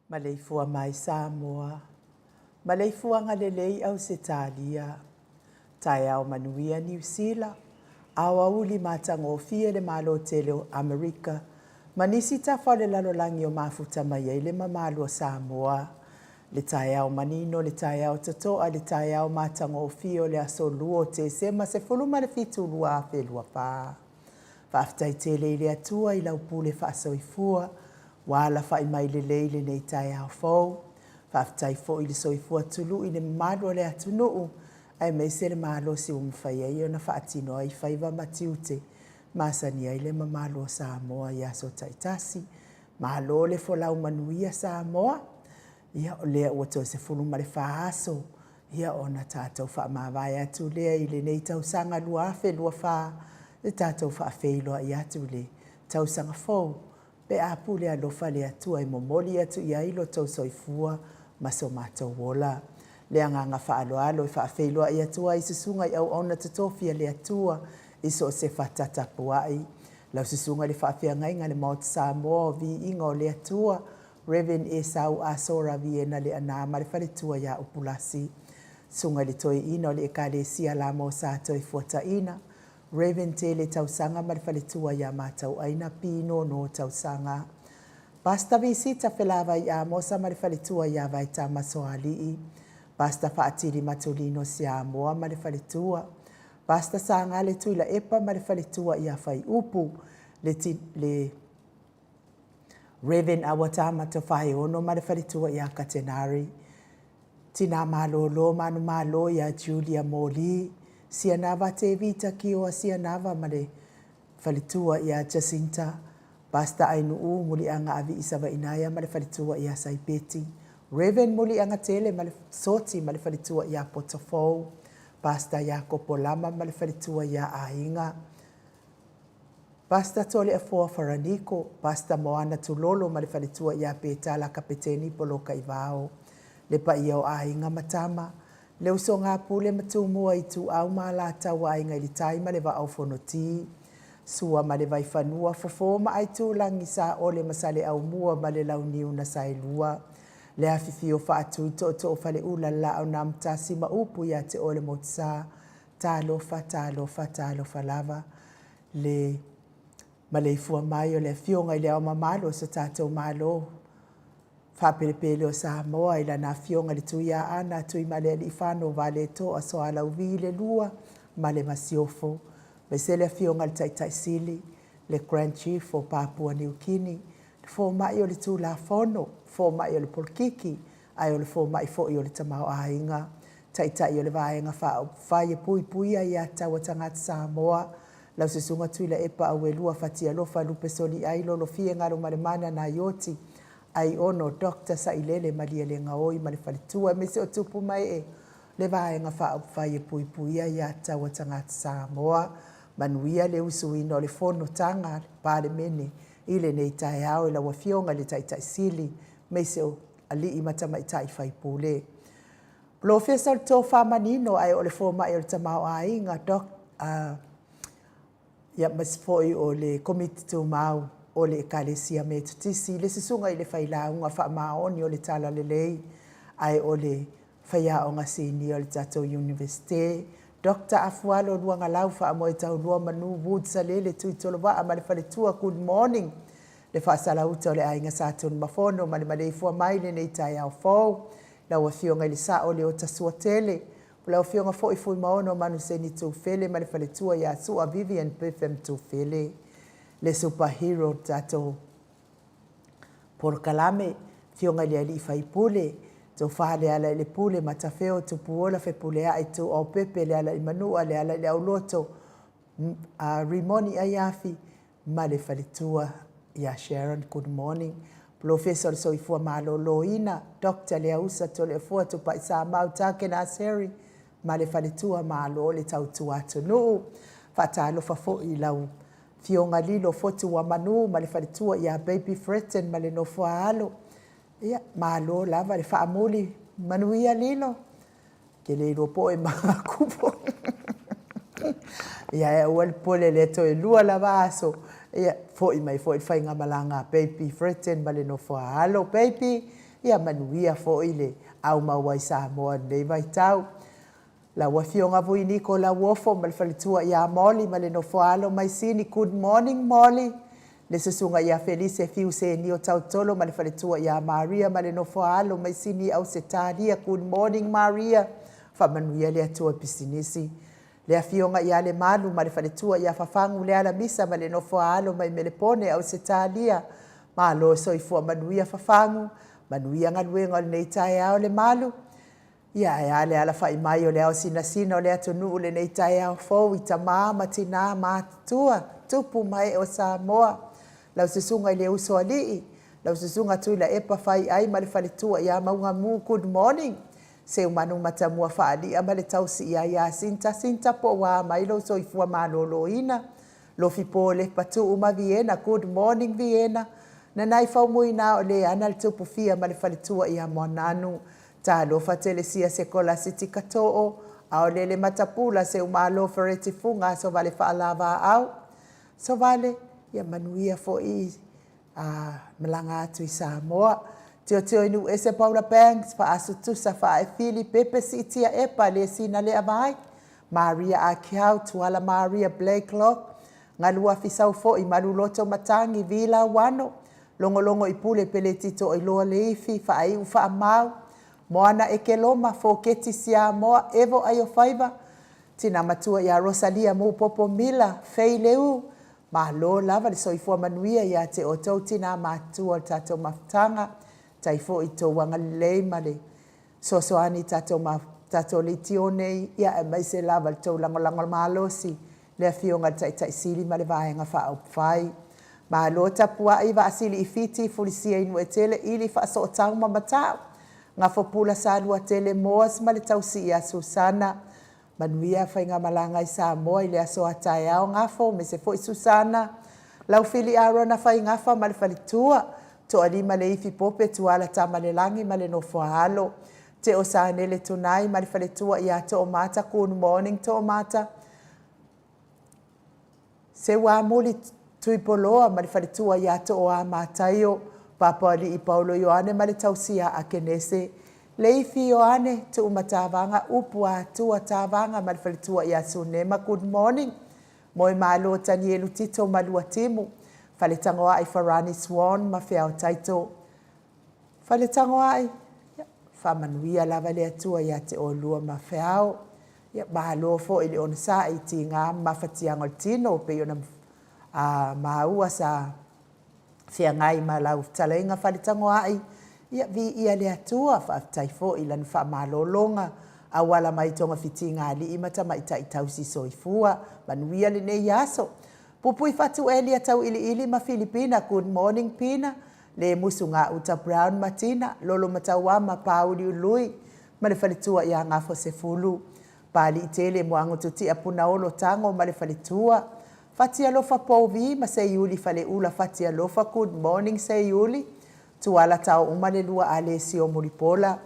Maleifua mai Samoa, Maleifuaga lelei Ausetalia, Taeao manuia Niu Sila, Aoauli matagofie le Malo tele o Amerika ma nisi tafa o le lalolagi o mafuta mai ai le mamalu o Samoa. Le taeao manino, le taeao totoa, le taeao matagofie o le aso 2 o Tesema 17 2024. Faafetai tele i le Atua i lau pule faasoifua ua alafai mai lelei lenei taeao fou. Faafetai foi i le soifua tului i le mamalu o le atunuu aemaise le malosi ua mafai ai ona faatino ai faiva ma tiute masani ai le mamalu o Samoa i aso taitasi. Malo le folau manuia Samoa. Ia, o lea ua toe 14 aso, ia ona tatou faamavae atu lea i lenei tausaga 2024, le tatou faafeiloai atu i le tausaga fou, pe a pule alofa le Atua e momoli atu i ai lo tou soifua ma so matou ola. Le agaga faaaloalo e faafeiloai atu ai i susuga i auauna totofi a le Atua i so o se fata tapuai, lau susuga i le faafeagaiga i le Maota Samoa o Viiga o le Atua, Rev. Esau Asora Viena Leaana ma le faletua ia Upulasi, Susuga i le Toeaina o le Ekalesia Lamo Sa Toefuataina, Rev. Tele Tausaga ma le faletua ia Matauaina Pinono Tausaga, Pastor Visita Felavai Amosa ma le faletua ia Vaetama Soalii, Pastor Faatili Matulino Siamoa ma le faletua, Pastor Sagale Tuilaepa ma le faletua ia Faiupu, le, le Rev. Awatama Tofaeono ma le faletua ia Katenari, Tina Malolo Manumalo ia Julia Moli, Sianava Tevita Kioa Sianava ma le faletua ia Jacinta, Pastor Ainuu Muliaga Avii Savainaea ma le faletua ia Saipeti, Rev. Muliaga Tele ma le Soti ma le faletua ia Potofou, Pastor Iakopo Lama ma le faletua ia Aiga, Pastor Toleafoa Faraniko, Pastor Moana Tulolo ma le faletua ia Petala Kapeteni Polokaivao, le paia o aiga ma tama, le usoga a Pule ma Tumua Ituau ma Alataua Aiga i le Tai ma le Vaa o Fonoti, Sua ma le Vaifanua, Fofo ma Aitulagi, Saole ma Saleaaumua ma le Launiu na Saelua, le afifio Faatui Tootoo Faleula le Laau na Amotasi ma upu ia te oe le Motusa, Talofa, talofa, talofa lava le maleifua mai o le Afioga i le Ao Mamalu o so tatou Malo faapelepele o Samoa i lana Afioga i le Tuiaana Tuimalealiifano Vaaletoa Sualauvi le Lua ma le Masiofo, aemaise le Afioga i le Taitai Sili, le Grand Chief o Papua Niu Kini, le Fomai o le Tulafono, Fomai o le Polokiki, ae o le fomai foi o le tamaoaiga, taitai o le Vaega Faaupufai e puipuia ia taua tagata Samoa, lau Susuga Tuilaepa Auelua Fatialofa Lupe Soliai Lolofie Galumalemana Naioti Aiono Doctor Sailele Malielegaoi ma le faletua aemaise o tupu ma ee le Vaega Faaupufai e puipuia ia taua tagata Samoa. Manuia le usuina o le fonotaga a le Palemene i lenei taeao i lau Afioga i le Taitai Sili aemaise o alii ma tamaitai faipule. Polofesa o le tofa manino ae o le fomai o le tamaoaiga, Doc, ia ma foi o le Komiti Tumau o le Ekalesia Metotisi, le Susuga i le Failauga Faamaoni o le Talalelei, ae o le Faiaoga Sinia o le tatou Iunivesite, Doctor Afualo Luagalau Faamoetaulua Manu Woods Salele Tuitolovaa ma le Faletua, good morning. Le faasalauta o le aiga Sa Tunumafono ma le maleifua mai lenei taeao fou. Lau Afioga i le Sao Leota Suatele, o lau Afioga foi Fuimaono Manuseni Tufele ma le faletua ia Sua Vivian Biffem Tufele, le super hero o le tatou polokalame, Afioga i le Alii Faipule, Tofa Lealailepule Matafeo Tupuola Fepuleai Tuaopepe Lealaimanua Lealaileauloto Rimoni Aiafi ma le faletua ia Sharon, good morning. Polofesa o le Soifua Maloloina, Doctor Leausa Toleafoa Tupaisamau Takena Seri ma le faletua, malo le tautua atunuu. Faatalofa foi i lau Afioga Lilo Fotuamanu ma le faletua ia Baby Fretton ma le nofo a alo. Ia, malo lava le faamuli, manuia Lilo. Ke le iloa po o e magakupo. Ia e aua le popole lea toe lua lava aso. Ia, foi mai foi le faigamalaga a Baby Fretton ma le nofo a alo. Baby, Ia manuia foi le aumau ai Samoa i lenei vaitau. Lau Afioga Vui Niko Lauofo ma le faletua ia Molly ma le nofoaalo mai Sini, good morning Molly. Le susuga ia Felise Fiu Senio Tautolo ma le faletua ia Maria ma le nofoaalo mai Sini Ausetalia, good morning Maria. Faamanuia le Atua i pisinisi. Le Afioga ia Lemalu ma le faletua ia Fafagu Lealamisa ma le nofoaalo mai Melepone Ausetalia, malo soifua manuia Fafagu, manuia galuega o lenei taeao Lemalu. Ia ae a le alafai mai o le ao sinasina o le atunuu lenei taeao fou i tama ma tina matutua, tupu ma ee o Samoa, lau susuga i le Usoalii, lau susuga Tuilaepa Faiai ma le faletua ia Maugamu, good morning. Seumanu Matamua Faalia ma le tausi ia Iasinta Sinta po ua a mai lou soifua maloloina. Lofipo Lepa Tuu ma Viena, good morning Viena. Nanai Faumuina o Leana le tupu fia ma le faletua ia Moananu. Talofa Telesia Sekolasi Tikatoo, Aolele Matapula Seumalo Fereti Fuga Asovale Faalavaau. Sovale, ia manuia foi a malaga atu i Samoa. Tilotilo i Nuuese Paula Banks, Faasu Tusa Faaefili, Pepe Siitia Epa, Lesina Leavai, Maria Akiau, Tuala Maria Blakelock, Galuafi Saufoi, Maluloto Matangi, Vi Lauano, Logologo i Pule Peleti Toailoa Leifi, Faaiu Faamau, Moana Ekeloma, Foketi Siamoa, Evo Aiofaiva, Tina Matua ia Rosalia Mupopo Mila, Fei Leu, Malo lava le soifua manuia ia te outou tina matutua o le tatou mafutaga, tai foi i tou agalelei ma le fesoasoani i tatou tatou leitio nei, ia aemaise lava le tou lagolago malosi le Afioga i le Taitai Sili ma le Vaega Faaupufai. Malo tapuai Vaasili i Fiti, Fulisia i Nuuetele, Ili Faasootau ma Mata'u, Gafopula Saluatele Moas ma le tausi ia Susana. Manuia faigamalaga i Samoa i le aso a taeao Gafo aemaise foi Susana, Laufili Arona Faigafa ma le faletua, Toalima Leifi Pope Tuala Tamalelagi ma le nofoaalo, Teo Sanele Tunai ma le faletua ia Toomata, good morning Toomata, Seuamuli Tuipoloa ma le faletua ia Tooa Mataio, Papaalii Paulo Ioane ma le tausi ia Akenese, Leifi Ioane Tuumatavaga Upu Atua Tavaga ma le faletua ia Sunema, good morning. Moemalo Tanielu Tito ma Luatimu, Faletagoai Farani Swan ma Feao Taito. Faletagoai, ia, faamanuia lava le Atua ia te oulua ma Feao. Ia, malo foi i le onosai i tiga ma mafatiaga o le tino pei ona maua sa feagai ma lau fetalaiga Faletagoai, ia, viia le Atua, faafetai foi i Lana faamalologa, auala mai togafitiga alii ma tamaitai tausi soifua. Manuia lenei aso. Pupui Fatu Elia Tauiliili ma Filipina, good morning Pina, Le Musu Gauta Brown ma Tina, Lolo Matauama Pāuliului ma le faletua ia Gafosefulu. Pāliitele Moagotutia Punaolo Tago ma le faletua. Fatialofa Povi ma Seiuli Faleula Fatialofa, good morning Seiuli. Tuala Taouma le lua Alesio Mulipola.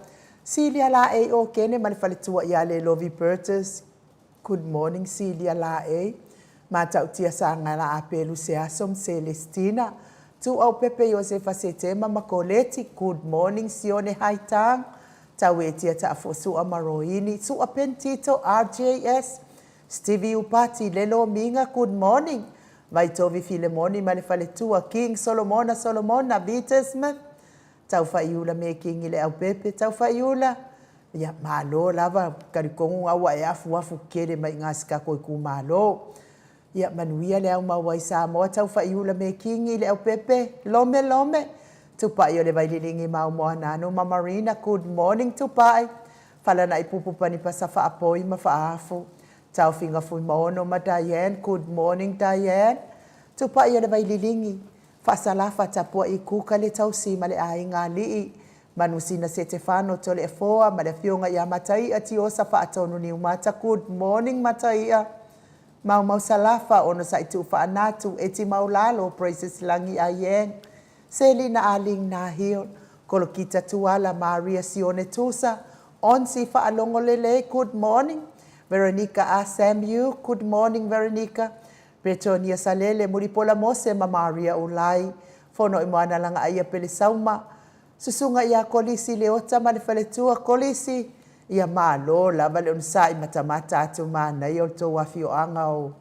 Silia Laei Okene ma le faletua ia Lelovi Burgess, good morning Silia Laei. Matautia Sagala Apelu Seaso ma Celestina. Tuuaupepe Iosefa Setema ma Koleti, good morning Sione Haitang. Tauetia Taafuasua ma Roini. Sua Pentito RJS. Stevie Upati, Lelo Minga, good morning. Vaitovi Filemoni ma le faletua, King Solomona Solomona, Vita Smith, Taufaiula Mekingi Leaupepe, Taufaiula, ia, malo lava, talitonu ga ua e afuafu tele mai iga si tatou itumalo. Ia, manuia le aumau ai Samoa, Taufaiula Mekingi Leaupepe, Lome Lome, Tupai o le Vaililigi Maumoananu ma Marina, good morning Tupai, Falanaipupu Panipasa Faapoi ma Faaafu, Taofiga Fuimaono ma Diane, good morning Diane, Tupai o le Vaililigi, Faasalafa Tapuai Kuka le tausi ma le aiga alii, Manusina Setefano Toleafoa ma le afioga ia Mataia Tiosa Faatonu Niumata, good morning Mataia, Maumau Salafa Onosai Tuufaanatu, Eti Maulalo, Praises Lagi Aieng, Selina Aling Nahil, Kolokita Tuala, Maria Sione Tusa, Onsi Faalogo Lelei, good morning. Veronica A. Samu, good morning Veronica. Petonia Salele, Mulipola Mose ma Maria Ulai, Fonoimoana Lagaaia Pelesauma, Susuga ia Kolisi Leota ma le faletua Kolisi, ia malo lava le onosai matamata atu manaia o le tou afioaga o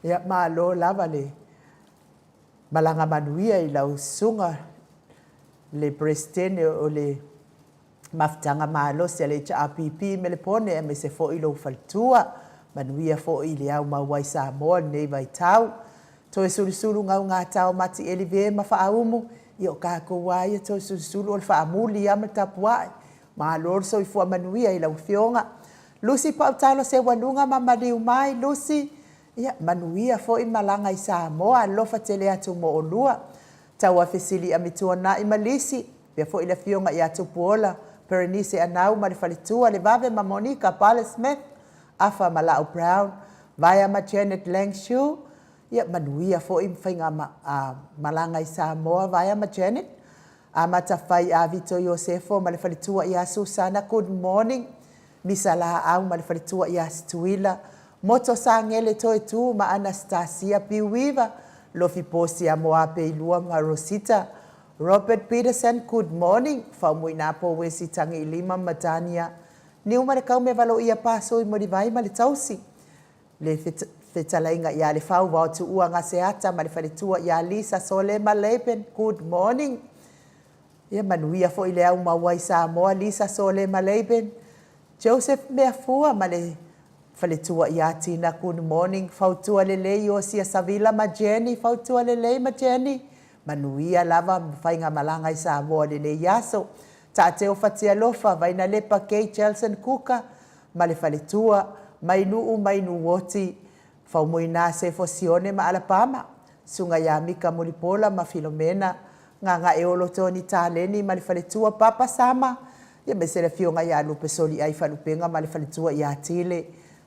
Ia malo lava le malaga manuia i lau susuga le Peresetene o le Mafutaga Malosi a le HRPP i Melepone aemaise foi lou faletua. Manuia foi le au maua i Samoa i lenei vaitau. Toesulusulu Gaugata Mati Elive ma Faaumu, ia o tatou lava ia Toesulusulu o le faamuli lava ma le tapuai. Malo le soifua manuia i lau Afioga. Lucy Pautalo Seualuga ma maliu mai Lucy, ia manuia foi malaga i Samoa, alofa tele atu mo oulua. Tauafesili Amituanai ma Lisi, faapea foi le Afioga ia Tupuola Perenise Anau ma le faletua Levave ma Monica Pale Smith, Afa ma Lau Brown, Vaea ma Janet Langshu, ia manuia foi faiga malaga i Samoa Vaea ma Janet. Amata fai a Vito Iosefo ma le faletua ia Susana, good morning. Misa Laau ma le faletua ia Situila, Moto Sagele Toetu ma Anastasia Piuiva, Lofi Posi a Moapeilua ma Rosita, Robert Peterson, good morning. Faumuina Wesi Tagiilima ma Tania, Niu ma le Kaumevaloia Pasoi Mulivai ma le tausi. Le fetalaiga ia Lefau Vaotuua Gaseata ma le faletua ia Lisa Solema Laban, good morning. Ia manuia foi le au maua i Samoa, Lisa Solema Laban, Joseph Meafua ma le faletua ia Tina, good morning. Fautua lelei Iosia Savila ma Jenny, fautua lelei ma Jenny. Manuia lava faigamalaga i Samoa i lenei aso. Taateo Fatialofa, Vainalepa Kay Chelson Kuka ma le faletua, Mainuu Mainuoti, Faumuina Sefo Sione ma Alapama, Susuga ia Mika Mulipola ma Filomena, Gagaeolo Tony Taleni ma le faletua Papa Sama, aemaise le Afioga ia Lupe Soliai Faalupega ma le faletua ia Tile,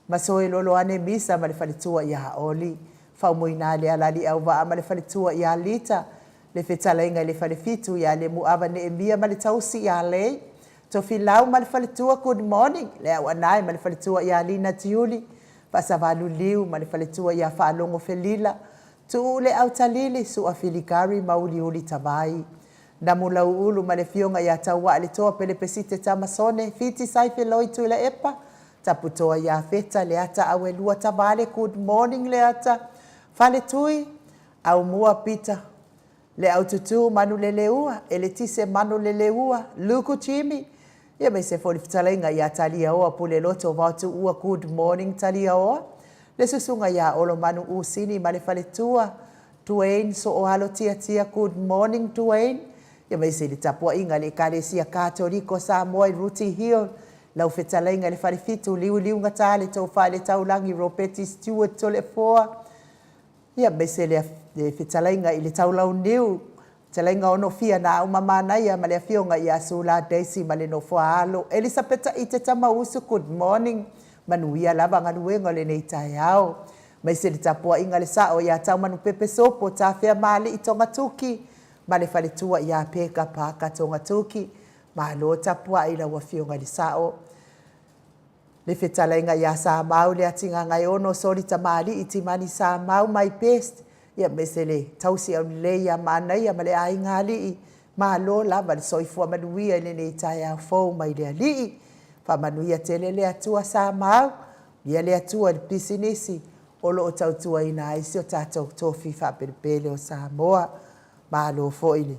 Masoeloloane Misa ma le faletua ia Oli, Faumuina Lealali Auvaa ma le faletua ia Lita, le fetalaiga i le Falefitu ia Lemuava Neemia ma le tausi ia Lei, Tofilau ma le faletua, good morning, le Auanae ma le faletua ia Lina Tiuli, Faasavaluliu ma le faletua ia Faalogo Felila, Tuu le Autalili, Sua Filikari ma Uliuli Tavai, Namulauulu ma le Afioga ia Tauaaletoa Pelepesite Tamasone, Fiti Saifeloi Tuilaepa, Taputoa ia Feta, Leata Auelua Tavale, good morning Leata, Faletui, Aumua Pita, Le Aututu Manuleleua, Eletise Manuleleua, Luku Jimmy, ia aemaise foi le fetalaiga ia Taliaoa Puleloto Vaotuua, good morning Taliaoa, le susuga ia Olomanu Usini ma le faletua, Duane Sooalo Tiatia, good morning Duane, ia aemaise i le tapuaiga a le Ekalesia Katoliko Samoa i Rooty Hill, lau fetalaiga i le Falefitu, Liuliugata le Tofa i le Taulagi Ropeti Stewart Toleafoa, Ia, aemaise le fetalaiga i le Taulauniu, fetalaiga Onofia na Auma Manaia ma le Afioga ia Sula Daisy ma le nofo a alo Elisapeta Ite Tamausu, good morning. Manuia lava galuega o lenei taeao. Aemaise le tapuaiga a le sao ia Taumanupepe Sopo Tafea Maali'i Togatuki ma le faletua ia Peka Parker Togatuki. Malo tapuai i lau Afioga i le Sao. Le fetalaiga ia Samau le Atigagaeono Soli Tamalii Timani Samau my best ia aemaise le tausi aulelei ia Manaia ma le aiga alii malo lava le soifua manuia i lenei taeao fou mai le Alii. Faamanuia tele le Atua Samau ia le Atua i le pisinisi o lo o tautuaina ai si o tatou tofi faapelepele o Samoa. Malo foi le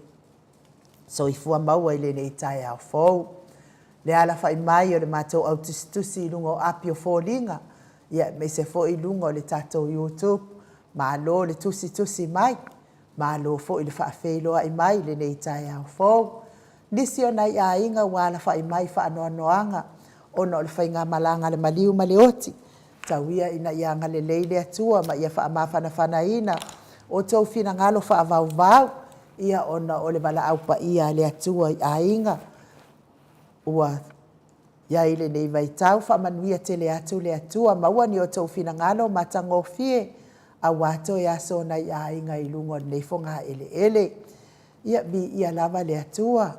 soifua maua i lenei taeao fou. Le alafai mai o le matou au tusitusi i luga o api o foliga, ia aemaise foi i luga o le tatou YouTube. Malo le tusitusi mai, malo foi le faafeiloai mai i lenei taeao fou. Nisi o nai aiga ua alafai mai i faanoanoaga ona o le faigamalaga a le maliu ma le oti. Tau ia ina ia agalelei le Atua ma ia faamafanafanaina outou finagalo faavauvau, ia ona o le valaau paia a le Atua i aiga ua i ai i lenei vaitau. Faamanuia tele atu le Atua, maua ni outou finagalo matagofie aua toe aso o nai aiga i luga o lenei fogaeleele. Ia, viia lava le Atua,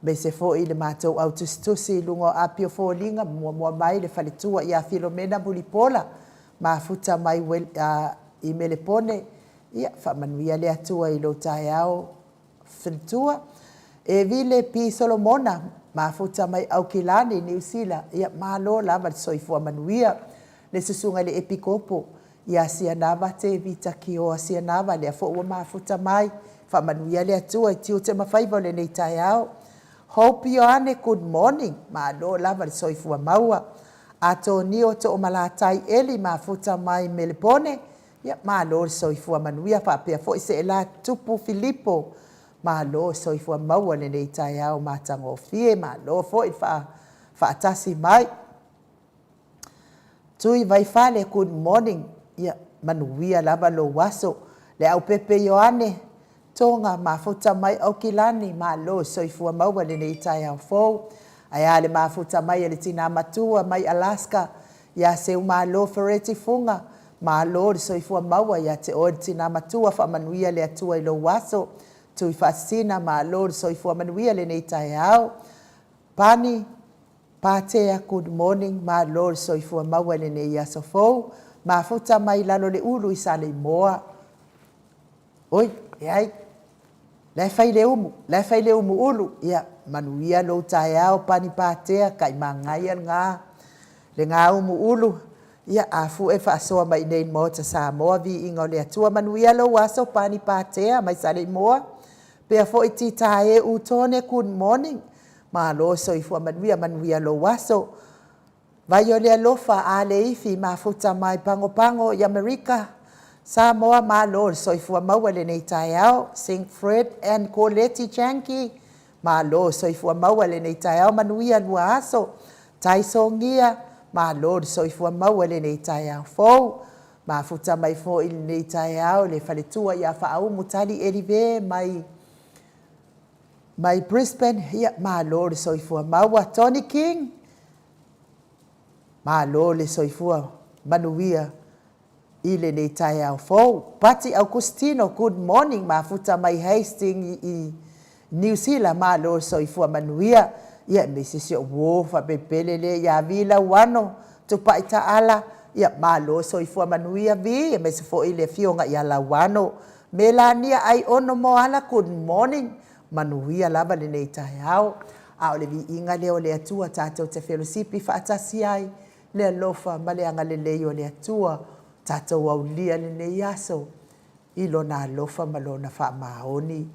aemaise foi i le matou au tusitusi i luga o api o foliga, muamua mai le faletua ia Filomena Mulipola, mafuta mai i Melepone. Ia, faamanuia le Atua i lou taeao. Faletua, Evile P. Solomona, mafuta mai Aukilani, Niu Sila, ia malo lava le soifua manuia. Le susuga i le Epikopo ia Sianava Tevita Kioa Sianava, lea foi ua mafuta mai, faamanuia le Atua i tiute ma faiva o lenei taeao. Hope Ioane, good morning, malo lava le soifua maua. Atonio Toomalatai Eli, mafuta mai Melepone, ia malo le soifua manuia, faapea foi Seela Tupu Filipo, malo le soifua maua i lenei taeao matagofie, malo foi le faatasi mai. Tui Vaifale, good morning, ia manuia lava lou aso. Leaupepe Ioane Toga, mafuta mai Aukilani, malo le soifua maua i lenei taeao fou. Ae a le mafuta mai a le tina matua mai Alaska ia Seumalo Fereti Fuga, malo le soifua maua ia te oe le tina matua, faamanuia le Atua i lou aso. Tui Faasisina, malo le soifua manuia i lenei taeao. Pani Patea, good morning, malo le soifua maua i lenei aso fou. Mafuta mai lalo le ulu i Saleimoa. Oi, leai, la e fai le umu, la e fai le umu ulu. Ia, manuia lou taeao Pani Patea, taimagaia lena, lena umu ulu. Ia, a fue faasoa mai i nei i le Maota Samoa, viiga o le Atua. Manuia lou aso Pani Patea mai Saleimoa. Pea foi Titae Utone, good morning. Malo soifua manuia, manuia lou aso. Vai o le alofa a le ifi mafuta mai Pagopago i Amerika Samoa, malo le soifua maua i lenei taeao. St Fred and Coleti Janki, malo le soifua maua i lenei taeao, manuia lua aso. Taisogia, malo le soifua maua i lenei taeao fou. Mafuta mai foi i lenei taeao le faletua ia Faaumu Tali Elive mai mai Brisbane, ia malo le soifua maua. Tony King, malo le soifua manuia i lenei taeao fou. Pati Augustino, good morning, mafuta mai Hastings i Niu Sila, malo le soifua manuia. Ia, aemaise si ou uo faapelepele lea ia Vi Lauano, Tupai Taala, ia malo le soifua manuia Vi, aemaise foi le afioga ia Lauano. Melania Aiono Moala, good morning, manuia lava lenei taeao. A o le viiga lea o le Atua tatou te felosipi faatasi ai, le alofa ma le agalelei o le Atua, tatou aulia lenei aso i Lona alofa ma Lona faamaoni.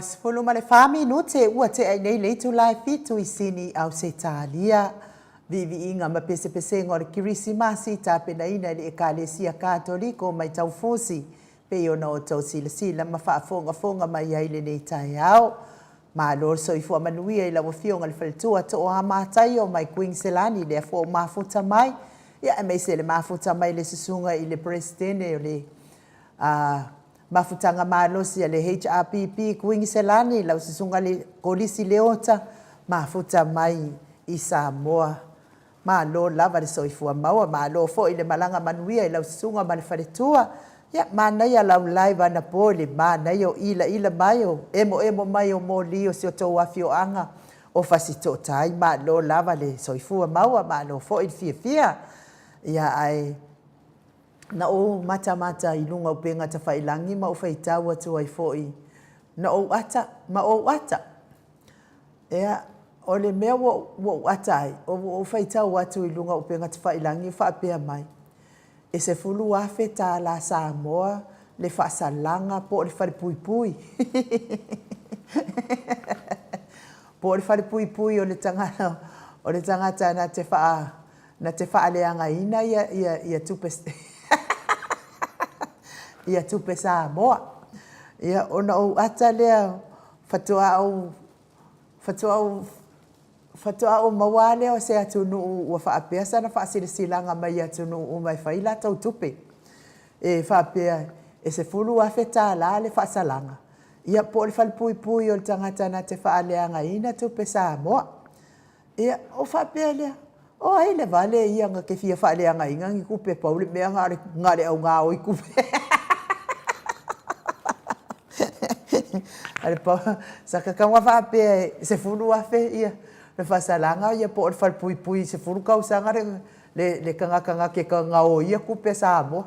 24 minute ua tea ai nei le itula e fitu i Sini, Ausetalia. Viiviiga ma pesepesega o le Kerisimasi i tapenaina e le Ekalesia Katoliko mai Taufusi, pei ona outou silasila ma faafogafoga mai ai lenei taeao. Malo le soifua manuia i lau Afioga i le Faletua Tooa Mataio mai Kuiniselani, lea foi ua mafuta mai, ia aemaise le mafuta mai le Susuga i le Peresetene o le Mafutaga Malosi a le HRPP Kuiniselani, lau Susuga le Kolisi Leota, mafuta mai i Samoa. Malo lava le soifua maua, malo foi le malaga manuia i lau susuga ma le faletua. Ia, manaia lau live anapo i le manaia o ilaila mai, o emoemo mai o moli o si o tou afioaga o Fasitootai. Malo lava le soifua maua, malo foi le fiafia. Ia, ae na ou matamata i luga o upega tafailagi ma ou faitau atu ai foi, na ou ata ma ou ata. Ea, o le mea ua ou ata ai, ua ou faitau atu i luga o upega tafailagi o faapea mai, e $10,000 tālā Samoa le faasalaga po o le falepuipui. Po o le falepuipui o le tagata, o le tagata na te wha, na te faaleagaina ia, ia, ia tupe, ia tupe Samoa. Ia, ona ou ata lea, faatoa ou Faatoa ou faatoa ou maua lava lea o se atunuu ua faapea sana faasilasilaga mai i atunuu uma e fai latou tupe. E faapea e $10,000 le faasalaga, ia po o le falepuipui o le tagata na te faaleagaina tupe Samoa. Ia, ou faapea lea, o ai le vale ia na te fia faaleagaina ni tupe pau le mea na o le, na o le au gaoi tupe. A le pau, sa tatau ona faapea e $10,000 ia le faasalaga ia po o le falepuipui 10 tausaga le, le, le tagata na te gaoia tupe a Samoa.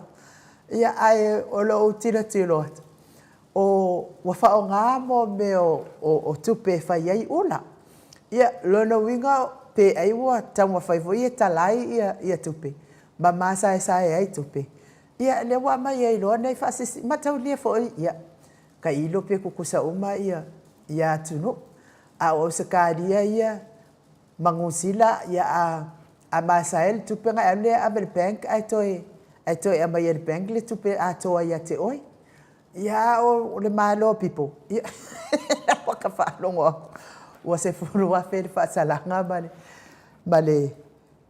Ia, ae o lou tilotilo atu, o ua faaaoga mo mea o, o, o tupe e fai ai ula. Ia, lona uiga pe ai ua taumafai foi e talai ia, ia tupe ma masaesae ai tupe. Ia, lea ua aumai ai loa nai faasisi, mataulia foi, ia, tailo pe tutusa uma ia, ia atunuu. A o Ausetalia ia ma Niu Sila, ia a, a masae le tupe ona e alu lea e ave i le bank ae toe, ae toe aumai e le bank le tupe atoa ia te oe. Ia, a o le Malo people, ia, ua ta faalogo atu ua $10,000 le faasalaga ma le, ma le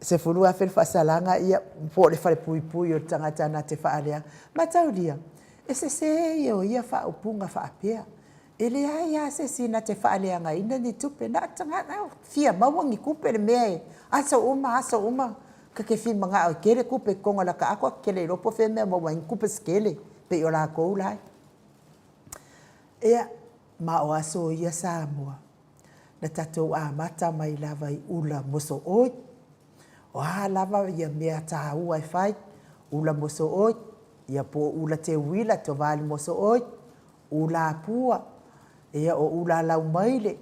$10,000 le faasalaga, ia, po o le falepuipui o le tagata na te faaleaga. Mataulia, e sese ia o ia faaupuga faapea. E leai lava se isi na te faaleagaina ni tupe, na o tagata e fia maua ni tupe le mea e aso uma, aso uma, ta te fia manao e tele tupe i totonu o lata ato, e te le iloa po o fea le mea e maua ai ni tupe se tele, pei o latou la. Ia, ma o aso ia Samoa, na tatou amata mai lava i ula mosooi. O a lava ia mea taua e fai, ula mosooi, ia po o ula teuila, tovali mosooi, ula apua, ia o ula laumaile,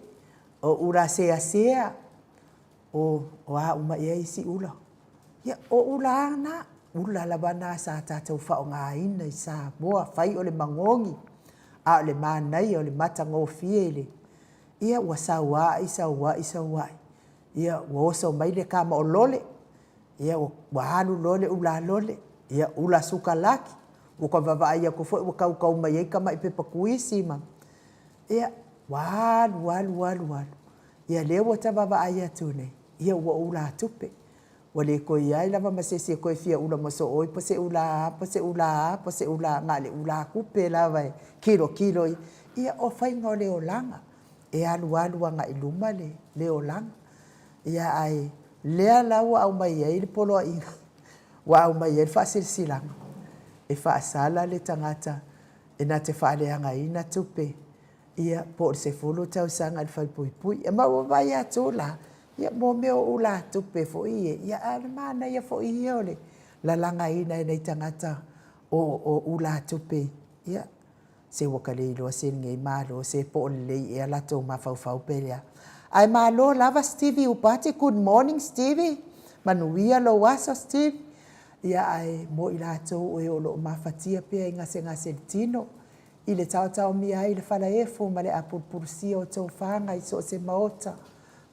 o ula seasea, o, o a uma ea isi ula. Ia, o ula lava na, ula lava na sa tatou faaaogaina i Samoa, fai o le magogi, a o le manaia o le matagofie i le, ia ua saua'i, saua'i, saua'i, ia ua oso mai le tamaolole, ia ua alu loa le ulalole, ia ula sukalaki, ua ta vaavaai atu foi ua tautau mai ai tamai pepa kuisi ma, ia ua alu, alu, alu, alu, ia lea ua ta vaavaai atu nei, ia ua ula tupe. Ua le toe i ai lava ma se isi e toe fia ula mosooi po se ula a, po se ula a, po se ula a, na o le ula tupe lava e kilokilo i. Ia, o faiga o le olaga, e alualu agai i luma le, le olaga. Ia, ae lea la ua aumai ai le poloaiga, ua aumai ai le faasilasilaga e faasala le tagata e na te faaleagaina tupe ia po o le 10 tausaga i le falepuipui. Ma ua vaai atu la, ia mo mea o ulatupe foi ia, ia a o le manaia foi ia o le lalagaina e nai tagata o, o ulatupe, ia se ua ka le iloa se lenei Malo se po o lelei ea latou mafaufau pe leai. Ae malo lava Stevie Upati, good morning Stevie, manuia lou aso Steve. Ia ae mo i latou o e o lo o mafatia pea i gasegase i le tino, i le taotaomia ai le falaefu ma le apulupulusia o tofaga i so o se maota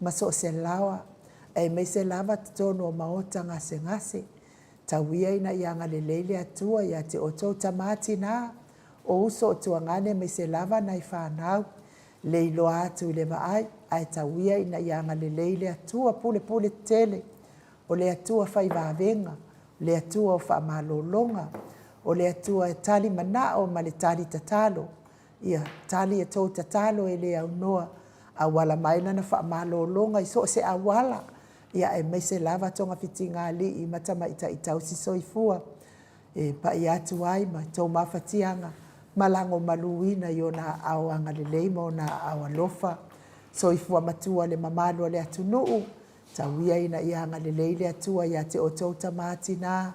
ma so o se laoa, aemaise lava totonu o maota gasegase. Tau ia ina ia agalelei le Atua ia te outou tama tina, o uso o tuagane aemaise lava nai fanau, le iloa atu i le vaai, ae tau ia ina ia agalelei le Atua pulepule tetele, o le Atua fai vavega, o le Atua o faamalologa, o le Atua e tali manao ma le tali tatalo. Ia tali a outou tatalo e le aunoa, auala mai lana faamalologa i so o se auala, ia aemaise lava togafitiga a alii ma tamaitai tausisoifua e pai atu ai ma outou mafatiaga ma lagomaluina i Ona aao agalelei ma Ona aao alofa. Soifua matua le mamalu o le atunuu, tau ia ina ia agalelei le Atua ia te outou tama tina,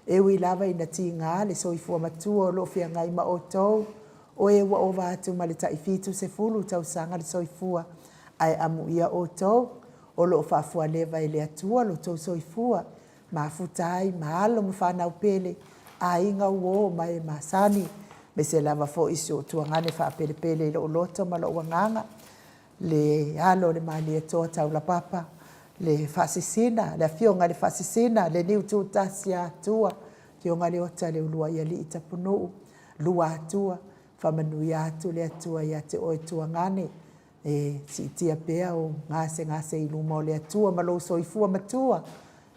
e ui lava ina tiga le soifua matua o lo o feagai ma outou, o e ua ova atu ma le tai 70 tausaga le soifua, ae amuia outou o lo o faafualeva e le Atua lo outou soifua, mafuta ai ma alo ma fanau pele, aiga, uo ma e masani, aemaise lava foi si ou tuagane faapelepele i lou loto ma lou agaga, le alo o le Malietoa Taulapapa, le Faasisina, le Afioga i le Faasisina, le Niututasi a Atua, Afioga Leota le Uluai Alii Tapunuu, Luatua, faamanuia atu le Atua ia te oe Tuagane, e siitia pea ou gasegase i luma o le Atua ma lou soifua matua,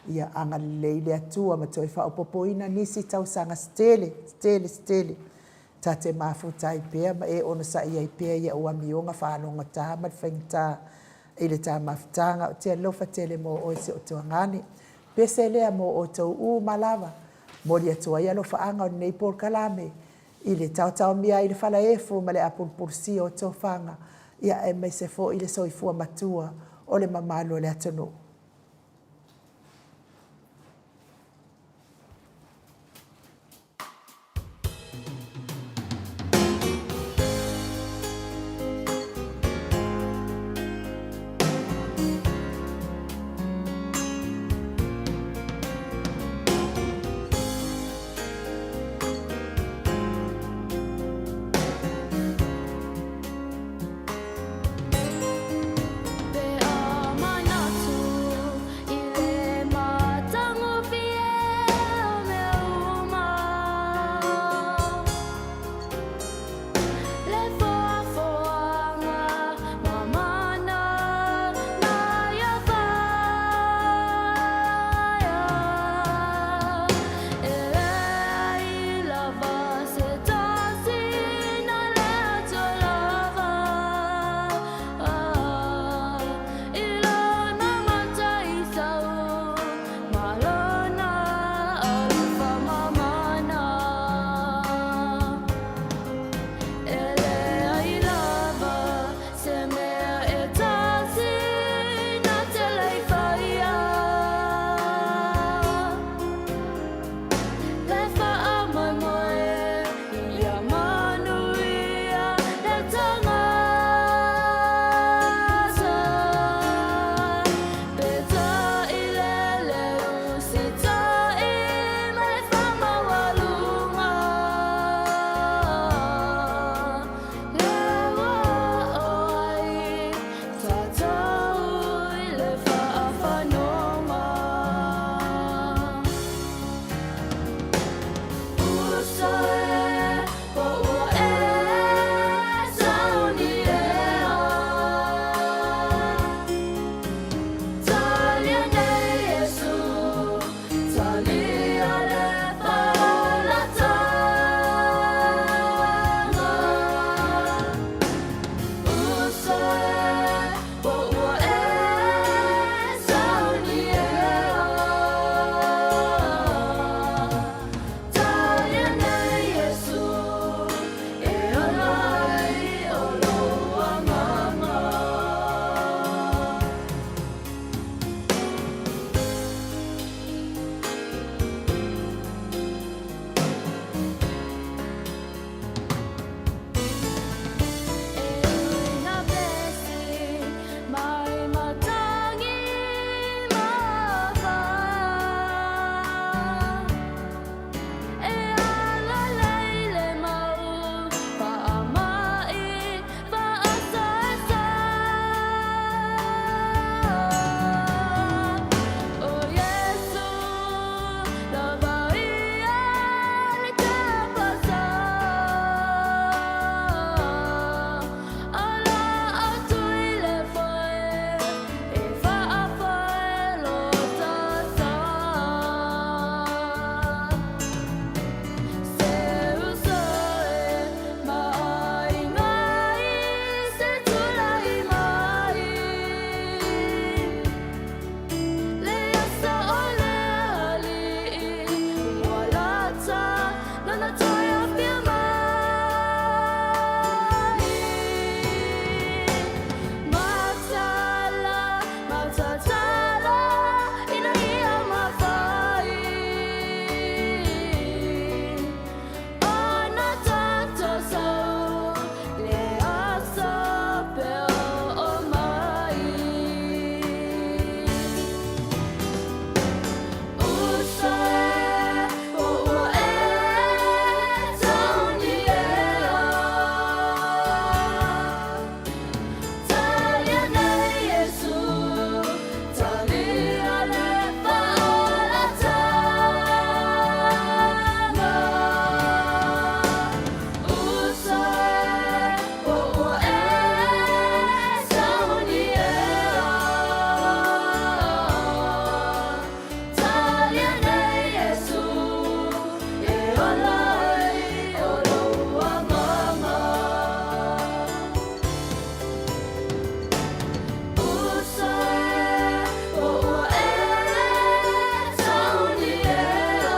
ia agalelei le Atua ma toe faaopoopoina nisi tausaga se tele, se tele, se tele, ta te mafuta ai pea ma e onosai ai pea i au amioga faalogogata ma le faigata i le ta mafutaga. Ou te alofa tele mo oe si ou tuagane. Pese lea mo outou uma lava. Momoli atu ai alofaaga o lenei polokalame i le taotaomia ai i le falaefu ma le apulupulusia o tofaga, ia aemaise foi le soifua matua o le mamalu o le atunuu. Pe a manatu. tatalo ina ia mafai ona tatou sau le aso pe oo mai. Uso e, o ua e tauni ea. Talia nei Iesu, talia le faaolataga. Uso e, o ua e sauni ea. Talia nei Iesu, e ola ai o lou agaga. Uso e, o ua e sauni ea.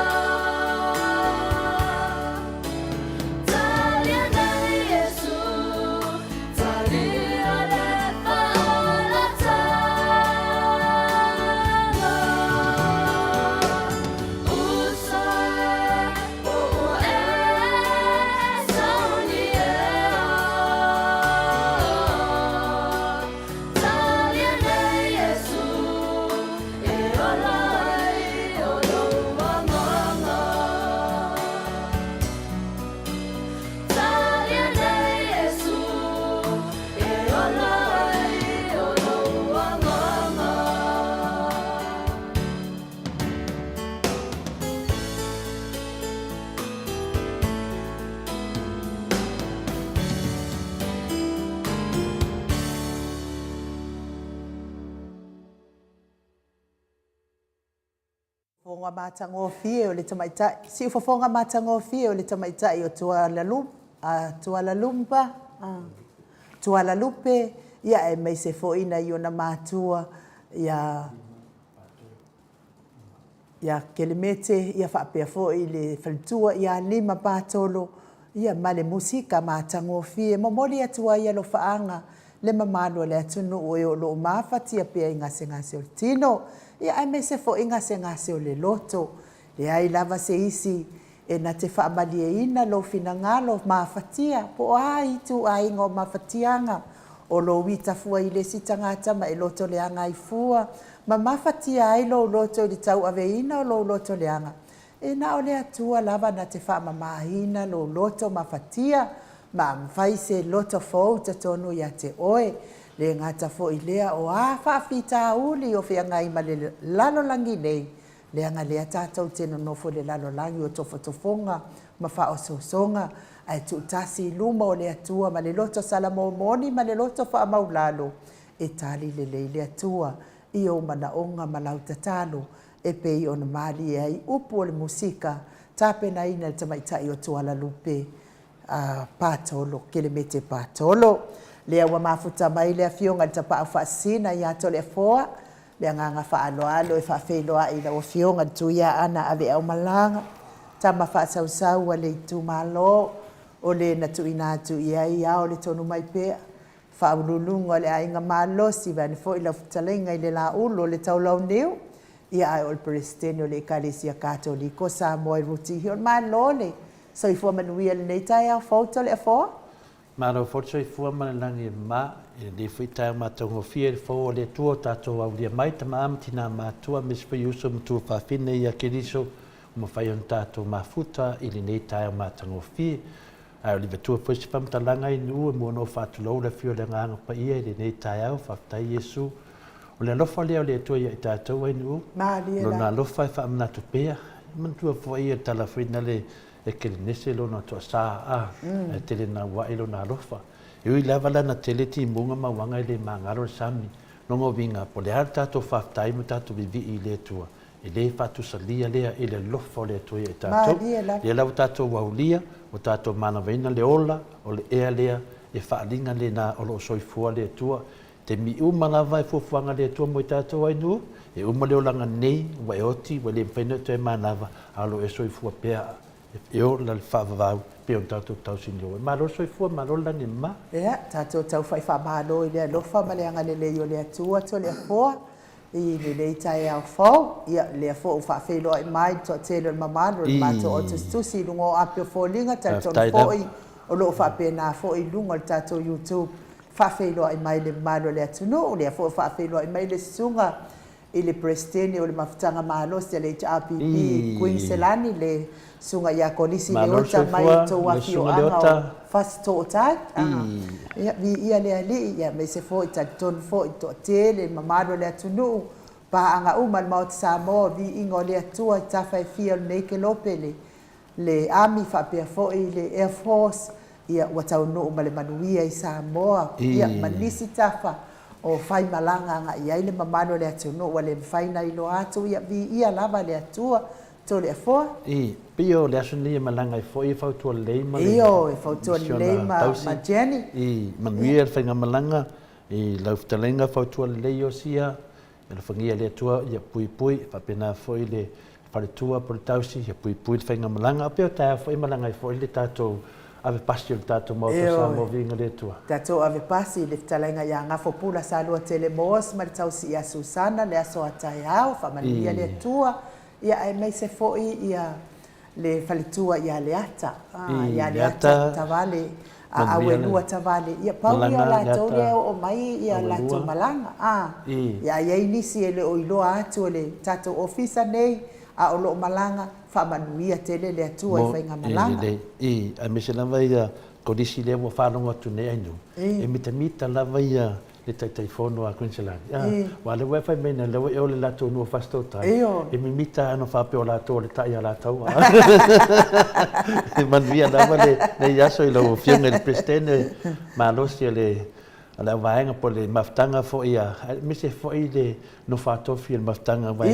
Talia nei Iesu, talia le faaolataga. Uso e, o ua e sauni ea. Talia nei Iesu, e ola ai o lou agaga. Talia nei Iesu, e ola ai o lou agaga. Fofoga matagofie o le tamaitai, Siufofoga matagofie o le tamaitai o Tualalumpa, Tualalupe, ia aemaise foi nai ona matua ia ia Kelemete, ia faapea foi le faletua ia Lima Patolo, ia ma le musika matagofie. Momoli atu ai alofaaga le mamalu o le atunuu e o lo o mafatia pea i gasegase o le tino, ia aemaise foi gasegase o le loto. Leai lava se isi e na te faamalieina lou finagalo mafatia, po o a ituaiga o mafatiaga o lou ita fua i le isi tagata ma e loto leaga ai fua, ma mafatia ai lou loto i le tauaveina o lou loto leaga. E na o le Atua lava na te faamamaina lou loto mafatia ma fai se loto fou totonu ia te oe. Le gata foi lea o a faafitauli o feagai ma le lalolagi nei, leaga lea tatou te nonofo i le lalolagi o tofotofoga ma faaosoosoga, ae tuutasi i luma o le Atua ma le loto salamomoni ma le loto faamaulalo, e tali lelei le Atua i ou manaoga ma lau tatalo e pei ona malie ai upu o le musika tapenaina e le tamaitai o Tualalupe a Patolo, Kelemete Patolo. Lea ua mafuta mai le afioga i le Tapaau Faasisina ia Toleafoa, le agaga faaaloalo e faafeiloai i lau afioga le Tuiaana Aveaumalaga, tama faasausau a le itumalo, o le na tuuina atu i ai ao le tonu mai pea, Faauluuluga o le Aiga Malosi, vaeane foi lau fetalaiga i le Laulu o le Taulauniu, ia ae o le Peresetene o le Ekalesia Katoliko o Samoa i Ruti Hill. Malo le soifua manuia i lenei taeao fou Toleafoa. Malo foi le soifua ma le lagi e mama i lenei foi taeao matagofie i le fou o le Atua o tatou aulia mai tama ma tina matua aemaise foi uso ma tuafafine ia Keriso ua mafai ona tatou mafuta i lenei taeao matagofie. Ae o le matua foi se faamatalaga i Nuu e mua ona ou faatulou le afio o le Agaga Paia i lenei taeao. Faafetai Iesu. O le alofa lea o le Atua ia i tatou ai Nuu. Malie la. Lona alofa e faamanatu pea. E manatua foi le tala foi nale e kelenese lona toasa a, ae tele naua'i lona alofa. E ui lava lana tele timuga ma uaga e le magalo le sami. Lona uiga, po o le a le tatou faafetai ma tatou vivii i le Atua, E le faatusalia lea i le alofa o le Atua ia i tatou. Lea la ua tatou aulia, ua tatou manavaina le ola, o le ea lea e faaaliga lena o lo o soifua le Atua. Taimi uma lava e fuafuaga le Atua mo i tatou ai nuu, e uma le olaga nei, ua e oti, ua le mafai ona e toe manava, a o lo o e soifua pea e ola le faavavau pei ona tatou tausinio ai. Malo le soifua, malo le lagi e mama. Ia, tatou tau fai faamalo i le alofa ma le agalelei o le Atua, Toleafoa. I lenei taeao fou, ia, lea foi ua faafeiloai mai le toatele o le mamalu o le matou au tusitusi i luga o api o foliga, talitonu foi o lo o faapena foi i luga o le tatou YouTube, faafeiloai mai le mamalu o le atunuu, lea foi ua faafeiloai mai le Susuga i le Peresetene o le Mafutaga Malosi a le HRPP, Kuiniselani, le Susuga ia Kolisi Leota mai le tou afioaga o Fasitootai. Ia, viia le Alii, aemaise foi, talitonu foi, toatele le mamalu o le atunuu, paaga uma a le Maota Samoa, viiga o le Atua i tafa e fia o lenei kelope, le le Army faapea foi le Air Force, ia ua taunuu ma le manuia i Samoa, ia ma nisi tafa o faimalaga agai i ai le mamalu o le atunuu ua le mafai ona iloa atu, ia viia lava le Atua Toleafoa. I, pei o le aso lenei e malaga ai foi e fautua lelei ma le Ioe, fautua lelei ma ma Jenny. I, manuia le faigamalaga i lau fetalaiga fautua lelei Iosia, Alofagia le Atua ia puipui, faapena foi le faletua po o le tausi ia puipui le faigamalaga. A pei o taeao foi e malaga ai foi le tatou ave pasi o le tatou Maota o Samoa Viiga le Atua. Tatou ave pasi i le fetalaiga ia Gafopula Saluatele Moos ma le tausi ia Susana le aso a taeao. Faamanuia le Atua ia aemaise foi ia le faletua ia Leata, ia Leata Tavale, Auelua Tavale, ia pau ia o latou lea e oo mai ia latou malaga. Ia a i ai nisi e le o iloa atu e le tatou ofisa nei, a o lo o malaga, faamanuia tele le Atua i faigamalaga. I, aemaise lava ia Kolisi lea ua faalogo atu nei Ainuu, e mitamita lava ia le Taitaifono a Kuiniselani, a, aua o lea ua e fai mai nei, o lea ua e oo i le latou nuu o Fasitootai, e mimita lava ona faapea o latou o le tai a latou. E manuia lava lenei aso i lau Afioga i le Peresetene malosi o le o le auvaega po o le mafutaga foi a, aemaise foi le nofo a tofi o le mafutaga aua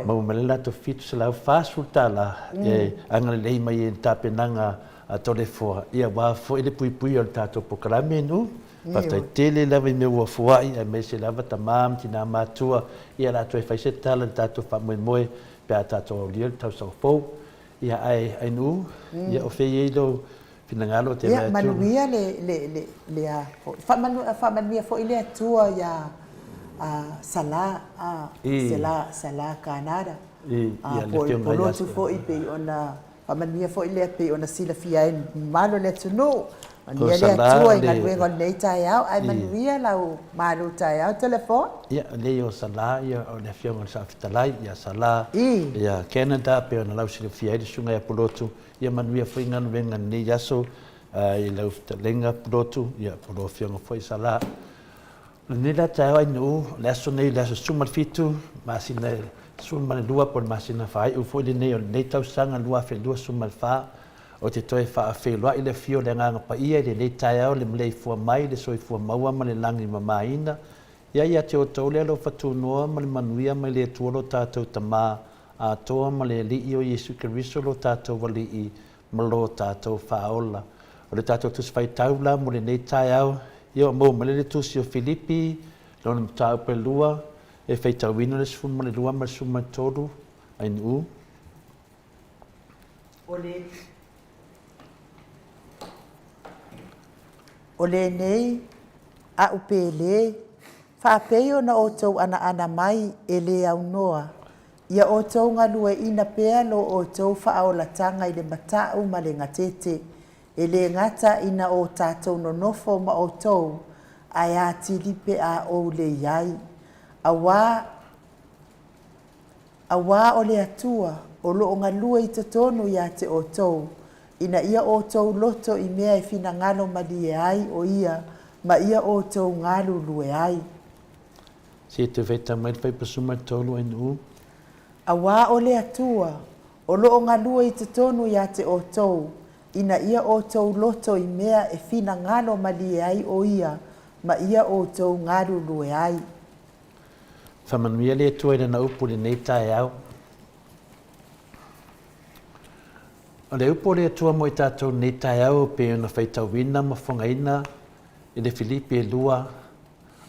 e maua mai le latou $740 e agalelei mai ai i le tapenaga a Toleafoa, ia aua foi le puipuia o le tatou polokalame i nuu. Faafetai tele lava i mea ua foai aemaise lava tama ma tina matua ia la toe fai se tala i le tatou faamoemoe pe a tatou aulia le tausaga fou. Ia ae Ainuu, ia o fea i ai lou finagalo ou te vaai atu. Ia manuia le le le le a foi faamanuia foi le Atua ia Sala a Sala Sala Kanada a po o Pulotu foi pei ona Faamanuia foi lea pei ona silafia ai le mamalu o le atunuu. Manuia le Atua i galuega o lenei taeao, ae manuia lau malu taeao Toleafoa. Ia, leai o Sala, ia o le Afioga i le Saofetalai ia Sala, ia Canada pei ona lausilafia ai le Susuga ia Pulotu. Ia manuia foi galuega i lenei aso i lau fetalaiga Pulotu, ia po o lau Afioga foi Sala. O lenei la taeao Ainuu, o le aso nei o le aso 17, masina 12 po o le masina faaiu foi lenei o lenei tausaga 2024, ou te toe faafeiloai i le afio o le Agaga Paia i lenei taeao le maleifua mai le soifua maua ma le lagi mamaina. Ia ia te outou le alofa tunoa ma le manuia mai le Atua lo tatou Tama atoa ma le Alii o Iesu Keriso lo tatou Alii ma lo tatou Faaola. O le tatou Tusi Faitau la mo lenei taeao, ia ua maua mai le Tusi o Filipi, lona mataupu e lua, e faitauina le 12 ma le 13, Ainuu. O le O lenei a'u pele, faapei ona outou anaana mai e le aunoa, ia outou galueaiina pea lo outou faaolataga i le mata'u ma le gatete, e le gata ina o tatou nonofo ma outou, ae atili pe a ou le i ai. Auā, auā o le Atua o lo o galue i totonu iā te outou, ina ia outou loto i mea e finagalo malie ai o Ia ma ia outou galulue ai. Se i toe faitau mai le Faipasuma 3 NU. Auā o le Atua o lo o galue i totonu iā te outou, ina ia outou loto i mea e finagalo malie ai o Ia ma ia outou galulue ai. Faamanuia le Atua i Lana upu i lenei taeao. O le upu a le Atua mo i tatou i lenei taeao e pei ona faitauina ma fofogaina i le Filipi e lua,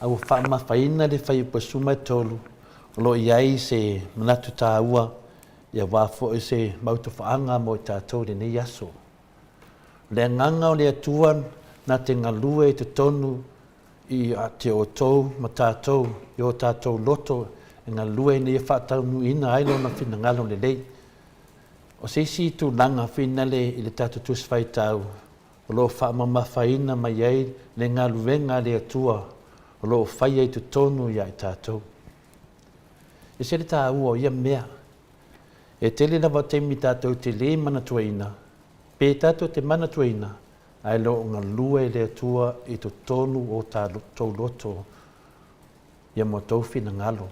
a ua faamafaina le fuaiupu e 13, o lo o i ai se manatu taua aua foi se mautofaaga mo i tatou i lenei aso. O le agaga o le Atua na te galue i totonu i a te outou ma tatou i o tatou loto e galue ina ia faataunuuina ai Lona finagalo lelei. O se isi tulaga finale i le tatou Tusi Faitau o lo o faamamafaina mai ai le galuega a le Atua o lo o faia i totonu ia i tatou. E ese le taua o ia mea. E tele lava taimi tatou te lē manatuaina, pe tatou te manatuaina, ae lo o galue le Atua i totonu o tatou loto ia ma outou finagalo.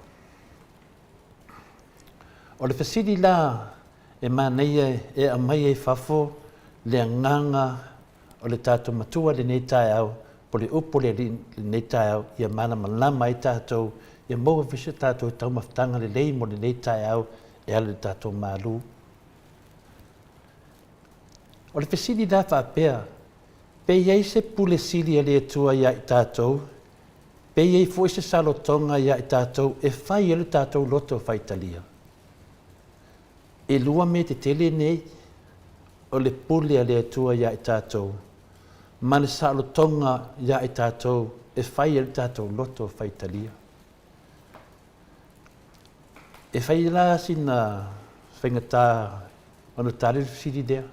O le fesili la e manaia e aumai ai fafo le agaga o le tatou Matua i lenei taeao, po o le upu a le Alii i lenei taeao, ia malamalama ai tatou, ia maua foi se tatou taumafataga lelei mo lenei taeao e ala i le tatou malu. O le fesili la faapea, pe i ai se pule sili a le Atua ia i tatou, pe i ai foi se salotoga ia i tatou e fai ai le tatou loto faitalia? E lua mea tetele nei, o le pule a le Atua ia i tatou ma le saolotoga ia i tatou e fai ai le tatou loto faitalia. E fai la sina faigata ona tali le fesili lea.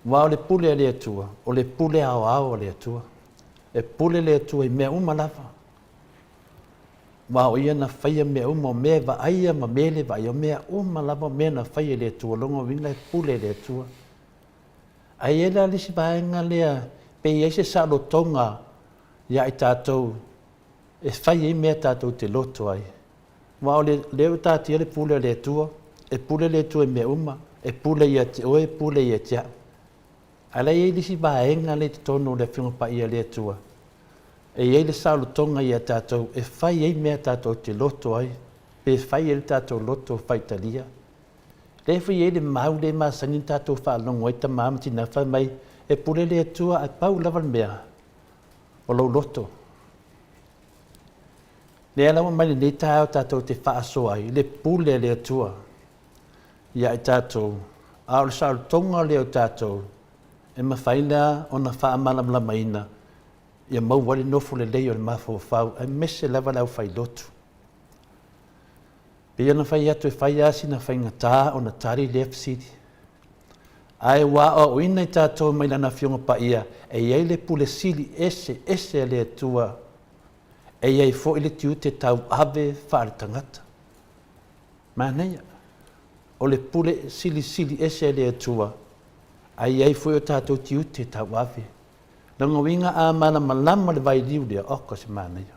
Aua o le pule a le Atua, o le pule aoao a le Atua. E pule le Atua i mea uma lava. Aua o Ia na faia mea uma, o mea e vaaia ma mea e le vaaia, o mea uma lava o mea na faia e le Atua. O lona uiga e pule le Atua. Ae i ai la le isi vaega lea, pe i ai se saolotoga ia i tatou e fai ai mea tatou te loto ai. Aua o lea ua taatia le pule a le Atua, e pule le Atua i mea uma, e pule ia te oe, e pule ia te au. Ae la e i ai le isi vaega lea i totonu o le Afioga Paia a le Atua, e i ai le saolotoga ia tatou e fai ai mea tatou te loto ai, pe fai ai le tatou loto faitalia. Lea foi e i ai le mau lea e masani ona tatou faalogo ai tama ma tina fai mai, e pule le Atua ae pau lava le mea, o lou loto. Lea la ua aumai lenei taeao tatou te faasoa ai le pule a le Atua ia i tatou, a o le saolotoga lea o tatou e mafai la ona faamalamalamaina ia maua ai le nofo lelei o le mafaufau aemaise lava le aufailotu. Pei ona fai atu e fai lava sina faigata ona tali lea fesili. Ae ua aoaoina i tatou mai Lana Afioga Paia e i ai le pule sili ese ese a le Atua, e i ai foi le tiute tauave faale-tagata. Manaia, o le pule silisili ese a le Atua, ae i ai foi o tatou tiute tauave. Lona uiga a malamalama le vailiu lea, oka se manaia.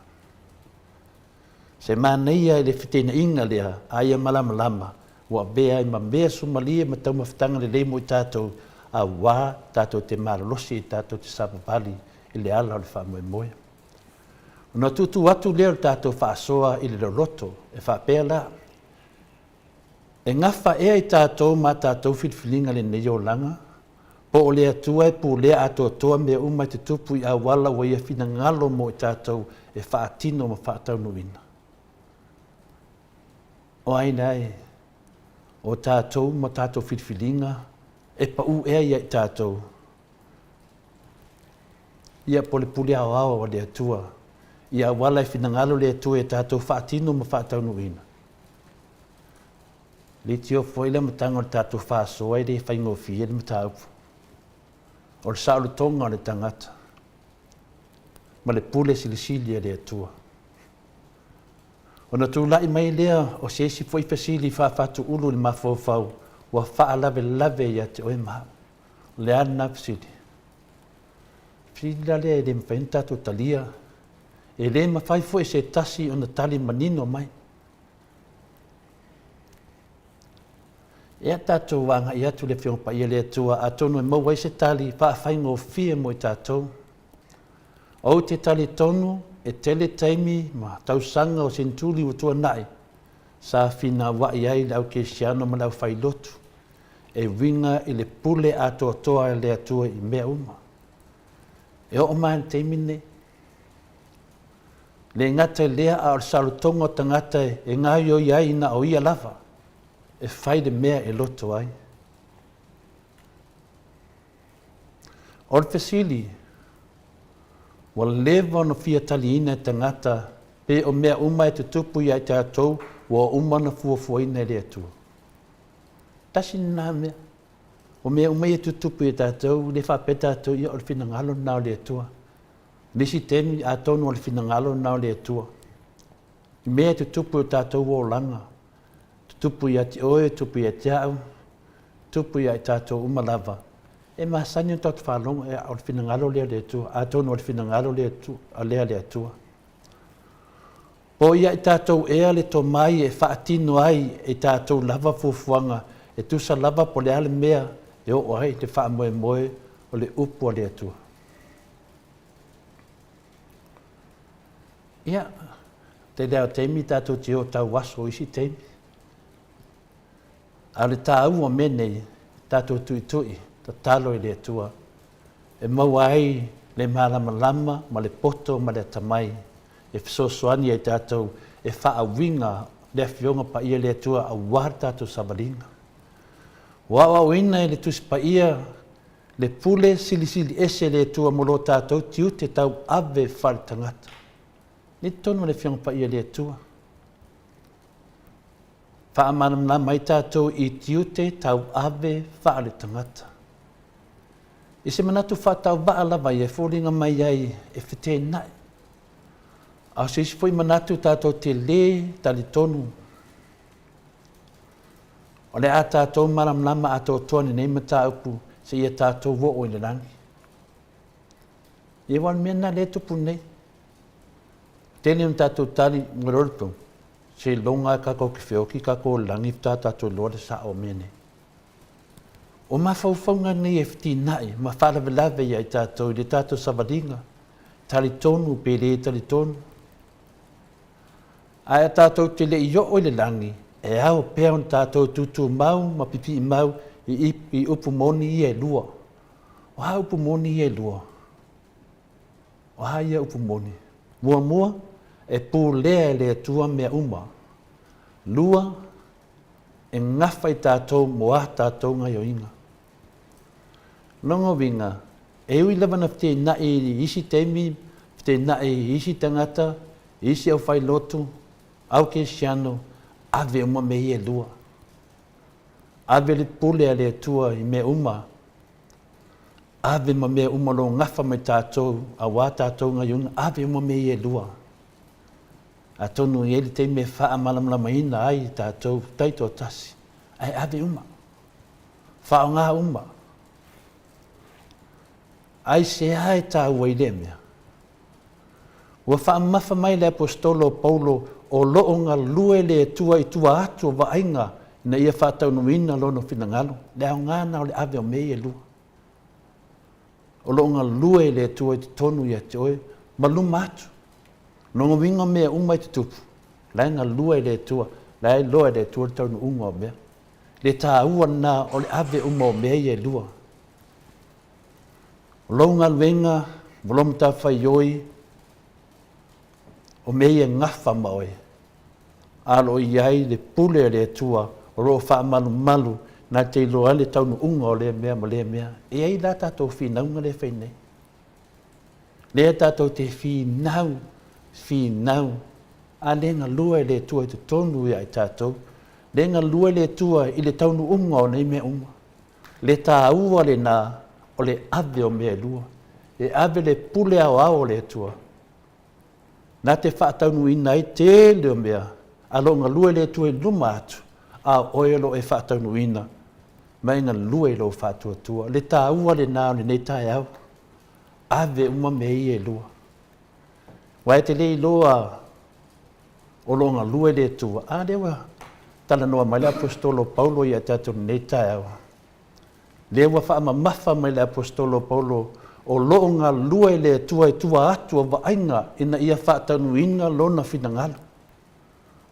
Se manaia i le feteenaiga lea, a ia malamalama, ua avea ai ma mea sumalie ma taumafataga lelei mo i tatou, auā tatou te malolosi e tatou te savavali i le ala o le faamoemoe. Ona tuutuu atu lea o le tatou faasoa i le loloto, e faapea la, E gafa ea i tatou ma a tatou filifiliga lenei olaga? Po o le Atua e pulea atoatoa mea uma e tutupu i auala ua Ia finagalo mo i tatou e faatino ma faataunuuina? O ai la e? O tatou ma tatou filifiliga e pau ea ia i tatou? Ia, po o le pule aoao a le Atua i auala e finagalo le Atua ia tatou faatino ma faataunuuina. Leitio foi le amataga o le tatou faasoa e le faigofie le mataupu. O le saolotoga o le tagata ma le pule silisili a le Atua. Ona tulai mai lea o se isi foi fesili faafatuulu i le mafaufau ua faalavelave ia te oe ma au. O le a lena fesili? Fesili la lea e le mafai ona tatou talia. E le mafai foi e se tasi ona tali manino mai. Ea tatou agai atu i le Afioga Paia le Atua atonu e maua ai se tali faafaigofie mo i tatou. Ou te talitonu e tele taimi ma tausaga o senetuli ua tuanai sa finauai ai le au kerisiano ma le aufailotu e uiga i le pule atoatoa a le Atua i mea uma. E oo mai i le taimi lenei, le gata i lea a o le saolotoga o tagata e gaoioi ai na o ia lava e fai le mea e loto ai. O le fesili, ua leva ona fia taliina e tagata. Pe o mea uma e tutupu ia i tatou ua uma ona fuafuaina e le Atua. Tasi lena mea. O mea uma ia e tutupu ia tatou, e le faapea tatou, ia o le finagalo lena o le Atua. O le isi taimi, atonu o le finagalo lena o le Atua. I mea e tutupu i o tatou olaga, tutupu ia te oe, tutupu ia te au, tutupu ia i tatou uma lava, e masani ona tatou faalogo, o le finagalo lea o le Atua, atonu o le finagalo lea o le Atua. Po o ia i tatou ea le tomai e faatino ai e tatou lava fuafuaga e tusa lava po o le a le mea e oo ai le faamoemoe o le upu a le Atua. Ia, tele lava o taimi tatou te o tauaso i isi taimi. A o le taua o mea nei, tatou tuitui, tatalo i le Atua e maua ai le malamalama ma le poto ma le atamai e fesoasoani ia i tatou e faauiga le Afioga Paia a le Atua aua le tatou savaliga. Ua aoaoina e le Tusi Paia le pule silisili ese a le Atua mo lo tatou tiute tauave faaletagata. Nei totonu o le Afioga Paia a le Atua. Faamalamalama ai tatou i tiute tauave faaletagata. I se manatu faatauvaa lava ia e foliga mai ai e feteenai. A o se isi foi manatu tatou te lē talitonu o le a tatou malamalama atoatoa i lenei mataupu seia tatou oo i le lagi. Ia aua o le mea lena lea e tupu nei. Tele ona tatou tali, seiloga lava tatou te feoti tatou i le lagi faatoa tatou iloa le sao o mea nei. O mafaufauga nei e fetinai ma faalavelave ia i tatou i le tatou savaliga, talitonu pe le talitonu. Ae a tatou te le i oo i le lagi, e ao pea ona tatou tutumau ma pipiimau i, i upu moni ia e lua. O a upu moni ia e lua? O a ia upu moni? Muamua, e pulea e le Atua mea uma. Lua, e gafa i tatou mo a tatou gaioiga. Lona uiga, e ui lava na feteinaʻi i isi taimi, feteinaʻi i isi tagata, i isi aufailotu, au kerisiano, ave uma mea ia e lua. Ave le pule a le Atua i mea uma. Ave ma mea uma o lo o gafa ma i tatou, auā tatou gaioiga, ave uma mea ia e lua. Atonu e i ai le taimi e faamalamalamaina ai i tatou taitoatasi, ae ave uma, faaaoga uma. Aisea e taua ai lea mea? Ua faamamafa mai le Aposetolo o Paulo o lo o galue le Atua i tua atu o vaaiga ina ia faataunuuina lona finagalo, le aoga lena o le ave o mea ia e lua. O lo o galue le Atua i totonu ia te oe ma luma atu. Lona uiga o mea uma e tutupu, la e galue le Atua, la e iloa e le Atua le taunuuga o mea. Le taua lena o le ave uma o mea ia e lua. O lou galuega ma lou matafaioi, o mea ia e gafa ma oe, a o lo o i ai le pule a le Atua o lo o faamalumalu na te iloa ai le taunuuga o lea mea ma lea mea. E i ai la tatou finauga lea e fai nei. Lea tatou te finau, finau, a le galue le Atua i totonu ia i tatou, le galue le Atua i le taunuuga o nei mea uma. Le taua lena o le ave o mea e lua. E ave le pule aoao o le Atua, na te faataunuuina ai tele o mea, a lo o galue le Atua i luma atu, a o oe o lo o e faataunuuina, ma e galue i lou faatuatua. Le taua lena o lenei taeao, ave uma mea ia e lua. Aua e te le iloa o lo o galue le Atua. A lea ua talanoa mai le Aposetolo o Paulo ia tatou i lenei taeao. Lea ua faamamafa mai le Aposetolo o Paulo o lo o galue le Atua i tua atu o vaaiga ina ia faataunuuina lona finagalo.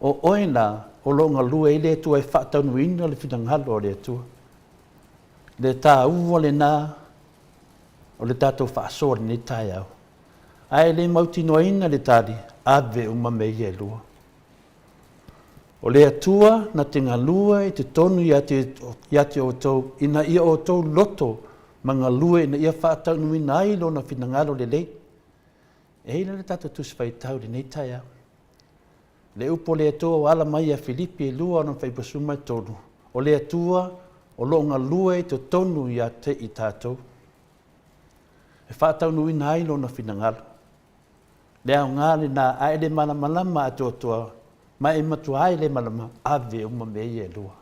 O oe la o lo o galue ai le Atua e faataunuuina le finagalo o le Atua. Le taua lena o le tatou faasoa i lenei taeao. Ae le mautinoaina le tali, ave uma mea ia e lua. O le Atua na te galue i totonu ia te, ia te outou, ina ia outou loto ma galue ina ia faataunuuina ai Lona finagalo lelei. E i ai la le tatou Tusi Faitau i lenei taeao. Le upu o le Atua ua ala mai ia Filipi e lua ona faipasuma e tolu, o le Atua o lo o galue i totonu ia te i tatou, e faataunuuina ai Lona finagalo. Le aoga lena, a e le malamalama atoatoa, ma e matua ai le malama, ave uma mea ia e lua.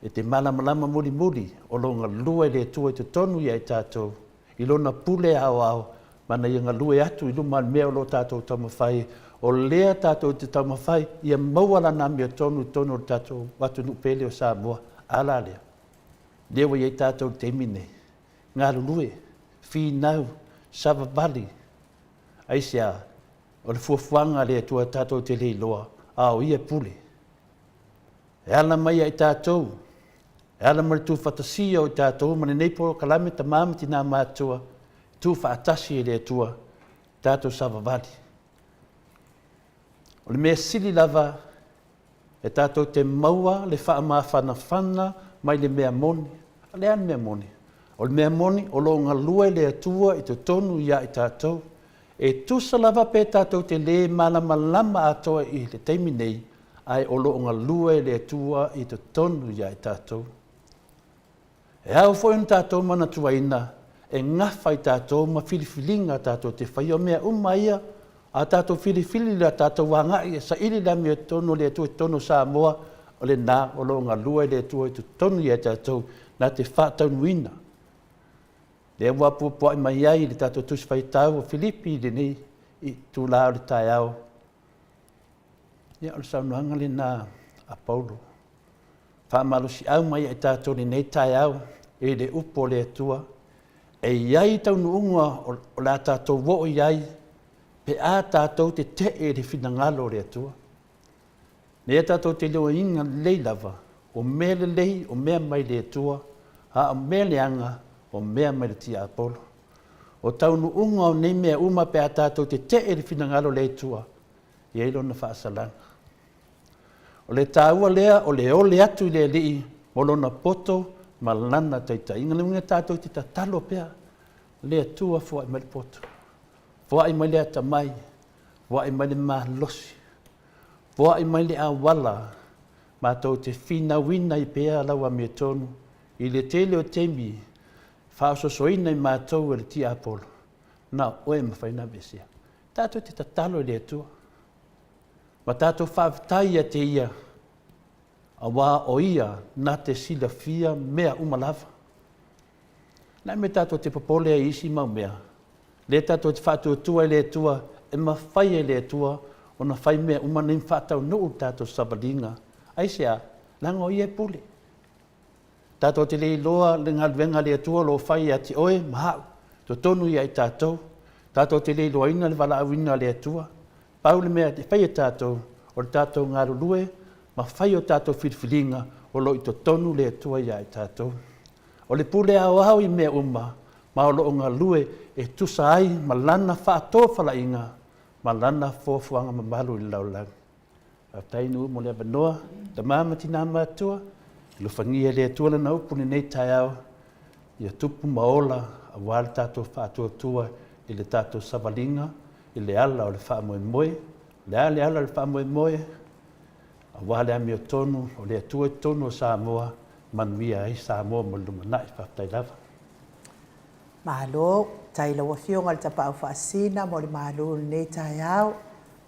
E te malamalama mulimuli o lo o galue le Atua i totonu ia i tatou, i Lona pule aoao, ma na Ia galue atu i luma o le mea o lo o tatou taumafai, o lea tatou te taumafai ia maua Lana amiotonu i totonu o le tatou atunuu pele o Samoa. A la lea? Lea ua i ai tatou i le taimi lenei, galulue, finau, savavali. Aisea? O le fuafuaga a le Atua tatou te le iloa, a o Ia e pule. E ala mai ia i tatou, e ala mai le tuufatasia o i tatou ma lenei polokalame Tama ma Tina Matutua, tuufaatasi e le Atua, tatou savavali. O le mea sili lava, e tatou te maua le faamafanafana mai le mea moni. O le a le mea moni? O le mea moni, o lo o galue le Atua i totonu ia i tatou. E tusa lava pe tatou te lē malamalama atoa i le taimi nei, ae o lo o galue le Atua i totonu ia i tatou. E ao foi ona tatou manatuaina, e gafa i tatou ma filifiliga tatou te faia. O mea uma ia, a tatou filifili le tatou agai e saili le amiotonu o le Atua i totonu o Samoa, o lena o lo o galue le Atua i totonu ia i tatou na te faataunuuina. Lea ua apuapuai mai ai le tatou Tusi Faitau o Filipi i lenei itula o le taeao. Ia, o le saunoaga lena a Paulo. Faamalosiau mai ia i tatou i lenei taeao i le upu o le Atua, e i ai taunuuga o le a tatou oo i ai pe a tatou tetee i le finagalo o le Atua. Lea tatou te iloaina lelei lava, o mea lelei o mea mai le Atua, a o mea leaga o mea mai le tiapolo. O taunuuga o nei mea uma pe a tatou tetee i le finagalo o le Atua, e i ai lona faasalaga. O le taua lea o le ole atu i le Alii mo lona poto ma lana taitaiga. Le uiga tatou te tatalo pea, le Atua foai mai le poto, foai mai le atamai, foai mai le malosi, foai mai le auala matou te finauina ai pea lau amiotonu i le tele o taimi faaososoina i matou e le tiapolo, na o oe e mafai ona aveesea. Tatou te tatalo i le Atua. Ma tatou faafetai ia te Ia, auā o Ia na te silafia mea uma lava. Le a le mea tatou te popole ai i isi mau mea? Lea tatou te faatuatua i le Atua, e mafai e le Atua ona fai mea uma nei ma faataunuu le tatou savaliga. Aisea? Leaga o Ia e pule. Tatou te le iloa le galuega a le Atua o lo o fai ia te oe ma au, totonu ia i tatou. Tatou te le iloaina le valaauina a le Atua. Pau le mea e fai e tatou, o le tatou galulue ma fai o tatou filifiliga o lo o i totonu le Atua ia i tatou. O le pule aoao i mea uma ma o lo o galue e tusa ai ma lana faatofalaiga ma lana fuafuaga mamalu i le lalolagi. Faafetai Nuu mo le avanoa, tama ma tina matua, alofagia e le Atua lana upu i lenei taeao, ia tupu ma ola aua le tatou faatuatua i le tatou savaliga i le ala o le faamoemoe. O le a le ala o le faamoemoe? Aua le amiotonu o le Atua i totonu o Samoa, manuia ai Samoa mo le lumanai. Faafetai lava. Malo, tai lau Afioga i le Tapaau Faasisina mo le malo i lenei taeao.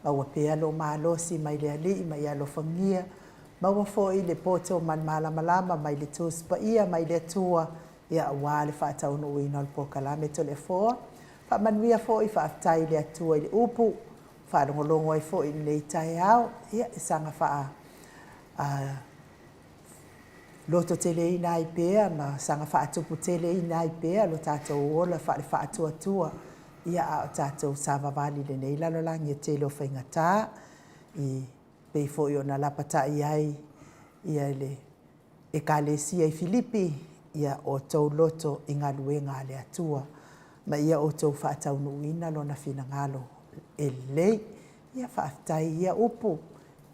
Maua pea lou malosi mai le Alii ma ia alofagia. Maua foi le poto ma le malamalama mai le Tusi Paia mai le Atua, ia aua le faataunuuina o le polokalame Toleafoa. Faamanuia foi, faafetai i le Atua i le upu, faalogologo ai foi i lenei taeao, ia e saga faa lototeleina ai pea ma saga faatuputeleina ai pea lo tatou ola faale-faatuatua, ia a o tatou savavali i lenei lalolagi e tele o faigata, i pei foi ona lapatai ai ia le Ekalesia i Filipi, ia outou loto i galuega a le Atua, ma ia outou faataunuuina Lona finagalo e lelei. Ia faafetai i ia upu,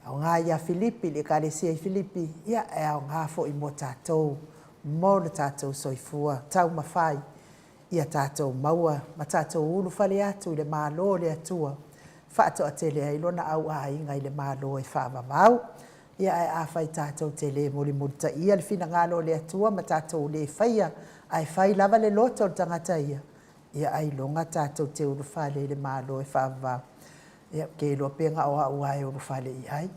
e aoga ia Filipi, le Ekalesia i Filipi, ia e aoga foi mo tatou, mo lo tatou soifua taumafai, ia tatou maua ma tatou ulufale atu i le Malo o le Atua. faatoatele ai lona auaiga i le Malo e faavavau. Ia ae afai tatou te le mulimulitaia le finagalo o le Atua ma tatou le faia, ae fai lava le loto o le tagata ia, ia ailoga tatou te ulufale i le Malo e faavavau. Ia, ou te iloa pe na o au lava e ulufale i ai.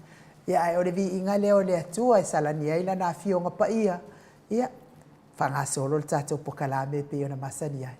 Ia ae o le viiga lea o le Atua e salani ai Lana Afioga Paia, ia, faagasolo le tatou polokalame e pei ona masani ai.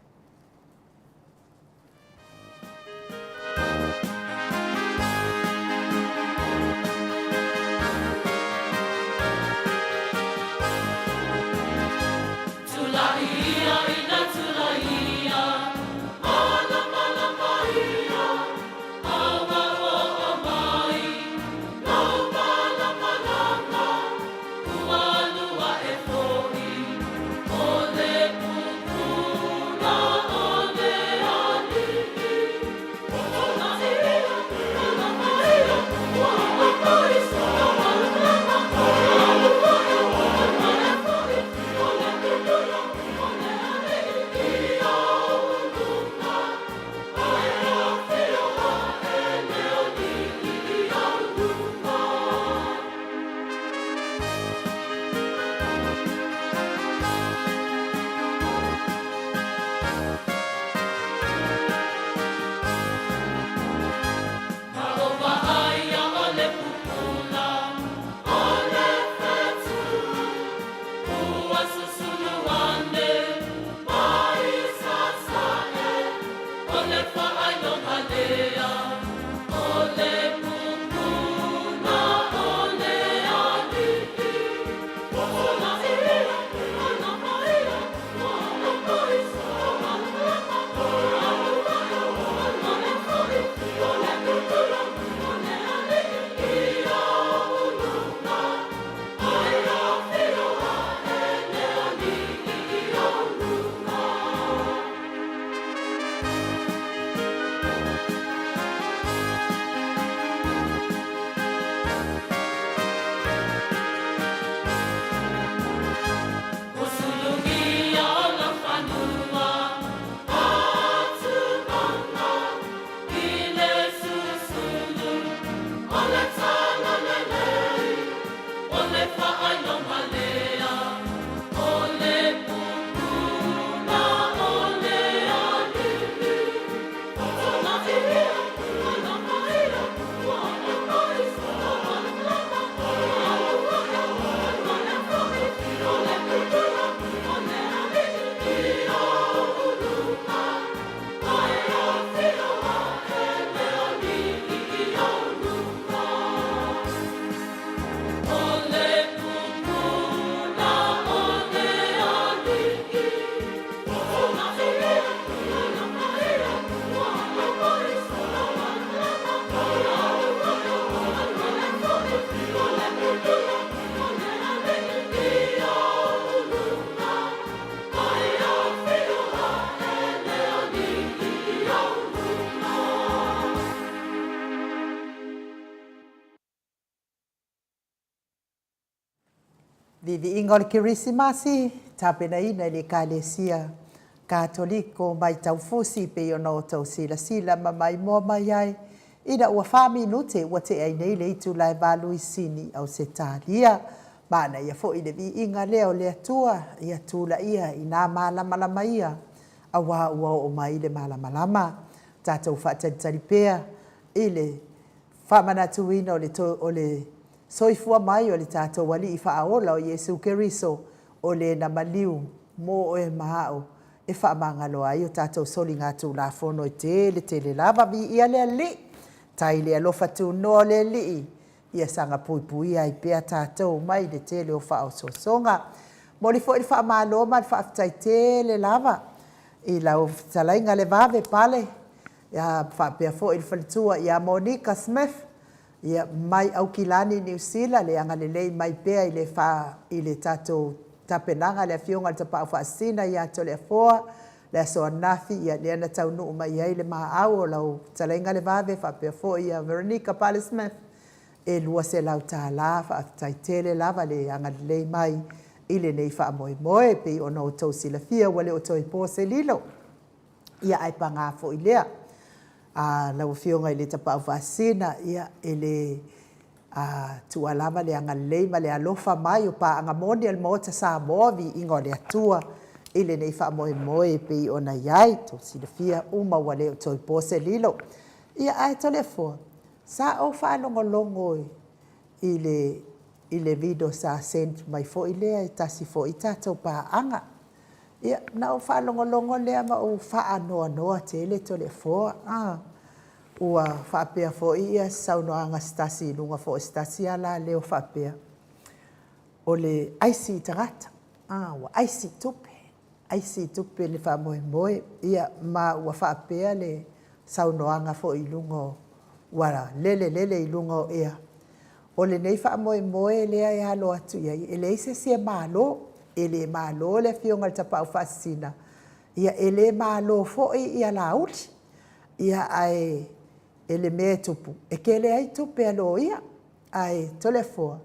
Viiviiga o le Kerisimasi, tapenaina e le Ekalesia Katoliko mai Taufusi pei ona outou silasila ma maimoa mai ai ina ua fa minute ua tea ai nei le itula e valu i Sini, Ausetalia. Manaia foi le viiga lea o le Atua ia tulaia i nā malamalama ia, aua ua oo mai le malamalama. Tatou faatalitali pea i le faamanatuina o le, o le soifua mai o le tatou Alii Faaola o Iesu Keriso, o le na maliu mo oe ma a'u e faamagalo ai o tatou soligatulafono e tele tele lava. Viia le Alii! Tai le alofa tunoa o le Alii, ia saga puipuia ai pea tatou mai le tele o faaosoosoga. Momoli foi le faamalo ma le faafetai tele lava i lau fetalaiga Levave Pale, ia faapea foi le faletua ia Monica Smith, ia mai Aukilani, Niu Sila, le agalelei mai pea i le fa, i le tatou tapenaga a le Afioga i le Tapaau Faasisina ia Toleafoa, le aso ananafi, ia lea na taunuu mai ai le maau o lau fetalaiga Levave faapea foi ia Veronica Pale Smith, e $200. Faafetai tele lava le agalelei mai i lenei faamoemoe. E pei ona outou silafia ua le o toe po se lilo, ia ae paga foi lea. A lau Afioga i le Tapaau Faasisina, ia, e le a tuua lava le agalelei ma le alofa mai o paaga moni a le Maota Samoa, viiga o le Atua i lenei faamoemoe e pei ona i ai. Tou silafia uma ua le o toe po se lilo. Ia, ae Toleafoa, sa ou faalogologo i le i le video sa sent mai foi lea e tasi foi tatou paaga. Ia, na ou faalogologo lea ma ou faanoanoa tele Toleafoa. A, ua faapea foi ia saunoaga a se tasi i luga foi o se tasi alaleo faapea, o le aisi i tagata, a, ua aisi i tupe, aisi i tupe le faamoemoe. Ia, ma ua faapea le saunoaga foi i luga o, ua lele lele i luga o ea. O lenei faamoemoe lea e alo atu i ai, e leai se isi e malo, e le malo le Afioga i le Tapaau Faasisina, ia e le malo foi ia Laauli. Ia ae e le mea e tupu, e tele ai tupe a loia. Ae Toleafoa,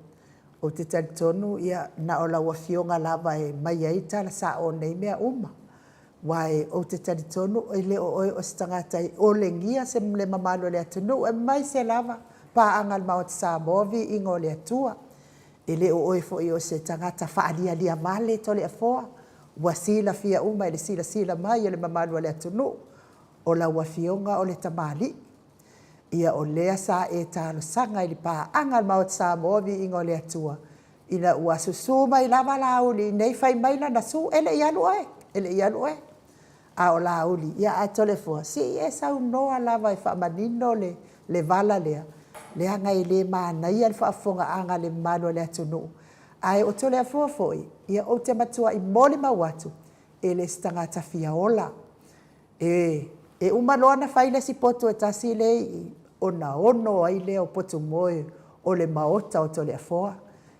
ou te talitonu ia na o lau Afioga lava e aumai ai tala sao o nei mea uma. Aua ou te talitonu e le o oe o se tagata e olegia se le mamalu o le atunuu aemaise lava paaga a le Maota Samoa, viiga o le Atua. E le o oe foi o se tagata faalialia vale Toleafoa, ua silafia uma e le silasila mai a le mamalu o le atunuu, o lau Afioga o le tamalii. Ia o lea sa e talosaga i le paaga a le Maota Samoa, viiga o le Atua, ina ua susu mai lava Laauli i inei fai mai lana su, e le i alu oe, e le i alu oe, a o Laauli. Ia ae Toleafoa, se i e saunoa lava e faamanino le, le vala lea, leaga e le manaia le faafofogaaga a le mamalu o le atunuu. Ae o Toleafoa foi, ia ou te matuai molimau atu, e le se tagata fia ola. E, e uma loa ona fai le isi potu e tasi lea i i, ona ono ai lea o potumoe o le maota o Toleafoa.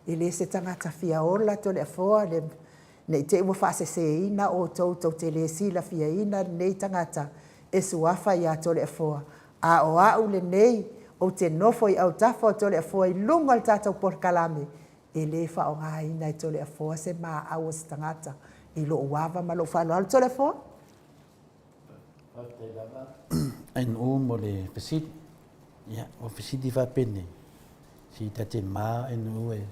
E le se tagata fia ola Toleafoa, ne i te i ua faaseseina outou tou te le silafiaina lenei tagata e suafa ia Toleafoa, a o au lenei ou te nofo i autafa o Toleafoa i luga o le tatou polokalame, e le faaaogaina e Toleafoa se maau o se tagata i lou ava ma lou faaaloalo. Toleafoa? Faafetai lava Ainuu mo le fesili. Ia, o fesili faapenei, si ta te ma Ainuu e...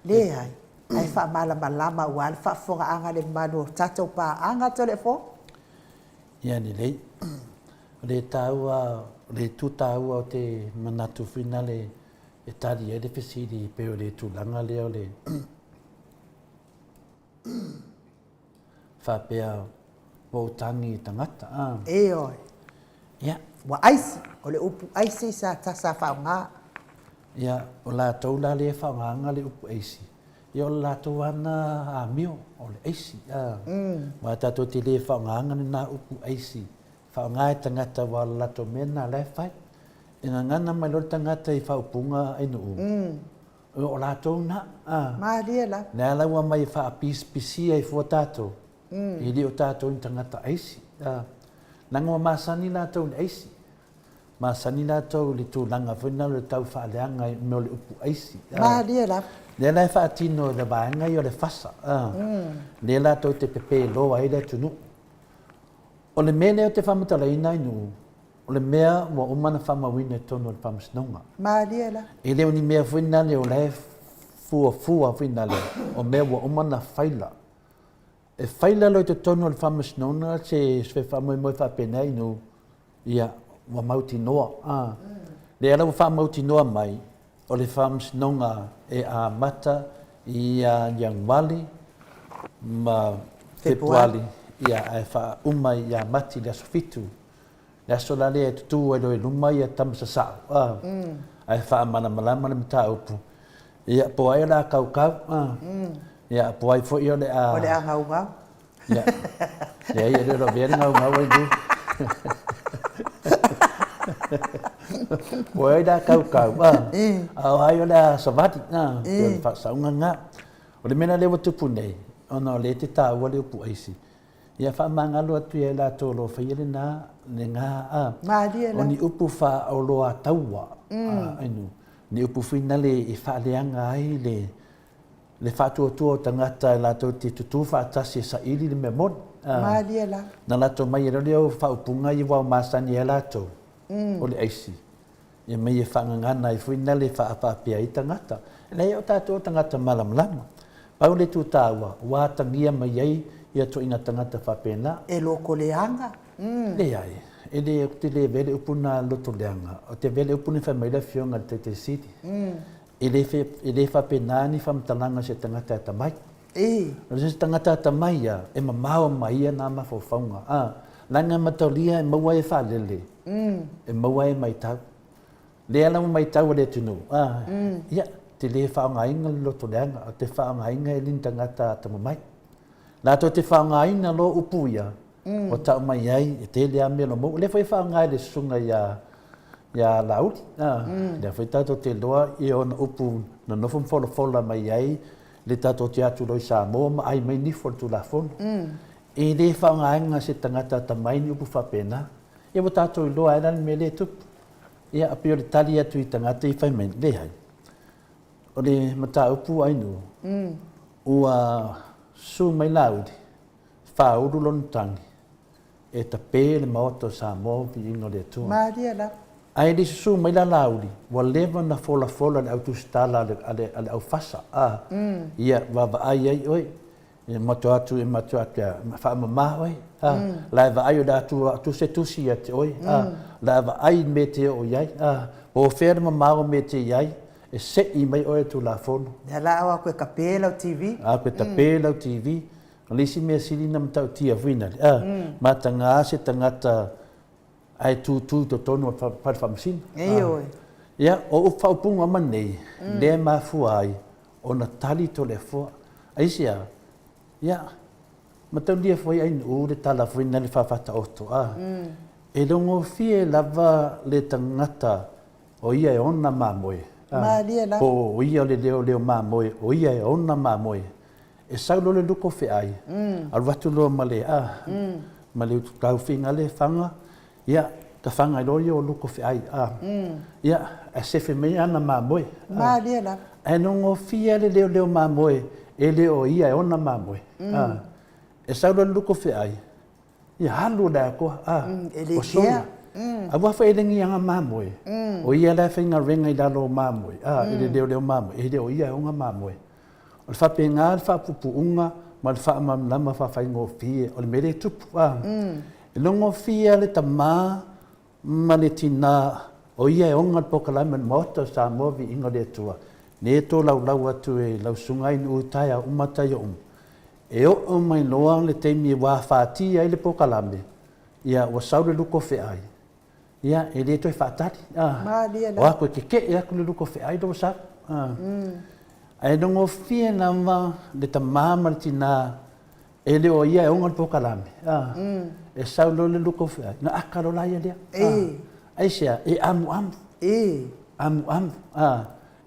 Leai, ae faamalamalama aua le faafofogaaga a le mamalu o tatou paaga Toleafoa. Ia lelei. O le taua, o le itu taua o te manatu foi nale e tali ai le fesili pei o le tulaga lea o le faapea ua ou tagi i tagata a. Ioe. Ia. Ua aisi, o le upu aisi sa sa faaaoga. Ia, o latou la lea e faaaogaina le upu aisi, ia o le latou lava lena amio, o le aisi a. Aua tatou te le faaaogaina lena upu aisi, faaaoga e tagata aua o le latou mea lena o la e fai. E gagana mai loa le tagata i faaupuga ainuu, O latou na. Malie lava. Lea la ua aumai e faapisipisia ai fua tatou, e le o tatou ni tagata aisi. Leaga ua masani latou i le aisi. Masani latou i le tulaga foi lena o le tau faaleaga i mea o le upu aisi. Malie lava. Lea la e faatino e le vaega ia o le fasa, lea latou te pepeloa ai le atunuu. O le mea lea ou te faamatalaina ai Nuu, o le mea ua uma ona faamauina i totonu o le Faamasinoga. Malie la. E le o ni mea foi nale o la e fuafua foi nale, o mea ua uma ona faila. E faila loa i totonu o le Faamasinoga se se faamoemoe faapena i Nuu, ia, ua mautinoa. A. Lea la ua faamautinoa mai, o le Faamasinoga e amata ia Ianuali ma Fepuali, ia, ae faauma ia Mati i le aso 7. Le aso la lea e tutū ai loa i luma ia tama sasao, a, ae faamalamalama le mataupu. Ia, po o ai o le a kaukau, a, ia, po o ai foi o le a... O le a gaugau. Ia, leai, e le o lavea le gaugau ai lu. Po o ai o le a kaukau, a, a o ai o le a savali, a, pei o le faasaoga lena. O le mea la lea ua tupu nei, ona o lea e te taua le upu aisi, ia faamagalo atu ia i latou o lo o faia lena, lena, a. Malie la. O ni upu faaoloataua, a, ni upu foi nale e faaleaga ai le. Le faatuatua o tagata e latou te tutū faatasi e saili le mea moni. A. Malie la. Na latou mai ai loa lea o faaupuga ia ua masani ai latou, o le aisi. Ia mai e faagagana ai foi na le faafaapea ai tagata. Leai, o tatou o tagata malamalama. Pau le itu taua, ua atagia mai ai ia toina tagata faapena. E loto leaga. Leai, e le, ou te le avea le upu na loto leaga. Ou te avea le upu na fai mai le Afioga i le Taitai Sili. E le, e le faapena ni faamatalaga se tagata atamai. O se tagata atamai ia, e mamao ma ia nā mafaufauga. A, leaga e mataulia e maua ai e faalele, e maua ai e matau. Lea lava matau a le atunuu, a, ia, te le faaaogaina le loto leaga, o te faaaogaina e le ni tagata atamamai. Latou te faaaogaina loa upu ia, ua tau mai ai, e tele lava mea o lo o maua. O lea foi e faaaoga e le susuga ia ia Laauli, a, lea foi tatou te iloa i ona upu na nofo ma folafola mai ai le tatou te atu loa i Samoa ma ai mai nifo o le Tulafono. E le faaaogaina se tagata atamai ni upu faapena. Ia ua tatou iloa ai la le mea lea e tupu. Ia, e pei o le tali atu i tagata ia fai mai, leai. O le mataupu Ainuu, ua susu mai Laauli, faaulu lona tagi, e tape le Maota o Samoa, viiga o le Atua. Malie lava. Ae le i susu mai la Laauli, ua leva ona folafola le au tusitala a le, a le, a le aufasa, a, ia vaavaai ai oe, E matua atu, e matua atu ia faamama oe, a, la e vaai o le a tu atu se tusi ia te oe, a, la e vaai i le mea e te oo i ai, a, po o fea le mamao o mea e te i ai, e se'i mai oe e le Tulafono. Lea la au a koe tape lau TV. A koe tape lau TV. O le isi mea sili na matautia foi nale, a, mataga se tagata ae tūtū i totonu o le fale faamasino. Ioe. Ia, o upu faaupuga ma nei, lea e mafua ai ona tali Toleafoa. Aisea? Ia, mataulia foi Ainuu le tala foi na le faafataoto, a. E logofie lava le tagata o ia e ona mamoe, a. Malie lava. Po o ia o le leoleo mamoe, o ia e ona mamoe. E sau loa le luko feai, alu atu loa ma le, a, ma le taufiga lea e faga, ia, ta faga ai loa ia o luko feai, a, ia, ae sefe mai ana mamoe. Malie lava. Ae nogofie le leoleo mamoe, e le o ia e ona mamoe, a. E sau loa le luko feai, ia alu le atoa, a, E le o sola. Aua foi e le ni aga mamoe, o ia la e faigaluega i lalo o mamoe, a, i le leoleo mamoe, e le o ia e ona mamoe. O le faapena le faapuupuuga ma le faamalamalama faafaigofie o le mea lea e tupu. A. E logofia le tama ma le tina o ia e ona le polokalame o le Maota o Samoa Viiga o le Atua, nei e tolaulau atu e lau susuga Ainuu i taeao uma taio uma. E oo mai loa le taimi ua afatia ai le polokalame, ia ua sau le luko feai, Ia, e le toe faatali. Malie lava. O aku e kekeʻe atu le luko feai lou sau. Ae logofie lava le tamā ma le tinā e le o ia e ona le polokalame. E sau loa le luko feai, na aka loa la ia lea. Aisea? E amuamu. Amuamu.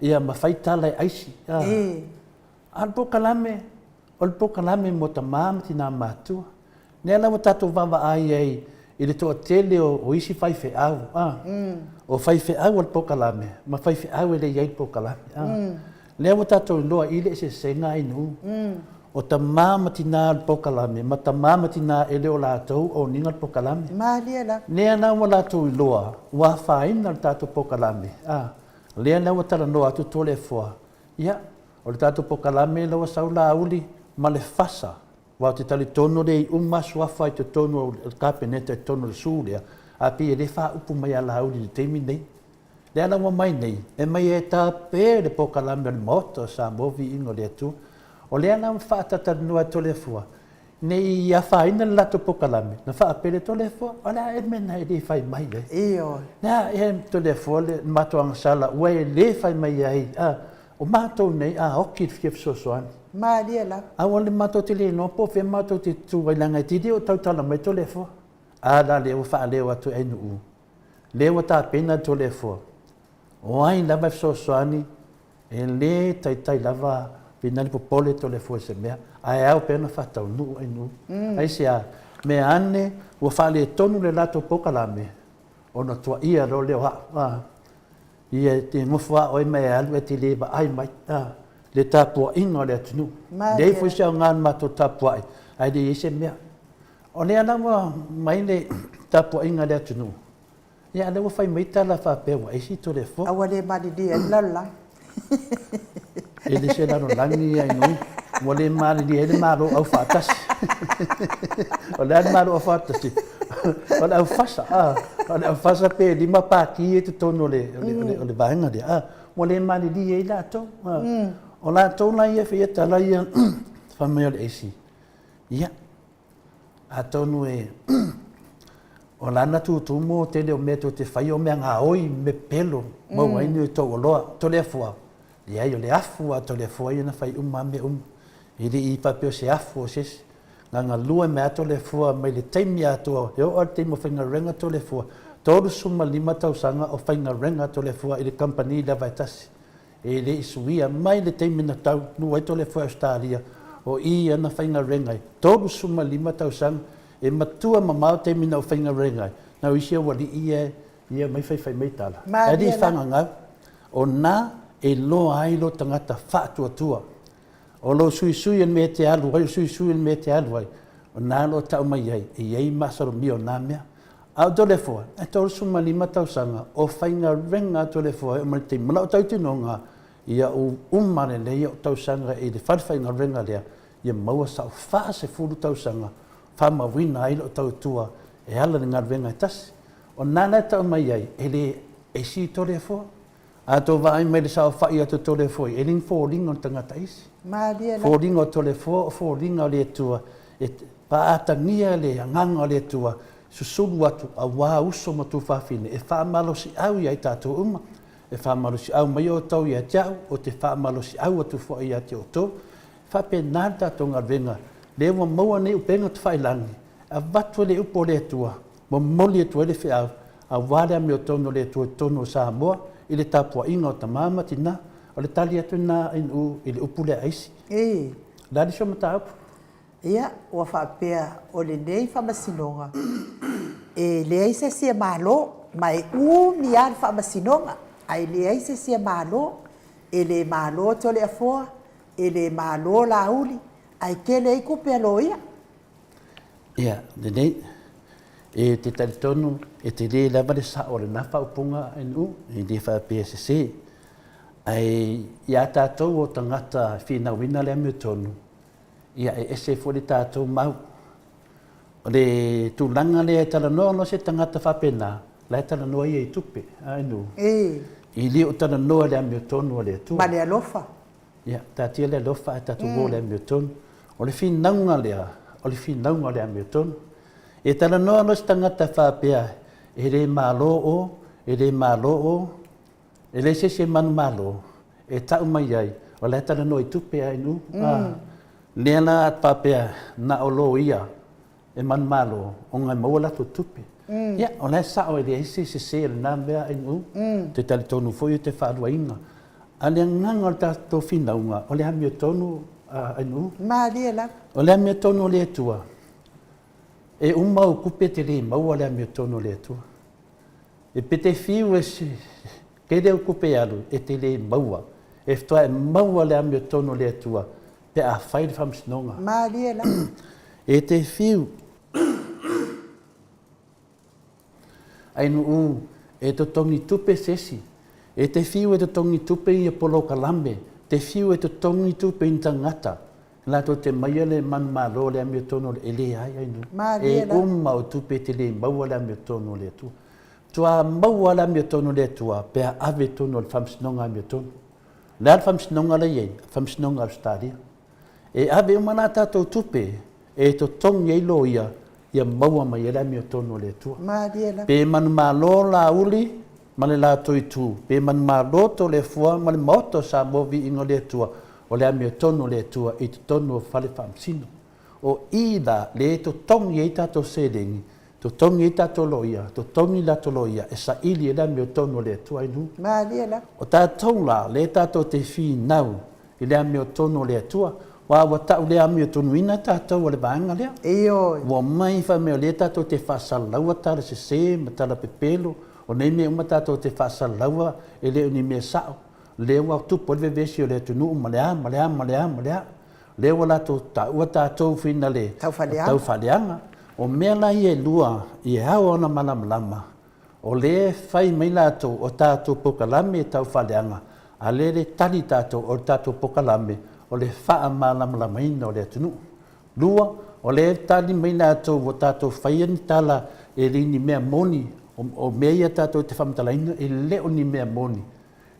Ia ma fai tala e aisi. A o le polokalame, o le polokalame mo tamā ma tinā matutua. Lea la ua tatou vaavaai ai i le toatele o isi faifeau, a, o faifeau o le polokalame ma faifeau e le i ai le polokalame, a. Lea ua tatou iloa i le eseesega ainuu, o tamā ma tinā o le polokalame ma tamā ma tinā e le o latou oniga le polokalame. Malie lava. Lea la ua latou iloa ua afaina le tatou polokalame, a. Lea la ua talanoa atu Toleafoa, ia, o le tatou polokalame la ua sau Laauli ma le fasa Aua ou te talitonu e le i uma suafa i totonu o le Kapeneta i totonu o le sue lea, ae pei e le faaupu mai ia Laauli i le taimi lenei. Lea la ua mai nei, e mai e tape le polokalame o le Maota o Samoa Viiga o le Atua. O lea la ua faatalatalanoa e Toleafoa, ne i afaina le latou polokalame, na faapele Toleafoa, o le a ea le mea lena e le fai mai ai? Ioe. Le a ea Toleafoa le matou agasala ua e le fai mai ai, a, o matou nei a oki i le fia fesoasoani. Malie lava. Aua le matou te le iloa po o fea matou te tutu ai leaga e te le o tautala mai Toleafoa. A la lea ua faaleo atu e Ainuu, lea ua tapena le Toleafoa. O ai lava e fesoasoani, e le taitai lava pina le popole Toleafoa i se mea, ae ao pea ona faataunuu Ainuu. Aisea? Mea ane ua faaletonu le latou polokalame ona tuaia loa lea o au. Ia e te nofo lava oe ma e alu e te le vaai mai. A. Le tapuaiga o le atunuu. Leai foi se aoga na matou tapuai ae le i ai se mea. O lea la ua mai le tapuaiga a le atunuu, ia a o lea ua fai mai tala faapea ua esi Toleafoa. A ua le malilie ai le lalolagi. E le se lalolagi ia Inui. Ua le malilie ai le Malo Aufaatasi. O le a le Malo Aufaatasi? O le aufasa, a. O le aufasa pe lima pati ia i totonu o le, o le, o le vaega lea, a. Ua le malilie ai latou. A. O latou la ia e faia tala ia fai mai o le aisi, ia, atonu e o lana tutumu o tele o mea tou te faia o mea gaoi, mea pepelo, maua ai ni tou oloa. Toleafoa, leai o le afu a Toleafoa ia na fai uma lava mea uma. E le i faapea o se afu o se isi. Na galue mai lava Toleafoa mai le taimi atoa, e oo lava i le taimi o faigaluega Toleafoa, 35 tausaga o faigaluega Toleafoa i le kamupani lava e tasi. E le i suia mai le taimi na taunuu ai Toleafoa i Ausetalia, o i ia na faigaluega ai, 35 tausaga. E matua mamao taimi na ou faigaluega ai, na o isi aualii ia e omai faifai mai tala. Ae le i fagagau, o na e iloa ai lou tagata faatuatua. O lou suisui o le mea e te alu ai, o le suisui o le mea e te alu ai, o na o lo o tau mai ai, e i ai masalomia o na mea. A o Toleafoa, e 35 tausaga o faigaluega a Toleafoa e oo mai i le taimi, ma lou talitonuga, ia ou uma lelei ou tausaga i le falefaigaluega lea, ia maua sau 40 tausaga faamauina ai lou tautua e ala i le galuega e tasi. O lena la e tau mai ai, e le esi Toleafoa. A tou vaai mai i le saofai a Toleafoa e le ni foliga o le tagata isi. Malie la. Foliga o Toleafoa o foliga o le Atua e faaatagia le agaga o le Atua susulu atu aua uso ma tuafafine e faamalosiau ia i tatou uma. E faamalosiau mai outou ia te au, ou te faamalosiau atu foi ia te outou. E faapena le tatou galuega, lea ua maua nei upega tafailagi, avatu ai le upu a le Atua, momoli atu ai le feau, aua le amiotonu a le Atua i totonu o Samoa, i le tapuaiga o tama ma tina. O le tali atu lena a Inuu i le upu lea aisi. O le a le isi o mataupu? Ia, ua faapea o lenei faamasinoga, e leai se isi e malo, ma e umi lava le faamasinoga, ae leai se isi e malo. E le malo Toleafoa, e le malo Laauli, ae tele ai tupe a loia. Ia, lelei. E te talitonu e tele lava le sao o lena faaupuga NU, e le faapea e sese. Ae ia tatou o tagata e finauina le amiotonu, ia e ese foi le tatou mau. O le tulaga lea e talanoa ona o se tagata faapena, la e talanoa ia i tupe, a NU. E le o talanoa i le amiotonu a le Atua. Ma le alofa. Ia, taatia le alofa ae tatou o i le amiotonu. O le finauga lea, o le finauga o le amiotonu. E talanoa loa se tagata faapea, e le malo o, e le malo o, e leai se isi e manumalo, e tau mai ai, o la e talanoa i tupe a inu. Mm. Lea la faapea, na o loia e manumalo ona e maua latou tupe. Mm. Ia, o la e sao e leai se sese o lena mea inu. Mm. Te talitonu foi o te faaluaina. A le agaga o le tatou finauga, o le amiotonu a inu. Malie lava. O le amiotonu o le Atua, e uma ou tupe te le maua le amiotonu o le Atua. E pe te fiu e tele au tupe e alu, e te le maua. E faatoa e maua le amiotonu o le Atua pe a fai le faamasinoga. Malie lava. E te fiu Ainuu e totogi tupe se isi. E te fiu e totogi tupe ia polokalame, te fiu e totogi tupe i ni tagata, latou te maia le manumalo o le amiotonu o le, e leai Ainuu. Malie E lava. uma o tupe e te le maua le amiotonu o le Atua. Faatoa maua le amiotonu o le Atua pe a ave i totonu o le faamasinoga amiotonu. O le a le faamasinoga la e i ai? Faamasinoga a Ausetalia. E ave uma la tatou tupe e totogi ai loia ia maua mai ai le amiotonu a le Atua. Malie lava. Pe manumalo Laauli ma le latou itu, pe manumalo Toleafoa ma le Maota o Samoa Viiga o le Atua, o le amiotonu a le Atua i totonu o fale faamasino. O i la lea e totogi ai tatou seleni, totogi ai tatou loia, totogi latou loia e saili ai le amiotonu a le Atua i luga. Malie lava. O tatou la, lea tatou te finau i le amiotonu o le Atua, aua ua tau le amiotonuina tatou o le vaega lea. Ioe. Ua omai fai mai o lea tatou te faasalalaua tala sese ma tala pepelo, o nei mea uma tatou te faasalalaua e le o ni mea sao. Lea ua tupu ai le vevesi o le atunuu ma le a ma le a ma le a ma le a. Lea ua latou taua tatou finale taufaaleaga. O mea la ia e lua e ao ona malamalama, o lea e fai mai latou o tatou polokalame taufaaleaga, a lea e tali tatou o le tatou polokalame o le faamalamalamaina o le atunuu. Lua, o lea e tali mai latou ua tatou faia ni tala e le ni mea moni, o mea ia tatou te faamatalaina e le o ni mea moni.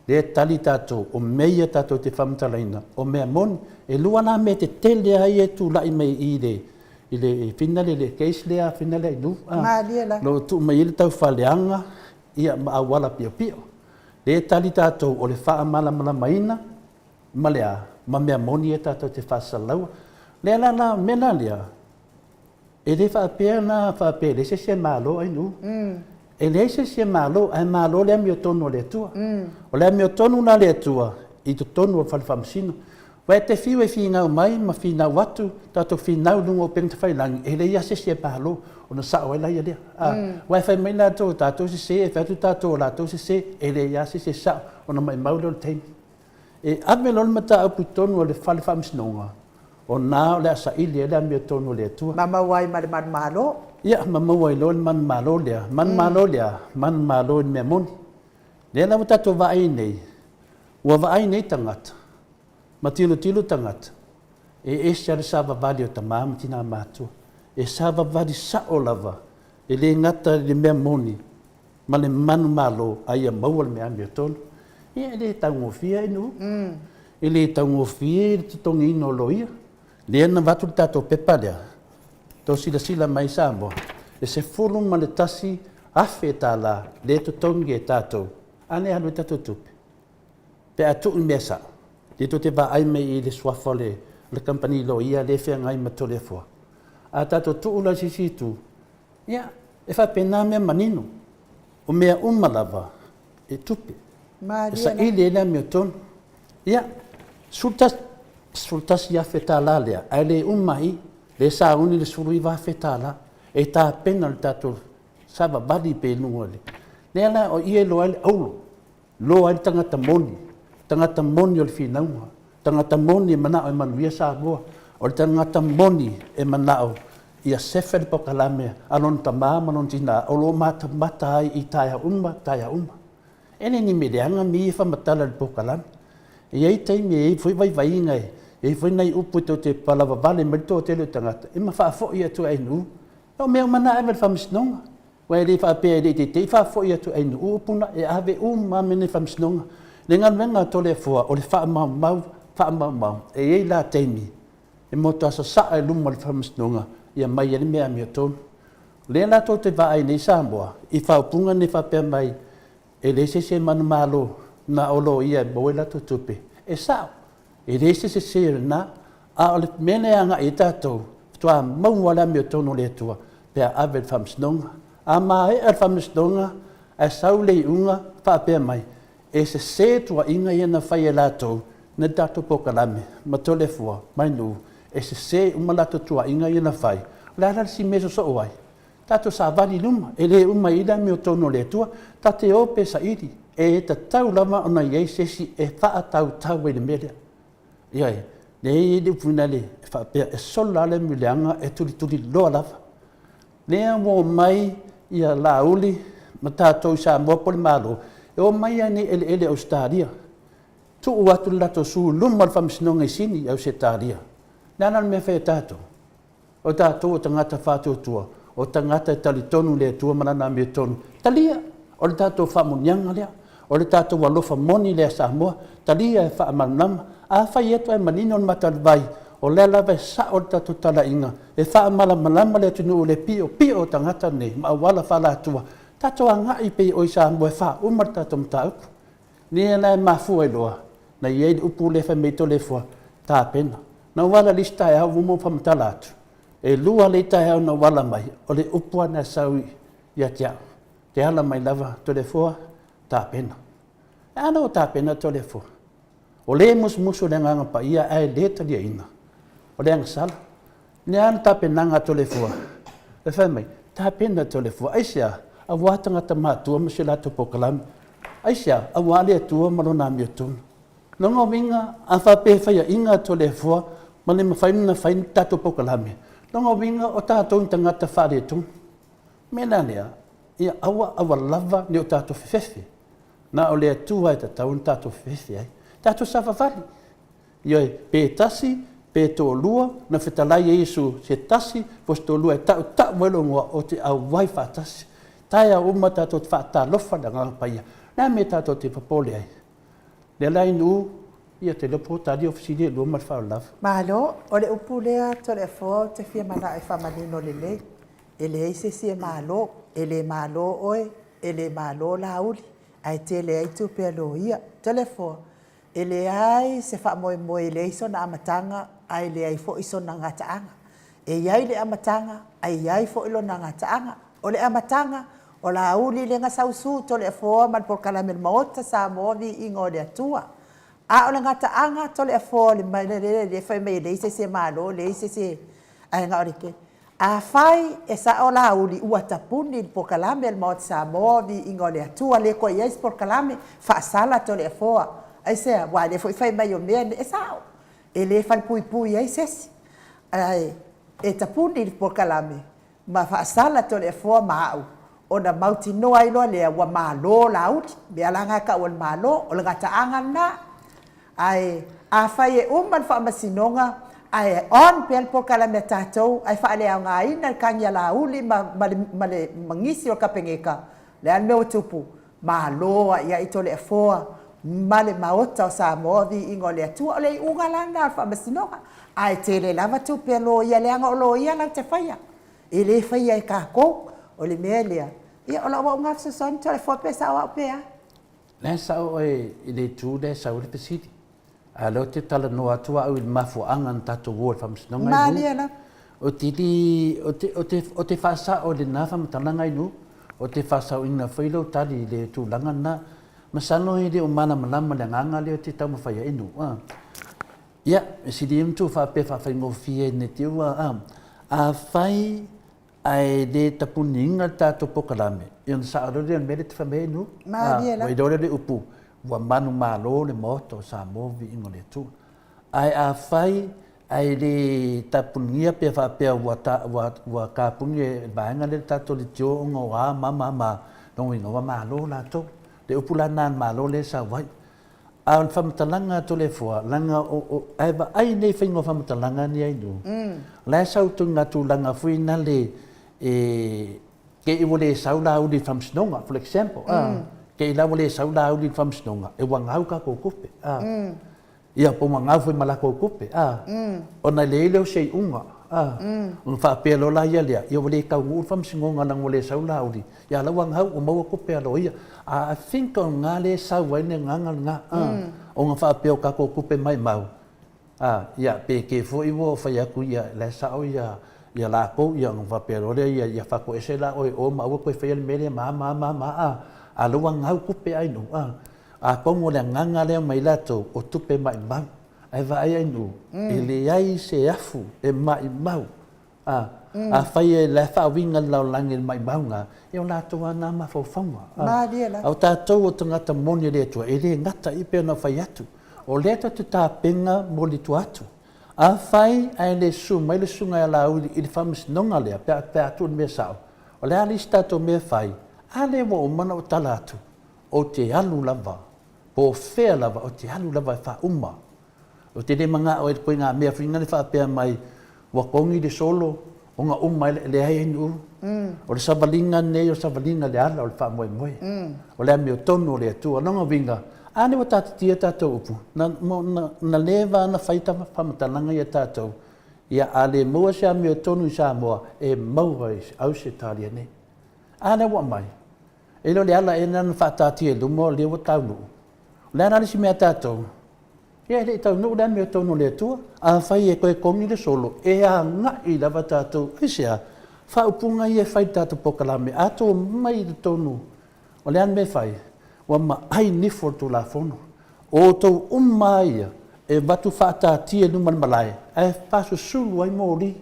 Lea e tali tatou, o mea ia tatou te faamatalaina, o mea moni. E lua la mea tetele lava ia e tulai mai i le i le finale le case lea finale ai nu. Malie la. Lo tuu mai ai le taufaaleaga ia ma auala piopio. Lea e tali tatou o le faamalamalamaina ma le a ma mea moni ia tatou te faasalaua. Lea la la mea la lea E le faapea na faapea e leai se isi e malo ai nuu. E leai se isi e malo, ae malo le amiotonu a le Atua. O le amiotonu la a le Atua i totonu o le fale faamasino. Aua e te fiu e finau mai ma finau atu, tatou finau i luga o upega tafailagi, e leai lava se isi e malo, ona sao ai laia lea. Aua e fai mai latou o tatou sese, e fai atu tatou o latou sese, e leai lava se isi e sao, ona maumau lea o le taimi. E ave loa le mataupu i totonu o le fale faamasinoga, o na o le a saili ai le amiotonu o le Atua. Ma maua ai ma le manumalo. Ia, ma maua ai loa le manumalo lea. Manumalo lea, manumalo i le mea moni. Lea la ua tatou vaai ai nei, ua vaai nei tagata, ma tilotilo tagata, e ese lava le savavali o tama ma tina matutua. E savavali sao lava, e le gata i le mea moni, ma le manumalo a ia maua le mea amiotonu. Ia e le taugofie ai nuu. E le taugofie le totogiina o loia. Lea na avatu le tatou pepa lea, tou silasila mai Samoa, e $11,000 lea e totogi e tatou, a lea e alu ai tatou tupe. Pe a tuu i mea sao, lea tou te vaai mai i le suafa o le kamupani loia lea e feagai ma Toleafoa. A tatou tuu la i se isi itu, Ia, e faapena mea manino, o mea uma lava e tupe, e saili ai le amiotonu. Ia, $11,000 lea, ae le uma ai, lea e sauni le $19,000 e tapena le tatou savavali pea i luga o le... Lea la, o i e iloa ai le auro, Iloa ai le tagata moni, tagata moni o le finauga, tagata moni e manao e manuia Samoa, o le tagata moni e manao ia sefe le polokalame a lona tama ma lona tina o lo o matamata ai i taeao uma, taeao uma. E le ni mea leaga mea ia e faamatala i le polokalame. E i ai taimi e i ai foi vaivaiga, e i ai foi nai upu e tou te palavavale mai le toatele o tagata, e ma faafoi atu e ainuu. O mea uma na e ave i le faamasinoga. Aua e le faapea e le i teitei faafoi atu e Ainuu upu na, e ave uma lava mea nei i le faamasinoga. Le galuega a Toleafoa, o le faamaumau, faamaumau. E i ai la taimi e matua sasaa i luma o le faamasinoga ia aumai ai le mea amiotonu. O lea la tou te vaai nei Samoa i faaupuga nei faapea mai e leai se isi e manumalo na o loia e maua ai latou tupe. E sao, E leai se sese o lena, a o le mea lea e agai ai tatou, faatoa maua le amiotonu o le Atua pe a ave i le faamasinoga. A maea le faamasinoga ae sau le iuga faapea mai, e sese tuuaiga ia na fai e latou nei le tatou polokalame ma Toleafoa ma Nuu, e sese uma latou tuuaiga ia na fai. O le a la le isi mea e sosoo ai? Tatou savali i luma, e le uma ai le amiotonu o le Atua. Ta te o pe saili, e tatau lava ona i ai se isi e faatautau ai i le mea lea. Ioe, lea e i ai le upu lea e faapea, e sola lava le muliaga e tulituliloa lava. Lea ua omai ia Laauli ma tatou i Samoa po o le Malo, e omai lava i eleele o Ausetalia, tuu atu le latou sue i luma o le Faamasinoga i Sini i Ausetalia. O le a la le mea e fai e tatou? O tatou o tagata faatuatua, o tagata e talitonu i le Atua ma Lana amiotonu. Talia! O le tatou faamanuiaga lea. O le tatou alofa moni lea Samoa. Talia e faamalamalama. A fai atu ae manino le matavai, o lea lava e sao le tatou talaiga, e faamalamalama le atunuu i le piopio o tagata nei ma auala faalatua. Tatou agai pea i o i Samoa e faauma le tatou mataupu. Lea la e mafua ai loa na i ai le upu lea fai mai Toleafoa, tapena. Na ou ala i le isi taeao ua uma ona faamatala atu, e lua lelei taeao na ou ala mai, o le upu lava lena e sau ia te au, te ala mai lava Toleafoa, tapena. A lea ua tapena Toleafoa? O lea e musumusu le Agaga Paia ae le taliaina, o le agasala. Le a le tapenaga a Toleafoa? E fai mai, tapena Toleafoa. Aisea? Aua tagata matutua ma si o latou polokalame. Aisea? Aua le Atua ma Lona amiotonu. Lona uiga, a faapea e faiaina atu e le Atua ma le mafai ona fai ni tatou polokalame, lona uiga o tatou ni tagata faaletonu. O le mea la lea, ia aua aua lava ne i o tatou fefefe, na o le Atua e tatau ona tatou fefefe ai. Tatou savavali, ioe, pe tasi, pe toalua, na fetalai e Iesu se tasi po o se toalua e tautau ai lou igoa, ou te auai faatasi. Taeao uma tatou te faatalofa i le Agaga Paia. O le a le mea tatou te popole ai? Lea la inu, ia te iloa po o tali au fesili e lua ma le faaaloalo lava. Malo, o le upu lea Toleafoa ou te fia manao e faamanino lelei, e leai se isi e malo, e le malo oe, e le malo Laauli, ae tele ai tupe a loia. Toleafoa, e leai se faamoemoe, e leai sona amataga ae leai foi sona gataaga. E i ai le amataga ae i ai foi lona gataaga. O le amataga, o Laauli lea na sausu Toleafoa ma le polokalame a le Maota Samoa Viiga o le Atua. A o le gataaga Toleafoa o le mea lea fai mai e leai se isi e malo, leai se isi e... ae na o le... Afai e sao Laauli ua tapuni le polokalame a le Maota Samoa Viiga o le Atua, le toe i ai se polokalame, faasala Toleafoa. Aisea? Aua o lea foi e fai mai o mea nei, e sao, e le falepuipui ai se isi, ae e tapuni le polokalame ma faasala Toleafoa ma au, ona mautinoa ai loa lea ua malo Laauli. O mea la na e tau o le malo, o le gataaga lena. Ae afai e uma le faamasinoga ae on pea le polokalame a tatou ae faaleaogaina le tagi a Laauli ma nisi o le Kapeneta, o le a le mea ua tupu? Malo ai ai Toleafoa ma le Maota o Samoa, viiga o le Atua. O le iuga la lena o le faamasinoga. Ae tele lava tupe a loia, leaga o loia latou te faia, e le faia e tatou. O le mea lea, ia o lau au lena fesoasoani Toleafoa pe sao au pe a. La e sao oe i le itu lea e sau ai le fesili. A o lea ou te talanoa atu au i le mafuaaga na tatou o ai i le faamasinoga i Malie lava. Ou te le, ou te, ou te, ou te faasao i lena faamatalaga i nuu. Ou te faasaoina foi lau tali i le tulaga lena. Masalo e le o malamalama le agaga lea ou te taumafai ai i nuu. A. Ia, e sili ona tuu faapea faafaigofie ne i te i ua, a. Afai Ae le tapuniina le tatou polokalame, ia ona sao loa lea o le mea lea e te fai mai ai Nuu. Malie la. Ua iloa lea o le upu, ua manumalo le Maota o Samoa viiga o le Atua. Ae afai ae le tapunigia pe faapea ua ta, ua, ua tapuni e le vaega lea le tatou leitio ona o a ma ma ma, lona uiga ua malo latou. Le upu la lena a le Malo lea e sau ai. A o le faamatalaga a Toleafoa, leaga o, o, ae vaai nei faiga o faamatalaga nei ai nuu, o la e sau tonu ngā tulaga foi nale e, ke i ua le sau Laauli i le faamasinoga, for example, a, ke i la ua le sau Laauli i le faamasinoga, e ua gau tatou tupe, a. Ia, po ua gau foi ma latou tupe, a, ona e leai lea o se iuga, a, ona faapea loa la ia lea, ia ua le taunuu le faamasinoga leaga ua le sau Laauli, Ia la ua gau ua maua tupe a loia. A I think o lena lea e sau ai le agaga lena, a, ona faapea o tatou tupe maimau, a, ia pe ke foi ua fai atu ia la e sao ia ia latou ia ona faapea loa lea ia ia faatoese la oe i o ma aua toe faia le mea lea ma ma ma ma a, a la ua gau tupe ai nuu, a. Atonu o le agaga lea mai latou o tupe maimau. Ae vaai ai nuu, e leai se afu e maimau A, afai e la e faauiga le lalolagi e le maimauga, ia o latou lava na mafaufauga. A, Malie lava. a o tatou o tagata moni a le Atua, e le gata i pei ona fai atu, o lea tatou te tapena mo le tua atu. Afai ae le susu mai le susuga ia Laauli i le faamasinoga lea, pe a, pe a tuu i le mea sao, o le a le isi tatou mea e fai? A lea ua uma ona ou tala atu, ou te alu lava, po o fea lava, ou te alu lava e faauma. Ou te le manao e koe ngā mea whina le whaapea mai ua kongi le solo ona uma e leai ai nuu. O le savalinga nei o le savalinga le ala o le faamoemoe. O le amiotonu o le Atua. Lona uiga, a lea ua taatitia tatou upu, na, na, na leva ona fai faamatalaga ia tatou, ia a le maua se amiotonu i Samoa, e maua i Ausetalia nei. A lea ua aumai, e le o le ala ea lena na faataatia i luma o lea ua taunuu. O le a la le isi mea a tatou? Ia e le i taunuu le amiotonu o le Atua. Afai e toe togi le solo, e agai lava tatou. Aisea? Faaupuga ia e fai i le tatou polokalame, a tou omai i totonu, o le a le mea e fai? Ua maai nifo o le Tulafono. O outou uma lava ia e avatu faataatia i luma o le malae, ae faasusulu ai moli.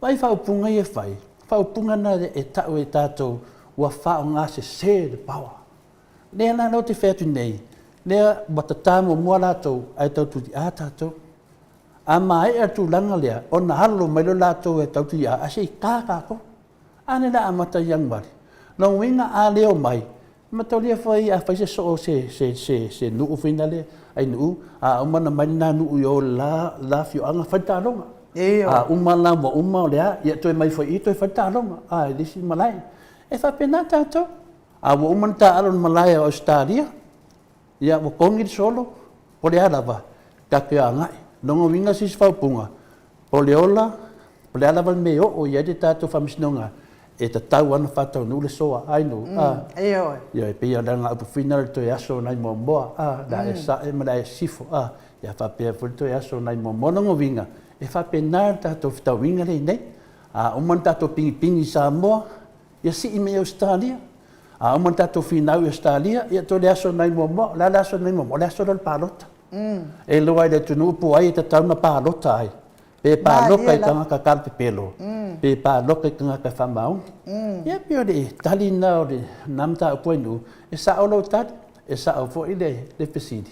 Vaai faaupuga ia e fai, faaupuga na e tau e tatou ua faaaoga sese le power. Lea la ou te fai atu nei, Lea ua tatā muamua latou ae tau tuli'a tatou. A maea le tulaga lea, ona alo mai lea o latou e tau tuli'a ae se i ta tatou. A lea o le a amata ia Ianuari. Lona uiga a le omai, mataulia foi a fai se soo se se se se nuu foi lale ai nuu, a uma ona mai lena nuu i o i le la la afioaga fai le taaloga. A uma la ua uma o le a, ia toe mai foi i i toe fai le taaloga a i le isi malae. E faapena tatou. A ua uma ona taaalo i le malae o Ausetalia, ia ua togi le solo, po o le a lava, tatou te agai. O lona uiga sisi faaupuga, o le ola, o le a lava le mea e oo i ai le tatou Faamasinoga, e tatau lava ona faataunuu le soa. Ai nuu, a? Ioe. Ioe, e pei o le upu foi lena o le toe aso nai Moamoa, a, le a e sae ma le a e sisifo, a, ia faapea foi le toe aso nai Moamoa. O lona uiga, e faapena le tatou fetauiga lea i inei. A uma ona tatou pinipini i Samoa, ia sii mai i Ausetalia. A uma ona tatou finau i Ausetalia, ia toe o le aso nai Moamoa. O le a le aso nai Moamoa? O le aso lea o le palota. E iloa ai e le atunuu po o ai e tatau ona palota ai, pe palota i tagata talapepelo, pe palota i tagata faamaoni. Ia e pei o le tali lena o lena mataupu Ainuu, e sao lau tali, e sao foi le fesili,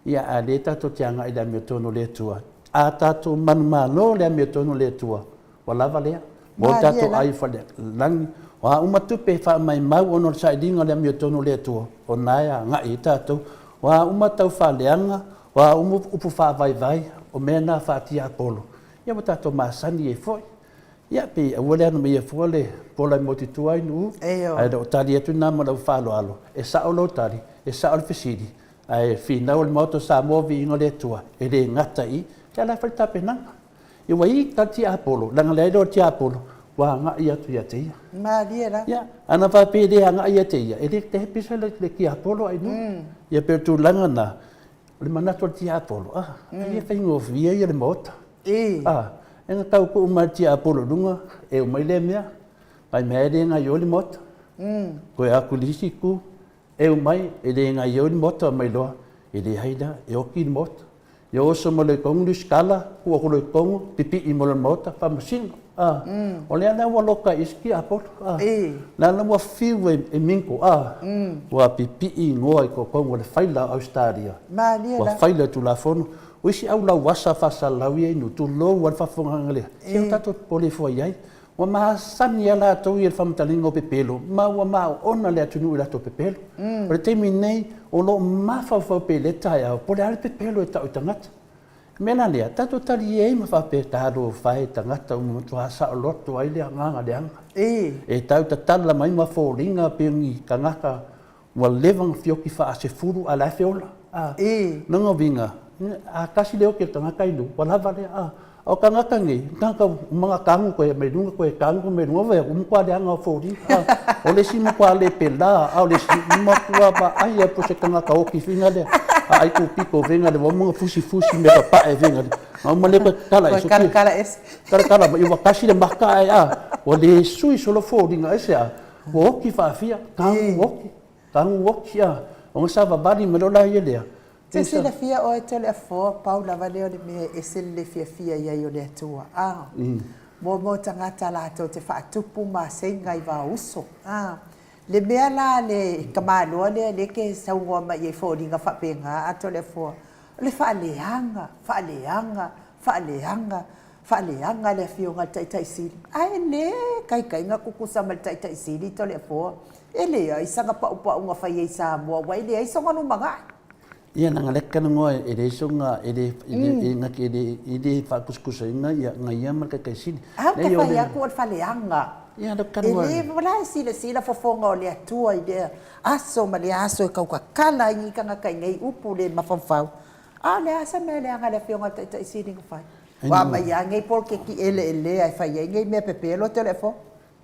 ia a o lea tatou te agai i le amiotonu a le Atua. A tatou manumalo i le amiotonu a le Atua, Ua lava lea. Mo le tatou ai lagi, o a uma tupe e faamaimau ona o le sailiga o le amiotonu o le Atua, o na e agai ai tatou. O a uma tau faaleaga, o a uma upu faavaivai, o mea na faatiapolo, ia ua tatou masani ai foi. Ia pe aua le ana fua le pola e motu i tua ai nuu, ae le o tali atu lena ma lau faaaloalo, e sao lou tali, e sao le fesili, ae finau le Maota o Samoa viiga o le Atua, e le gata i i, ia la e fai le tapenaga. Ia ua i ta tiapolo, leaga leai loa tiapolo, ua agai atu ia te ia. Malie la. Ia, ana faapea e le agai ia te ia, e le pisa le tiapolo ai nuu. Ia pei o le tulaga lena, o le manatu o le tiapolo, ah, e le faigofie ia le maota. Ah, e na tau tuu mai le tiapolo i luga, e omai lea mea, mai mea e le gaoioi le maota. Toe atu i le isi itu, Eu mai, e le gaioi le maota mai loa, e leai la, e oti le maota. Ia oso mai loa i totonu Lusitala, tuu atu loa i totonu, pipii mai loa i le maota, faamasino. A, o lea la ua loka ai i isi tiapolo. A, lea la ua fiu e mingle, a, ua pipii igoa i totonu o le faila o Ausetalia. Ua faila i Tulafono. O isi au lauasa faasalalau ia inu, tulou lava le faafofogaaga lea, se ua tatou popole fua i ai. Ua masani lava latou ia i le faamatalaina o pepelo, ma ua maoona le atunuu i latou pepelo. O le taimi nei, o lo o mafaufau pea i lea taeao, po o le a le pepelo e tau i tagata. O le mea la lea, tatou talie ai ma faapea, talofa e, tagata ua matua saoloto ai le agaga leaga. E tau tatala mai ma foliga pei o ni tagata Ua leva ona fioki faasefulu a o la e feola. A. Lona uiga, a tasi le oki o le tagata i luga, ua lava lea. A o tagata nei, tagata uma na tanu koe mai luga koe tanu mai luga, ua matua leaga o foliga. A o le isi matua le pela, a o le isi matua vaai lava po o se tagata oki fina lea. A ai kupito fina lea, ua uma ona fusifusi mea papae fina lea. Na uma lea toe tatala ese. Talatala ese. Talatala mai, ua tasi le maka ae a, ua le sui solo foliga, aisea? Ua oti faafia, tanu oti, tanu oti, a, ona savavali mai loa laia lea. Te silafia oe Toleafoa, pau lava lea o le mea e ese le le fiafia i ai o le Atua, a, mo tagata latou te faatupu maseiga i vaouso, a, le mea la le tamaloa lea lea e te saunoa mai i ai i foliga faapena, a Toleafoa, o le faaleaga, faaleaga, faaleaga, Faaleaga le afioga i le Taitai Sili, ae le taitai na tutusa ma le Taitai Sili Toleafoa. E leai sana paupauga fai ai i Samoa aua e leai sona lumanai. Ia leaga lea talanoa e leai sona e le e na te le e le faatusatusaina ia na ia ma le Taitai Sili. A ou te fai atu o le faaleaga. Ia lea talanoa. E le la e silasila fofoga o le Atua i lea aso ma lea aso e tautatala ai ni tagata i nei upu le mafaufau. A o le a se mea leaga a le Afioga i le Taitai Sili na fai? Ua aumai lava nei poloketi eleelea e fai ai nei mea pepelo Toleafoa.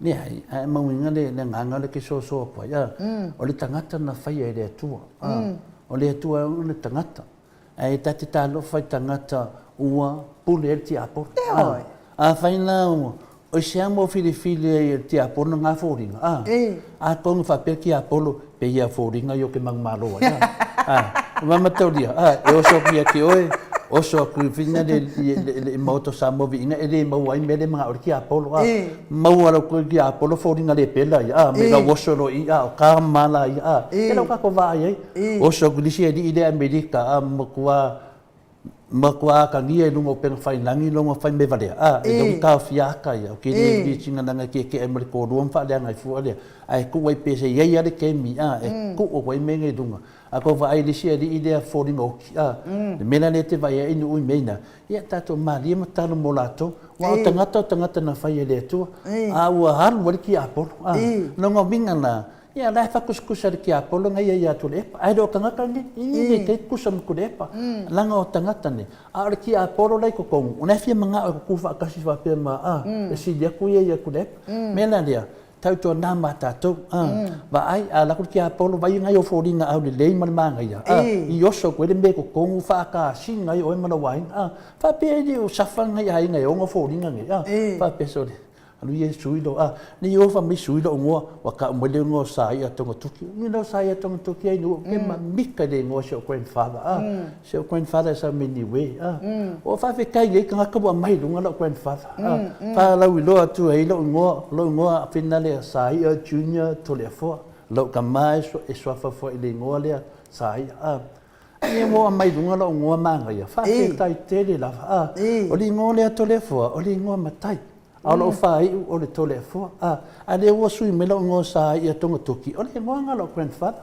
Leai, ae mauina le agaga lea e te soso atu ai, a, o le tagata na faia e le Atua, a, o le Atua e ona le tagata, ae ta te talofa i tagata ua pule ai le tiapolo. A, afai la ua, o se a mo filifili ai e le tiapolo na foliga, a, atonu faapea le tiapolo, pei a foliga i o ke manumalo ai, a, a, ma mataulia, a, e oso atu ia te oe, Oso atu i whina le le maota o Samoa viiga e le maua ai mea le manao le tiapolo a. Maua lau koe tiapolo foliga le pela ia a me lau oso loa i a o ka mala ia a. E lau kako vaai ai. Oso atu i le isi alii lea Amerika a matua matua atagia i luga o upega tafailagi lona fai mea valea a e le o taofia ata ia o ke le riichina leaga e tietie ai ma le toalua ma faaleaga ai fua lea ae tuu ai pea se i ai lava le taimi a e tuu atu ai mea nei i luga a tou vaai i le isi alii lea foliga oti a le mea la lea e te vaai ai nuu i mea ina ia tatou malie ma tatalo mo latou aua o tagata o tagata na fai e le Atua a ua alu ai le tiapolo a lona uiga la Ia, la e faakusikusa e le tiapolo na ia ia Tuilaepa, ae le o tagata nei, i le tai kusa ma Tuilaepa, leaga o tagata nei. A o le tiapolo la i totonu, o la e fia manao e tutu faatasi faapea ma, a, e sili atu ia ia Tuilaepa. O le mea la lea, tautuana ma tatou, a, vaai, a alu atu le tiapolo, vaai nai ou foliga aulelei ma le manaia, a, i oso atu ai le mea i totonu, faatasina ai oe ma lou aiga, a, faapea e le o safa nai aiga e ona foliga nei, a, faapea, sole. Alu ia e sui lo a nei o fa mai sui lo ngoa wa ka mai le ngoa sa ia tonga tuki ni lo sa ia tonga tuki ai nu ke ma mika le ngoa si o grandfather a si o grandfather sa mini we a o fa fe kai le ka ka wa mai lunga lo grandfather a fa la wi lo atu ai lo ngoa lo ngoa finale sa ia junior to le fo lo ka mai so e so fa fo le ngoa le sa ia a Ia ua aumai i luga lou igoa manaia, faafetai tele lava. A, o le igoa lea Toleafoa, o le igoa matai. A o lou faaiu o le Toleafoa. A, a lea ua sui mai lou igoa sa ia Togatoki, o le igoa lena o lou grandfather.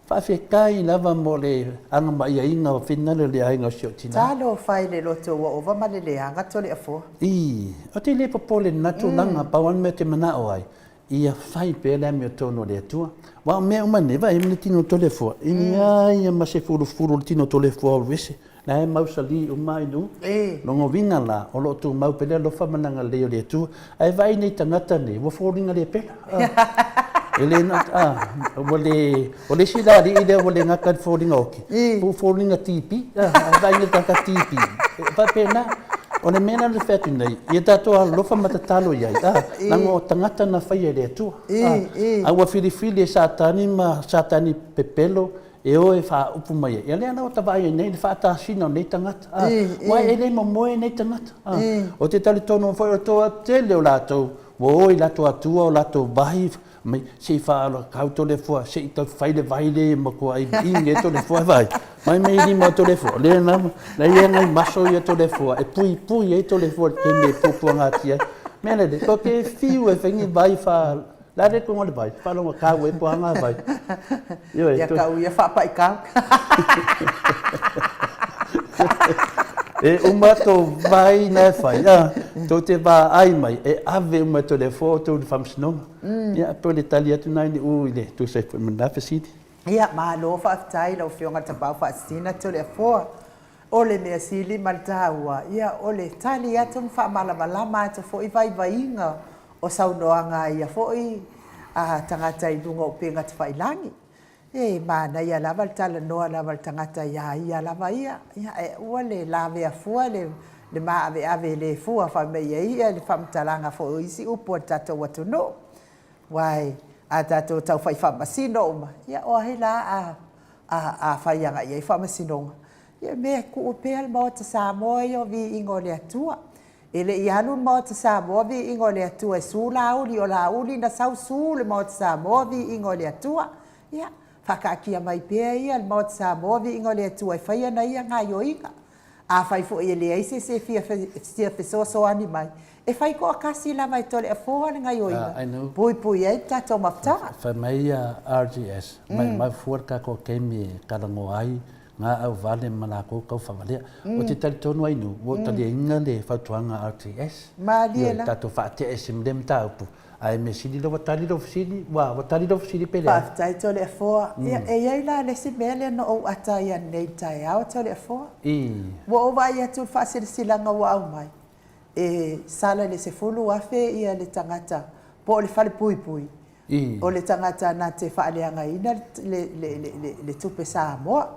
Faafetai lava mo le agamaiaiga o finagalo o le aiga o si ou tina. Talofa i le loto ua ova ma le leaga Toleafoa. Ii, Ou te le popole i lena tulaga, pau lava le mea ou te manao ai, Ia fai pea le amiotonu a le Atua. Aua o mea uma nei, vaai ma le tino o Toleafoa, e leai lava ma se fulufulu o le tino o Toleafoa o alu ese. La e mausali uma ai nuu. Lona uiga la, o lo o tumau pea le alofa ma le agalelei o le Atua. Ae vaai nei tagata nei, ua foliga le pela. E le na, a, ua le, o le isi la alii lea ua le gata i le foliga oti, ua foliga TB. A, vaai nei i le tagata TB. E faapena. O le mea lea ou te fai atu nei, ia tatou alolofa ma tatalo i ai, a, leaga o tagata na faia e le Atua. A, a ua filifili e Satani ma Satani pepelo e o e faaupu mai ai. Ia lea la ua ta vaai ai nei i le faatasina o nei tagata, a, aua e le momoe nei tagata. A, ou te talitonu foi o le toatele o latou ua o i latou atua o latou vahi mai se i faalakau Toleafoa, se i tau fai le vai lea e matua ai ing e Toleafoa e vai. Mai mai lima o Toleafoa, lea na, na ia ngai maso ia Toleafoa, e puipui ai Toleafoa i le taimi e puapuagatia ai. Mea lele, ko te fiu e fai ni vai fa, la le konga le vai, whalonga kau e poanga vai. Ioe, Ia kau ia whaapai kau. E uma tō vai na e whai, a, tō te wā ai mai, e ave uma Toleafoa o tō whamsinoga. Ia, pei o le tali atu nā i ū i le tusa ai foi ma lena fesili. Ia, malo faafetai i lau Afioga Tapaau Faasisina Toleafoa. O le mea sili ma le taua, ia, o le tali atu ma faamalamalama atu foi vaivaiga o saunoaga a ia foi tagata i luga o upega tafailagi. E manaia lava le talanoa lava o le tagata iā ia lava ia, ia ae aua le lavea fua le le maaveave le fua fai mai ai ia le faamatalaga foi o isi upu a le tatou atunuu. Aua a tatou tau fai faamasino uma, ia o ai la a a a fai agai i ai faamasinoga? Ia mea e tuu pea le Maota Samoa ia o viiga o le Atua. E le i alu le Maota Samoa viiga o le Atua e su Laauli, o Laauli na sau su le Maota Samoa viiga o le Atua. Ia, faakaatia mai pea ia le Maota Samoa viiga o le Atua e fai ana ia gaioiga. Afai foi e leai se isi e fia fesoasoani mai, e fai toatasi lava e Toleafoa le gaioiga, puipui ai le tatou mafutaga. Fai mai ia RGS, maumau fua le tatou taimi e talanoa ai ngā auvale ma lakou taufavalea. Ou te talitonu ai nu, ua ou taliaina le fautuaga a RTS, Malie la. tatou faatea ese ma lea mataupu, ae mea sili lea ua tali lou fesili, ua ua tali lou fesili pe leai? Faafetai Toleafoa. Ia, e i ai la le isi mea lea na ou ata ai ananei i le taeao Toleafoa. Ua ou vaai atu i le faasilasilaga ua aumai, e sala i le 10,000 le tagata po o le falepuipui O le tagata na te faaleagaina le tupe Samoa.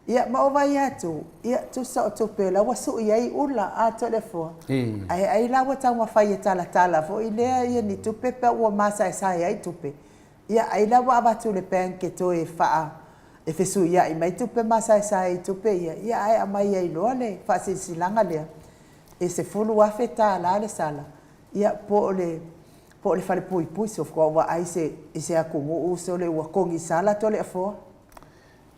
Ia ma ou vaai atu, ia tusa o tupe o la ua sui ai ula a Toleafoa. Ae ai la ua taumafai e talatala foi lea ia ni tupe pe ua masaesae ai tupe. Ia ai la ua avatu i le bank e toe faa E fesuiaʻi mai tupe masaesae i tupe ia, ia ae aumai ai loa le faasilasilaga lea, e $10,000 le sala, ia po o le po o le falepuipui, so faatoa ou vaai i i se atunuu sole ua togisala Toleafoa.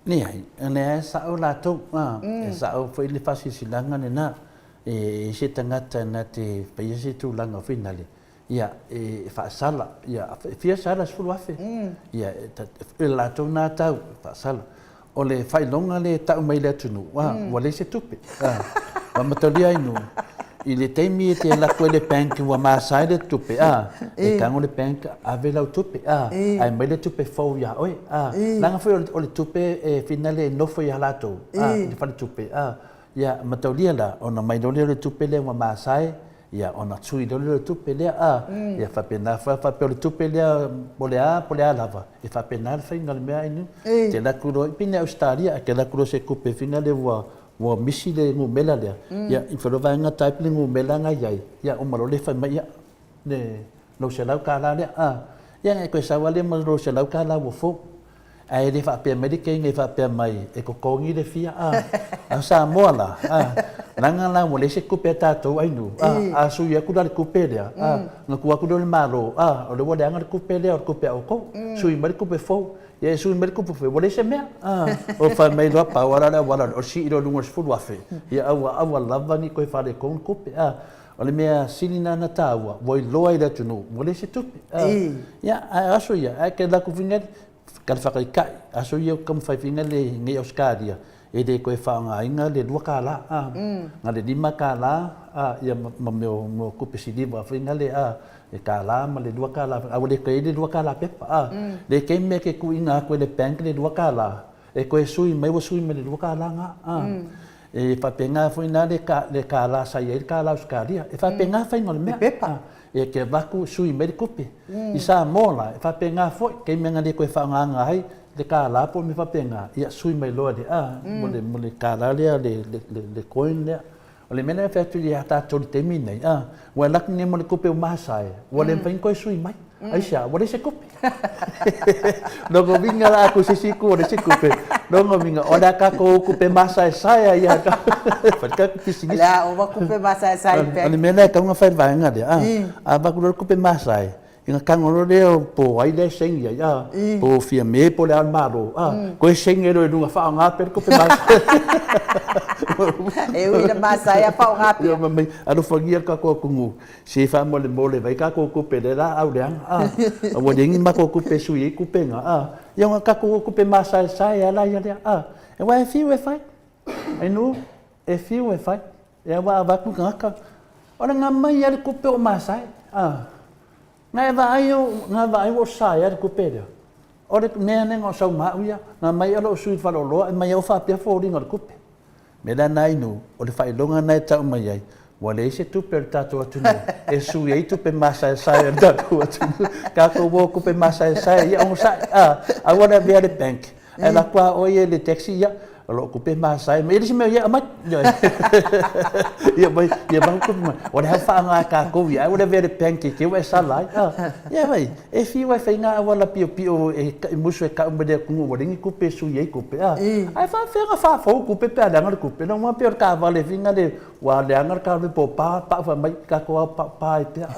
Leai, o lea e sao latou, e sao foi le faasilasilaga lena. E i ai se tagata na te faia se tulaga foi nale, ia, e faasala, ia, e fia sala, 10,000. Ia, e latou na tau e faasala. O le faailoga lea e tau mai i le atunuu, ua leai se tupe. Ua mataulia ai nuu, i le taimi e te alu atu ai i le bank ua masae le tupe, e tago le bank ave lau tupe, ae aumai le tupe fou ia oe. Leaga foi o le tupe e finale e nofo ia latou i le faletupe. Ia, mataulia la, ona aumai loa lea o le tupe lea ua masae, ia ona tui loa lea o le tupe lea, a, ia faapena foi, faapea o le tupe lea po o le a po o le a lava, e faapena le faiga o le mea inu. E te alu atu loa, pei ni Ausetalia, e te alu atu loa i se tupe foi lea ua ua misi le numera lea, ia ifo loa vaega type le numera na i ai, ia uma loa lea fai mai, ia, le lou $100 lea, a, ia ona e toe sau lava lea ma lou $100 ua fou. Ae le faapea mai le teine e faapea mai e totogi le fia a. A o Samoa la, a, leaga la ua leai se tupe a tatou Ainu, a, a sui atu la le tupe lea, a, ona tuu atu lea o le Malo, a, o lea ua leaga le tupe lea o le tupe a outou, sui mai le tupe fou. Ia e sui mai le tupe fou, ua leai se mea, a. O fai mai loa, pau lava la o le auala o le sii loa i luga o le $10,000, ia aua, aua lava ne i toe faaletonu le tupe, a. O le mea sili lena ona taua, ua iloa i le atunuu, ua leai se tupe. Ia, ae o aso ia, ae ke laku fingali, ka le whakaikai, aso ia o taumawhai fingali i nei Ausetalia, e le toe whaongaina le $2, a, na le $5, a, ia ma mea o tupe siliva fingali, a, le $1 ma le $2, a ua le toe i ai le $2 pepa, a, le kei mea ke tuuina atu e le bank le $2, e toe sui mai ua sui mai le $2 na, a. E faapena foi la le $1 sa i ai le $1 Ausetalia. E faapena faiga o le mea. Pepa. E te avatu sui mai le tupe. I Samoa la, e faapena foi, taimi na le toe faaaogaina ai le $1 po o mea faapena, ia sui mai loa le a, mo le $1 lea, le coin lea. O le mea lea e fai atu ia tatou i le taimi lenei, a, ua alu atu nei ma le tupe ua masae, ua le mafai ona toe sui mai. Aisea? Ua leai se tupe. Lona uiga la a ku se isi itu ua leai se tupe, lona uiga o le a tatou tupe masaesae ai lava e fai le tatou pisinisi. O le a ova tupe masaesae i bank. O le mea lea e tatau ona fai i le vaega lea, a avatu loa le tupe masae, Ona tago loa lea po o ai lea e saini ai, a, po o Fiame po o le a o le Malo, a, toe saini ai loa i luga, faaaoga pea le tupe masae. E ui ina masae ae faaaoga pea. Ia, mai, alofagia le tatou atunuu, se faamolemole vaai tatou tupe lea laau leaga, a, ua leai ni matou tupe e sui ai tupe na, a, ia ona tatou tupe masaesae lava la ia lea, a, aua e fiu e fai, Ainu, e fiu e fai, e aua avatu tagata, o le ga mai lava le tupe o masae, a, na e vaai o, na vaai ua saea le tupe lea, o le mea lea na o sau ma au ia, na mai o lou sui faleoloa e mai au faapea foliga o le tupe. Mea la na inu, o le faailoga na e tau mai ai, ua leai se tupe a le tatou atunuu e sui ai tupe masaesae a le tatou atunuu. Tatou o tupe masaesae ia onosai, a, aua le avea le bank, Ae alu atu lava oe ia i le taxi, ia, o lou tupe masae mai. E le se mea, ia aumai. Ia aumai, ia avatu tupe mai. O lea e faaaoga e tatou ia, ae ua le avea i le bank e te i ua e sala ai. Ia vaai, e fiu lava e fai ngā auala piopio e musu e tau mai le atunuu ua leai ni tupe e sui ai tupe, ae faapefea ona faafou tupe pe a leaga le tupe? Lona uiga pei o le taavale foi lea ua leaga le taavale po o pa, pau fai mai, tatou o pa ai pea.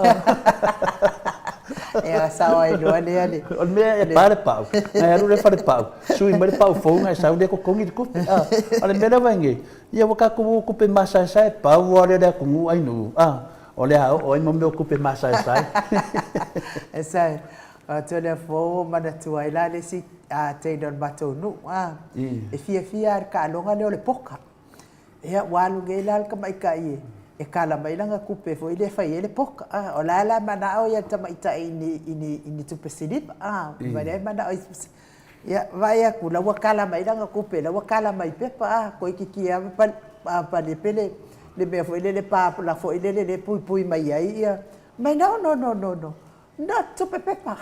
Ia sao ai loa lea le. O le mea e pa le pau, na e alu lea i le fale pau, sui mai le pau fou na e sau lea totogi le tupe. A o le mea lea ua i ai nei, ia ua tatou o tupe masaesae, pau lava lea o le atunuu ainu, a, o le a oo ai mo mea o tupe masaesae. E sa, o atu lea fua ua manatua ai la le isi teine o le matou nuu, a, e fiafia lava i le taaloga lea o le poka. Ia, ua alu nei la le tamaitai e kala mai lana tupe foi lea e fai ai le poka. A, o la e la manao ia le tamaitai i ni, i ni, i ni tupe siliva. A, ma lea e manao i tupe Ia, vaai atu, la ua kala mai lana tupe, la ua kala mai pepa, a, toeitiiti lava palepe le, le mea foi lele pa la foi lele lea e puipui mai ai ia. Mai, no, no, no, no, no. Not tupe pepa.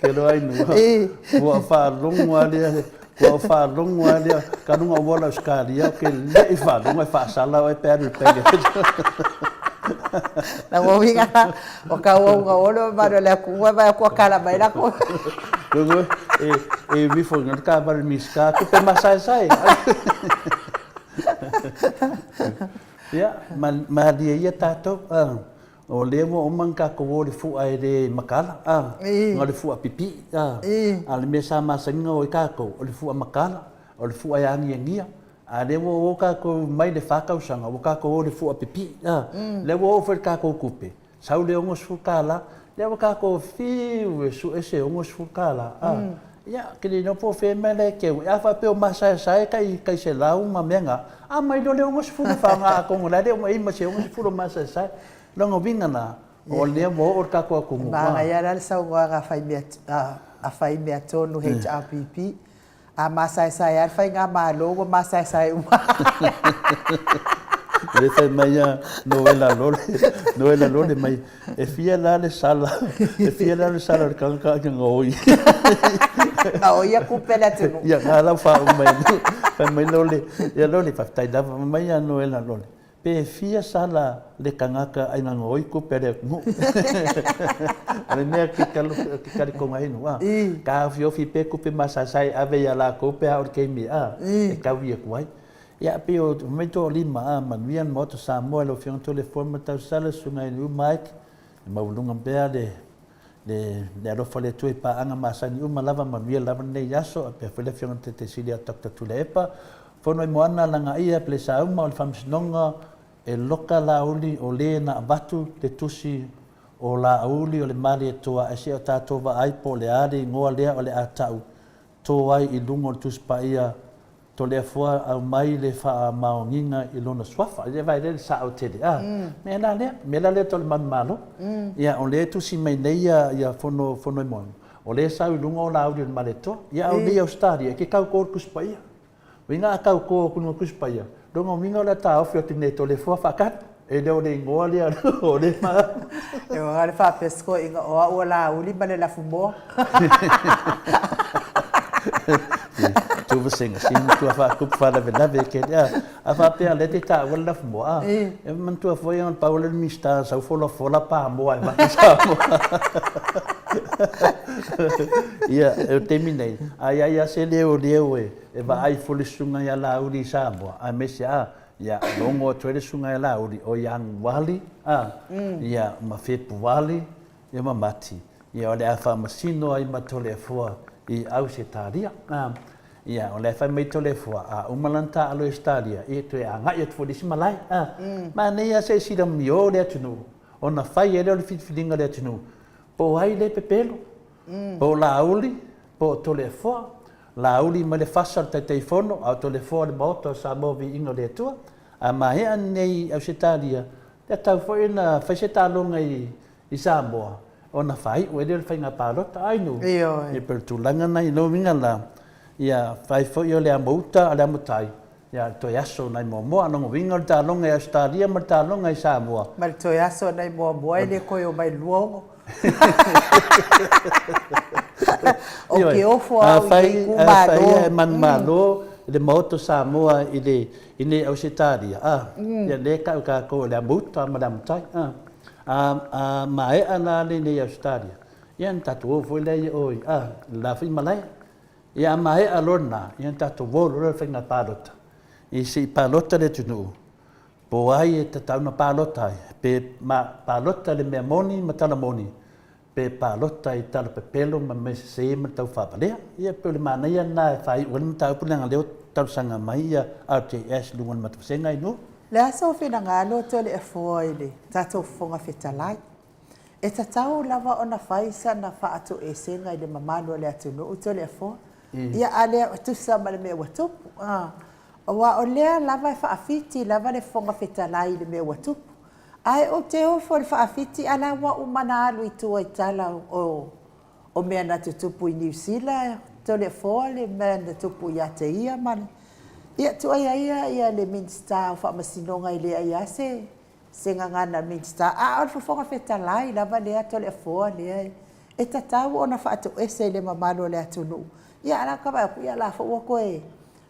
Ke loa ai nua. Ua faalogo lava lea, ua faalogo lava lea, ka luga o ola Australia, ke leʻi faalogo e faasala oe pe alu i le pele. Lona uiga la, o tauauga o le mamalu o le atunuu ae vaai atu ua tala mai latou. Lona uiga, e ui foi le taavale a le Minisita tupe masaesae. Ia, malie ia tatou, o lea ua uma ona tatou o i le fua e le mataala, na o le fua pipii, a o le mea sa masani ona o ai tatou, o le fua mataala, o le fua e agiagia. A o lea ua o tatou mai le fa tausaga ua tatou o i le fua pipii, a, lea ua oo foi i le tatou tupe, sau le $60, lea ua tatou fiu e sue se $60, a. Ia, ou te le iloa po o fea le mea la e teu ai. A faapea o masaesae tai $100 ma mea na, aumai loa le $60 e faaaoga atonu o la e le o i ai ma se $60 o masaesae. O lona uiga la, o lea ua oo le tatou atunuu, a. E manaia la le saunoaga a Faimeatonu HRPP, A masaesae lava le faigamalo ua masaesae uma. Lea fai mai a Noela Lole, Noela Lole mai, e fia la le sala, e fia la le sala o le tagata ina gaoi. Gaoi a tupe a le atunuu. Ia, na lau faauma mai. Fai mai Lole, ia Lole, faafetai lava. Fai mai a Noela Lole, Pe fia sala le tagata ai gaoi tupe a le atunuu. O le mea ke talitogaina a, taofiofi pea tupe masaesae e ave ia latou pe a oo i le taimi a, e taui atu ai. Ia pei o mai toalima a, manuia le Maota Samoa i lau Afioga Toleafoa Matausala, Susuga i le Mike, e maualuga pea le le alofa o le Atua i paaga masani uma lava, manuia lava lenei aso, faapea foi le Afioga i le Taitai Sili ia Doctor Tuilaepa. Fono i Moana Lagaia Pelesauma o le Faamasinoga e loka Laauli o le na avatu le tusi o Laauli o le Malietoa ae se o tatou vaai po o le a le igoa lea o le a tau to ai i luga o le Tusi Paia Toleafoa aumai le faamaoniga i lona suafa. Ia vaai lea i le sao tele, a? Mea la lea, mea la lea Tolemanu-malo. Ia, o lea e tusi mai nei ia, ia Fono, Fonoimoana, o lea e sau i luga o Laauli o le Malietoa. Ia, a o nei Ausetalia, e te tau to i le Tusi Paia. Uiga a tau to atu i luga o le Tusi Paia, lona uiga o le a taofi atu nei Toleafoa faatali. E le o le igoa lea o le ma. E oga le faapea se toeaina o au o Laauli ma le lafumoa. Tu vasega si matua faatupu faalavelave ke a a faapea lea te taua le lafumoa a. E manatua foi ona pau le Minisita sau folafola pamoa e avatu i Samoa. Ia, o le taimi nei, a i ai lava se leoleo e vaai foi le susuga ia Laauli i Samoa, aemaise a Ia, logo atu ai le susuga ia Laauli, o Ianuali, a, ia, ma Fepuali, ia ma Mati, ia, o le a faamasino ai ma Toleafoa i Ausetalia, a. Ia, o le a fai mai Toleafoa, a uma lana taaalo i Ausetalia, ia, toe agai atu foi i le isi malae, a. Manaia lava se i silamio le atunuu, ona fai ai lea o le filifiliga a le atunuu, po o ai lea e pepelo, po o Laauli, po o Toleafoa, Laauli mai le fasa o le Taitaifono, a o Toleafoa o le Maota o Samoa Viiga o le Atua. A maea nei i Ausetalia, e tatau foi ona fai se taaloga i Samoa ona faaiu ai lea o le faiga palota. Ai nuu? Ioe. E pei o le tulaga lena i lou uiga la, ia fai foi o le amo uta a o le amo tai, ia le toe aso nai Moamoa. Lona uiga o le taaloga i Ausetalia ma le taaloga i Samoa. Ma le toe aso nai Moamoa e le toe omai i le 26. Ou te ofo au i lenei itumalo. Afai e manumalo le Maota o Samoa i le i nei Ausetalia, a, ia lea e tau e tatou o le amo uta ma le amo tai, a. A maea la lenei Ausetalia, ia ona tatou o foi lea i o i, a, i le la foi malae. Ia a maea loa lena, ia ona tatou o loa lea i le faiga palota, i se i palota le atunuu, po o ai e tatau ona palota ai, pe palota i le mea moni ma tala moni, pe palota i tala pepelo ma mea sese ma le taufaavalea. Ia pei o le manaia lena e faaiu ai le mataupu leaga o lea ua talosaga mai ia RJS i luga o le matou vasega i nuu. Le a sou finagalo Toleafoa i le tatou Fofoga Fetalai? E tatau lava ona fai sana faatoesega i le mamalu o le atunuu Toleafoa. Ia a lea e tusa ma le mea ua tupu. Aua o lea lava e faafiti lava le Fofoga Fetalai i le mea ua tupu. Ae ou te ofo i le faafiti a la ua uma ona alu i tua i tala o mea na tutupu i Niu Sila, Toleafoa le mea na tupu ia te ia ma le. Ia tuuaia ia ia le Minisita o Faamasinoga e leai lava se se gagana a le Minisita, a o le Fofoga Fetalai lava lea Toleafoa lea e tatau ona faatoese i le mamalu o le atunuu. Ia a la ta vaai atu, ia o la foi ua toe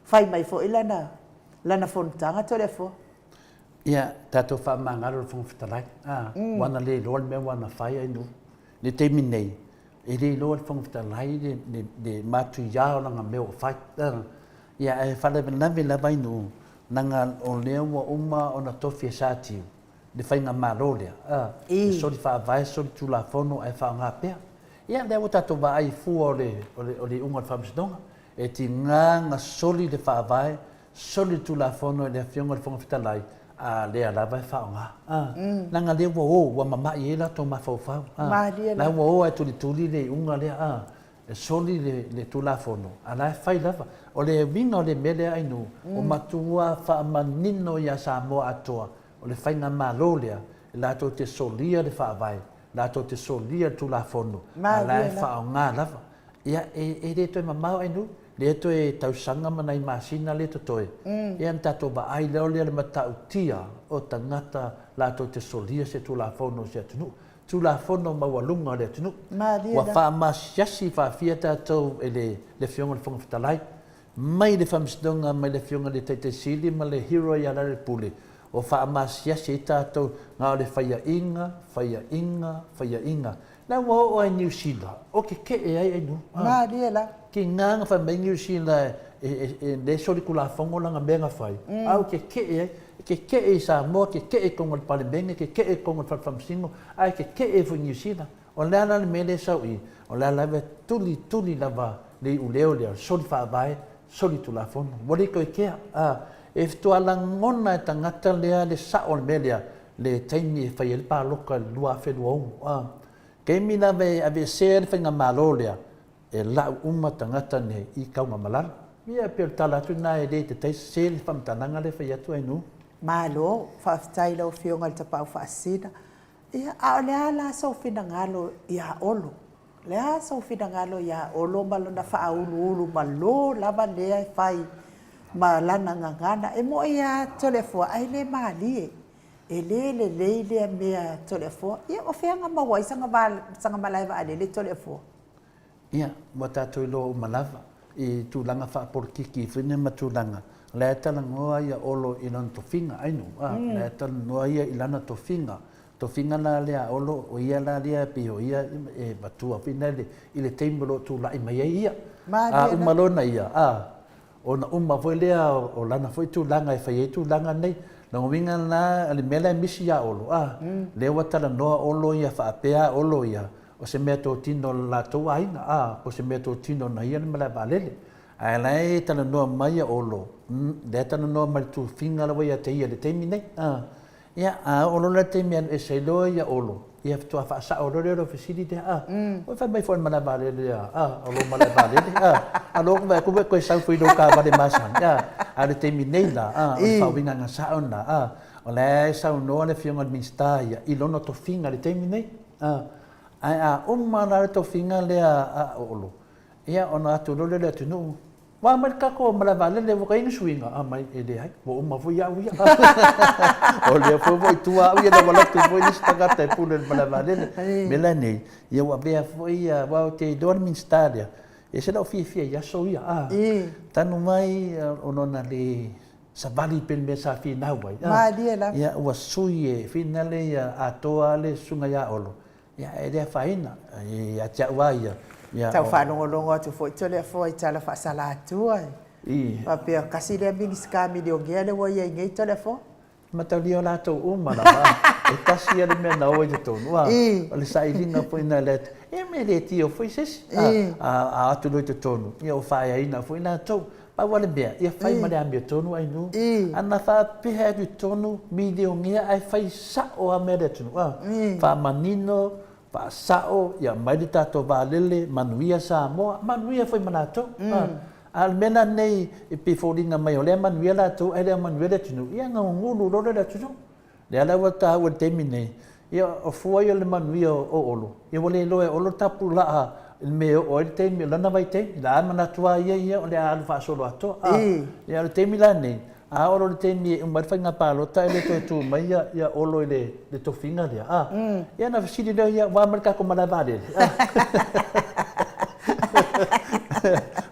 fai mai foi lana fonotaga Toleafoa. Ia, tatou faamagalo le Fofoga Fetalai, a, ua na le iloa le mea ua na fai ai nuu. I le taimi nei, e le iloa e le Fofoga Fetalai le, le, le matuia o lana mea ua fai. A, ia, ae faalavelave lava i nuu, leaga o lea ua uma ona tofi e Satiu le faigamalo lea, a, e soli faavae, soli tulafono ae faaaoga pea. Ia, lea ua tatou vaai i fua o le, o le, o le iuga o le Faamasinoga, e tiga na soli le faavae, soli le Tulafono e le Afioga i le Fofoga Fetalai, a lea lava e faaaoga. A, leaga lea ua o, ua mama'i ai latou mafaufau. A, la ua o lava e tulituli le iuga lea, a, e soli le, le Tulafono, a la e fai lava. O le uiga o le mea lea Ainuu, ua matua faamanino ia Samoa atoa, o le faigamalo lea, e latou te solia le Faavae, latou te solia le Tulafono, a la e faaaoga lava. Ia, e, e le toe mamao Ainuu, lea toe tausaga ma nai masina lea totoe, ia ona tatou vaai loa lea i le matautia o tagata latou te solia se Tulafono o se atunuu, Tulafono maualuga o le atunuu. Ua faamasiasi faafia tatou e le, le Afioga i le Fofoga Fetalai, mai le Faamasinoga mai le Afioga i le Taitai Sili ma le Hero ia Lealailepule, ua faamasiasi ai tatou na o le faiaina, faiaina, faiaina. La ua oo lava i Niu Sila, o keke'e ai Ainuu. Malie la. Tiga na fai mai Niu Sila e le solitulafono lana mea na fai, a ua keke'e ai. E keke'e i Samoa, keke'e i totonu o le Palemene, keke'e i totonu o le Fale Faamasino, ae keke'e foi i Niu Sila. O le a la le mea lea e sau i i? O le a lava e tulituli lava le iuleo lea, soli faavae, soli tulafono. Ua le toe kea. E faatoa lagona e tagata lea le sao o le mea lea, le taimi e fai ai le palota i le 2026. A, taimi lava e aveesea ai le faigamalo lea, e lau uma tagata nei i Tanugamalala. Ia, e pei o le tala atu lena e le tatai sese le faamatalaga lea e fai atu Ainuu. Malo, faafetai i lau Afioga i le Tapaau Faasisina. Ia, a o le a la sou finagalo ia Olo? O le a sou finagalo ia Olo ma lona faauluulu malo lava lea e fai ma lana gagana? E moni lava Toleafoa, ae le malie. E le lelei lea mea Toleafoa. Ia, o fea na maua ai sana malae vaalele Toleafoa? Ia, ua tatou iloa uma lava i tulaga faapolokiki foi nei ma tulaga, o la e talanoa ia Olo i lona tofiga, ainu, a, o la e talanoa ia i lana tofiga. Tofiga la lea a Olo, o ia la lea pei o ia e matua foi lea i le taimi o lo o tulai mai ai ia. A uma loa ona ia, a, ona uma foi lea o lana foi tulaga e fai ai tulaga nei. Lona uiga la, o le mea la e misi ia Olo, a, lea ua talanoa Olo ia faapea Olo ia, o se mea totino o le latou aiga, a, po o se mea totino na ia le malae vaalele. Ae la e talanoa mai ia Olo, lea e talanoa mai i le tufiga la ua ia te ia i le taimi nei, a. Ia, a oo loa la i le taimi e alu ese ai loa ia Olo, ia faatoa faasao loa lea o lau fesili lea, a. Ua fai mai foi i le malae vaalele, a, o lou malae vaalele, a. A o lea ua vaai atu ua e toe sau foi i lou taavale masani, a. A o le taimi nei la, a, o le faauigaga sao lena, a. O la e saunoa le Afioga i le Minisita ia i lona tofiga i le taimi nei. A, ae a uma la le tofiga lea a Olo, ia ona atu loa lea o le atunuu, Ua mai le tatou malae vaalele ua i ai ni suiga? A mai, e leai, ua uma foi au ia. O lea foi ua i tua au ia, na ua alu atu foi le isi tagata e pule i le malae vaalele. O le mea la lenei, ia ua avea foi ia, aua ou te iloa le Minisita lea, e ese lou fiafia i aso ia, a, tanu mai o lona le savali pei o le mea sa finau ai. Malie lava. Ia, ua sui e finale ia atoa le susuga ia Olo, ia e le afaina ia te au lava ia. Ia, Tau faalogologo atu foi Toleafoa i tala faasalatua e faapea tasi lea Minisita milionea lea ua i ai nei Toleafoa. Mataulia o latou uma lava, e tasi ia le mea na o ai i totonu, a, o le sailiga foi lena i le atu, ia me le tio foi se isi, a, a o atu loa i totonu, ia ua faaeaina foi latou. Pau lava le mea, ia fai ma le amiotonu Ainuu. Ana faapea e alu i totonu, milionea ae fai sao lava mea a le atunuu, a, faamanino, faasao, ia aumai le tatou vaalele, manuia Samoa, manuia foi ma latou. A o le mea la lenei e pei e foliga mai o lea e manuia latou ae le o manuia le atunuu, ia ona gugulu loa lea o le atunuu. Lea la ua taua i le taimi nei, ia o fua ia o le manuia o Olo, ia ua le iloa e Olo le tapulaa i le mea e oo ai le taimi o lana vaitaimi. La e manatu lava ia ia o le a alu faasoloatoa. A, ia o le taimi la lenei, a oo loa i le taimi e uma ai le faiga palota e le toe tu mai ia Olo i le tofiga lea, a, ia ona fesili lea ia, ua a mai le tatou malae vaalele?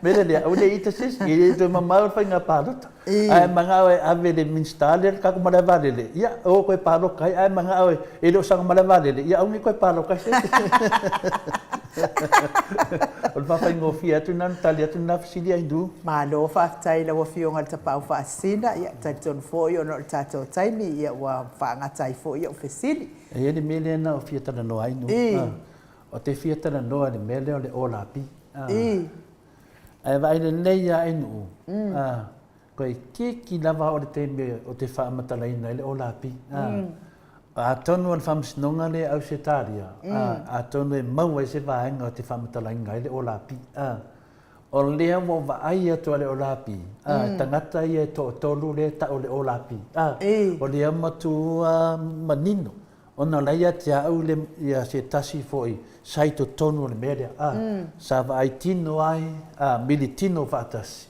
Mea lea, aua ne i ita se isi, e le toe mamao le faiga palota. Ae manao e ave le Minisita lea le tatou malae vaalele, ia, o toe palota ai, ae manao e le o sana malae vaalele, ia aua ne i toe palota ai se isi. O le faafaigofie atu lena ona tali atu lena fesili Ainuu. Malo faafetai i lau Afioga i le Tapaau Faasisina, ia talitonu foi ona o le tatou taimi ia ua faagata ai foi au fesili. E i ai le mea lea na ou fia talanoa ai Nuu. Ou te fia talanoa i le mea lea o le olapi. Ae vaai lelei lava i Nuu, toeitiiti lava o le taimi ou te faamatalaina ai le olapi. Atonu o le faamasinoga lea i Ausetalia, atonu e maua ai se vaega ou te faamatalaina ai le olapi. O lea ua ou vaai atu a le olapi, tagata ia e toatolu lea e tau o le olapi. O lea matua manino, ona o la e ia te au le, ia se tasi foi sa i totonu o le mea lea, sa vaai tino ai, mili tino faatasi,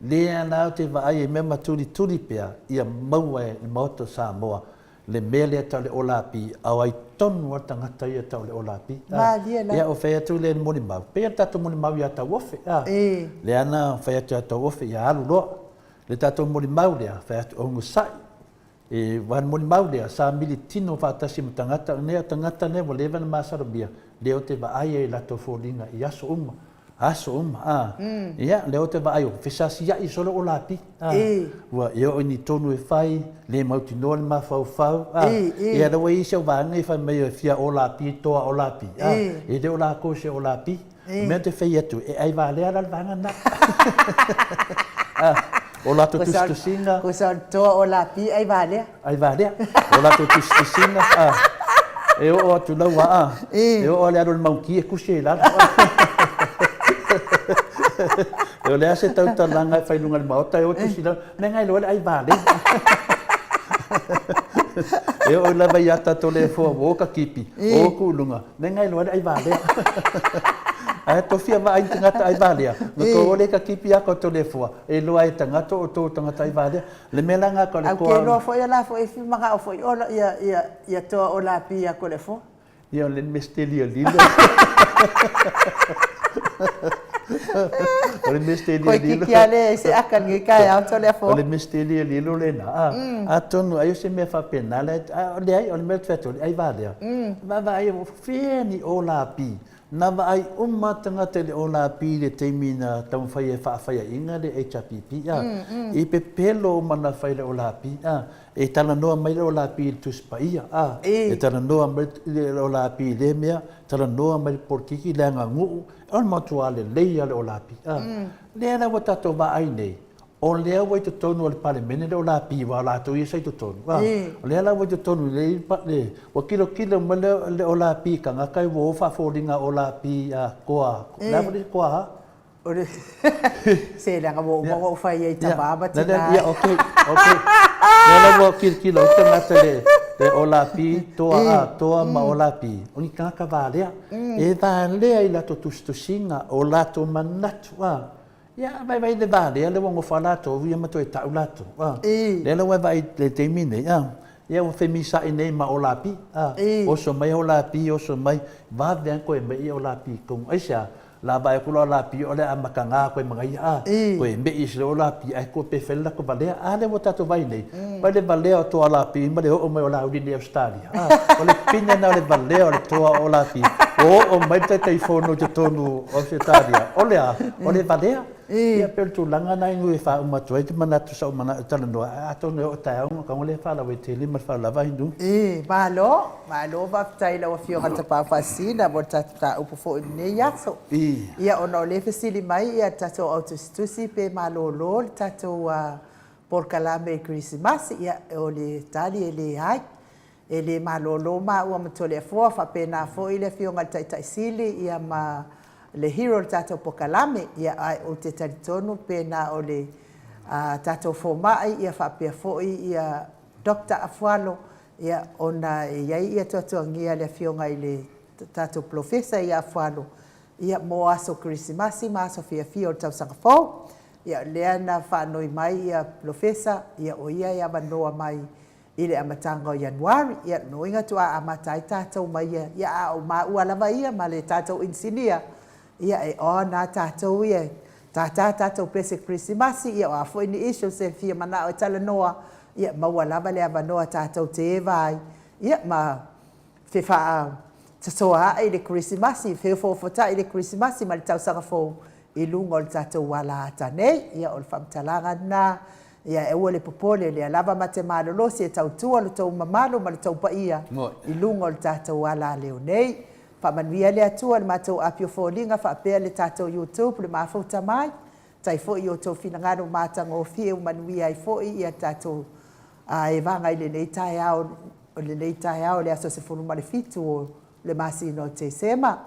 lea la ou te vaai ai mea ma tulituli pea ia maua e le Maota o Samoa le mea lea tau le olapi, a o ai tonu lava le tagata ia tau le olapi. Malie la. Ia, o fai atu lea i le molimau, pei lava le tatou molimau ia Tauofe, a. Lea na fai atu ia Tauofe, ia alu loa. Le tatou molimau lea, fai atu, onosai. E aua le molimau lea, sa militino faatasi ma tagata nei, o tagata nei ua leva ona masalomia, lea ou te vaai ai i latou foliga i aso uma, aso uma, a. Ia, lea ou te vaai o fesasiai solo o lapi, a. Ua e oo i ni tonu e fai, le mautinoa le mafaufau, a. Ia, lea ua i ai si au vaega e fai mai e fia olapi, toa olapi, a. E le o latou se olapi. O mea ou te fai atu, e ai valea la le vaega lena. O latou tusitusiga. Kusa o le toa o lapi ai valea. Ai valea. O latou tusitusiga, e oo atu laua, a, e oo lava le alu a le maunki e kusi ai i lalo. O le a se tautalaga e fai i luga o le Maota, e o tusi i lalo, mea na iloa le ai valea. E oo lava ia Tatolefoa ua o ka kipi, o ku i luga, Me ngai loa le ai valea. Ae to fia vaai i tagata ai valea, no to ole ka kipi a ko to lefua, e loa e tagata o tou tagata ai valea. Le mea la nga ko le koa. Au ke loa foi la foi fi manga o foi ola ia ia ia toa o la pi a ko le fo. Ia o le mestelia lilo. O le mestelia lilo. Koe kiki ale se aka ni ka au to le fo. O le mestelia lilo le na. Atonu ai o se mea faapena le leai o le mea te atu ai valea. Vaavaai o fea ni olapi. Na vaai uma tagata i le olapi i le taimi na taumafai ai e faafaiaina le HRPP. I pepelo uma na fai le olapi. E talanoa mai le olapi i le Tusi Paia. E talanoa mai le olapi i lea mea, talanoa mai le polokiki, le aganuu. O le matua lelei lava o le olapi. Lea la ua tatou vaai nei, O lea ua i totonu o le Palemene le olapi aua o latou ia sa i totonu. A, o lea la ua i totonu i le, ua kilokilo mai le, le olapi i tagata ua o faafoliga olapi a koa, o le a foi le koa a? O le, se leaga ua uma ona ou fai ai i tama ma tina. Ia, ok, ok. Lea la ua kilokilo ai tagata le, le olapi toa a toa ma olapi, o ni tagata valea. E valea i latou tusitusiga, o latou manatu, a. Ia, vaivai le valea lea ua nofo a latou ia ma toe tau latou, a. Lea la ua e vaai i le taimi nei, a, ia ua femisa'i nei ma Olapi, a. Oso mai Olapi, oso mai, vave lava toe me'i Olapi i totonu. Aisea? La vaai atu loa Olapi o le a amataga koe ma ia, a. Toe me'i ese loa Olapi ae toe pe fai le latou valea. A lea ua tatou vaai nei, vaai le valea o toa Olapi ma le oo mai o Laauli nei i Ausetalia, a. O le pine lena o le valea o le toa o Olapi, ua oo mai le Taitaifono i totonu o Ausetalia, o le a? O le valea. Ia pei o le tulaga lena i e faauma atu ai te manatu sa ou manao e talanoa, ae atonu e oo taeao ona tago lea faalauaitele ma le faaaloalo lava Hindoo. E, malo, malo faafetai i lau Afioga i le Tapaau Faasisina mo le tatou mataupu foi i lenei aso. Ia ona o lea e fesili mai le tatou au tusitusi pe malolo le tatou polokalame i Kerisimasi, ia o le tali e leai. E le malolo maua ma Toleafoa, faapena foi le Afioga i le Taitai Sili ia ma le hero o le tatou pokalame, ia ae ou te talitonu pe na o le tatou fomai ia faapea foi ia Doctor Afualo ia ona e i ai ia tuatuagia a le Afioga i le tatou Polofesa ia Afualo ia mo aso Kerisimasi ma aso fiafia o le tausaga fou. Ia lea na faanoi mai ia Polofesa ia o ia e avanoa mai I le amataga o Ianuari, ia, lona uiga faatoa amata ai tatou mai ia, ia a o maua lava ia ma le tatou inisinia, Ia e on lava tatou ia e tātā tatou pese Kerisimasi, ia o a foi ni issues e fia manao e talanoa, ia maua lava le avanoa tatou te eva ai, ia ma fefaatosoaai le Kerisimasi, feofoofotai le Kerisimasi ma le tausaga fou i luga o le tatou ala ata nei. Ia o le faamatalaga lena, ia aua le popole, o lea lava ma te malolosi e tautua lo tou mamalu ma lo tou paia i luga o le tatou ala leo nei. Faamanuia le Atua i le matou api o foliga faapea le tatou YouTube le mafuta mai. Tai foi i o outou finagalo matagofie ua manuia ai foi ia tatou evaga i lenei taeao, lenei taeao le aso 17 o le masina o Tesema.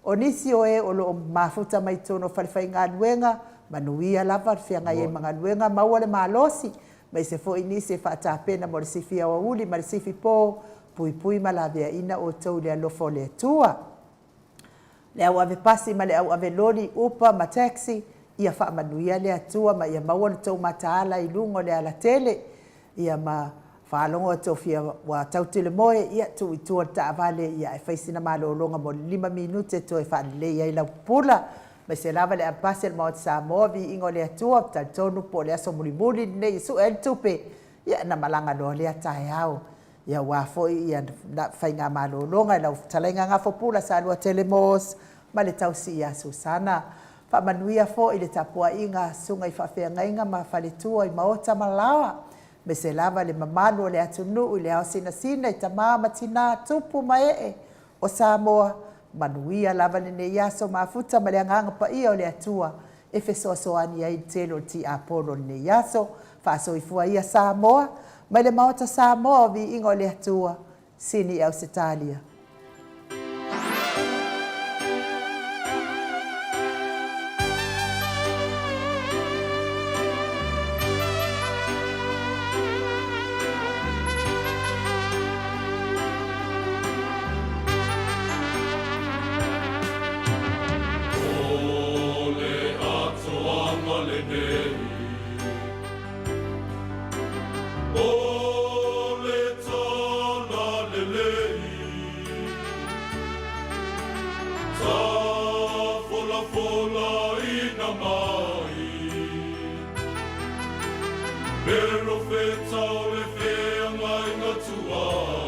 O nisi o e o lo o mafuta mai totonu o falefaigaluega, manuia lava le feagai ai ma galuega, maua le malosi, aemaise foi nisi e faatapena mo le sifi aoauli ma le sifi po, puipui ma laveaina outou i le alofa o le Atua. Le au ave pasi ma le au ave loli, upa ma taxi, ia faamanuia le Atua ma ia maua lo outou mataala i luga o le alatele, ia ma faalogo atu ua tau le moe, ia tuu i tua le taavale ia ae fai sina malologa mo le 5 minute e toe faalelei ai lau pupula. Aemaise lava le ave pasi a le Maota Samoa, viiga o le Atua, ou te talitonu po o le aso mulimuli lenei e sue ai le tupe, ia ona malaga loa lea taeao. Ia aua foi ia faiga malologa i lau fetalaiga Gafopula Saluatele Moss ma le tausi ia Susana. Faamanuia foi i le tapuaiga a susuga i faafeagaiga ma faletua i maota ma laoa, aemaise lava le mamalu o le atunuu i le ao sinasina i tama ma tina, tupu ma ee o Samoa, manuia lava lenei aso mafuta ma le agaga paia o le Atua e fesoasoani ai i le tele o le tiapolo o lenei aso. Faasoifua ia Samoa mai le Maota Samoa o Viiga o le Atua, Sini i Ausetalia. O le atoaga lenei, o le Talalelei, Tafolafolaina mai, Perofeta o le feagaiga tuai.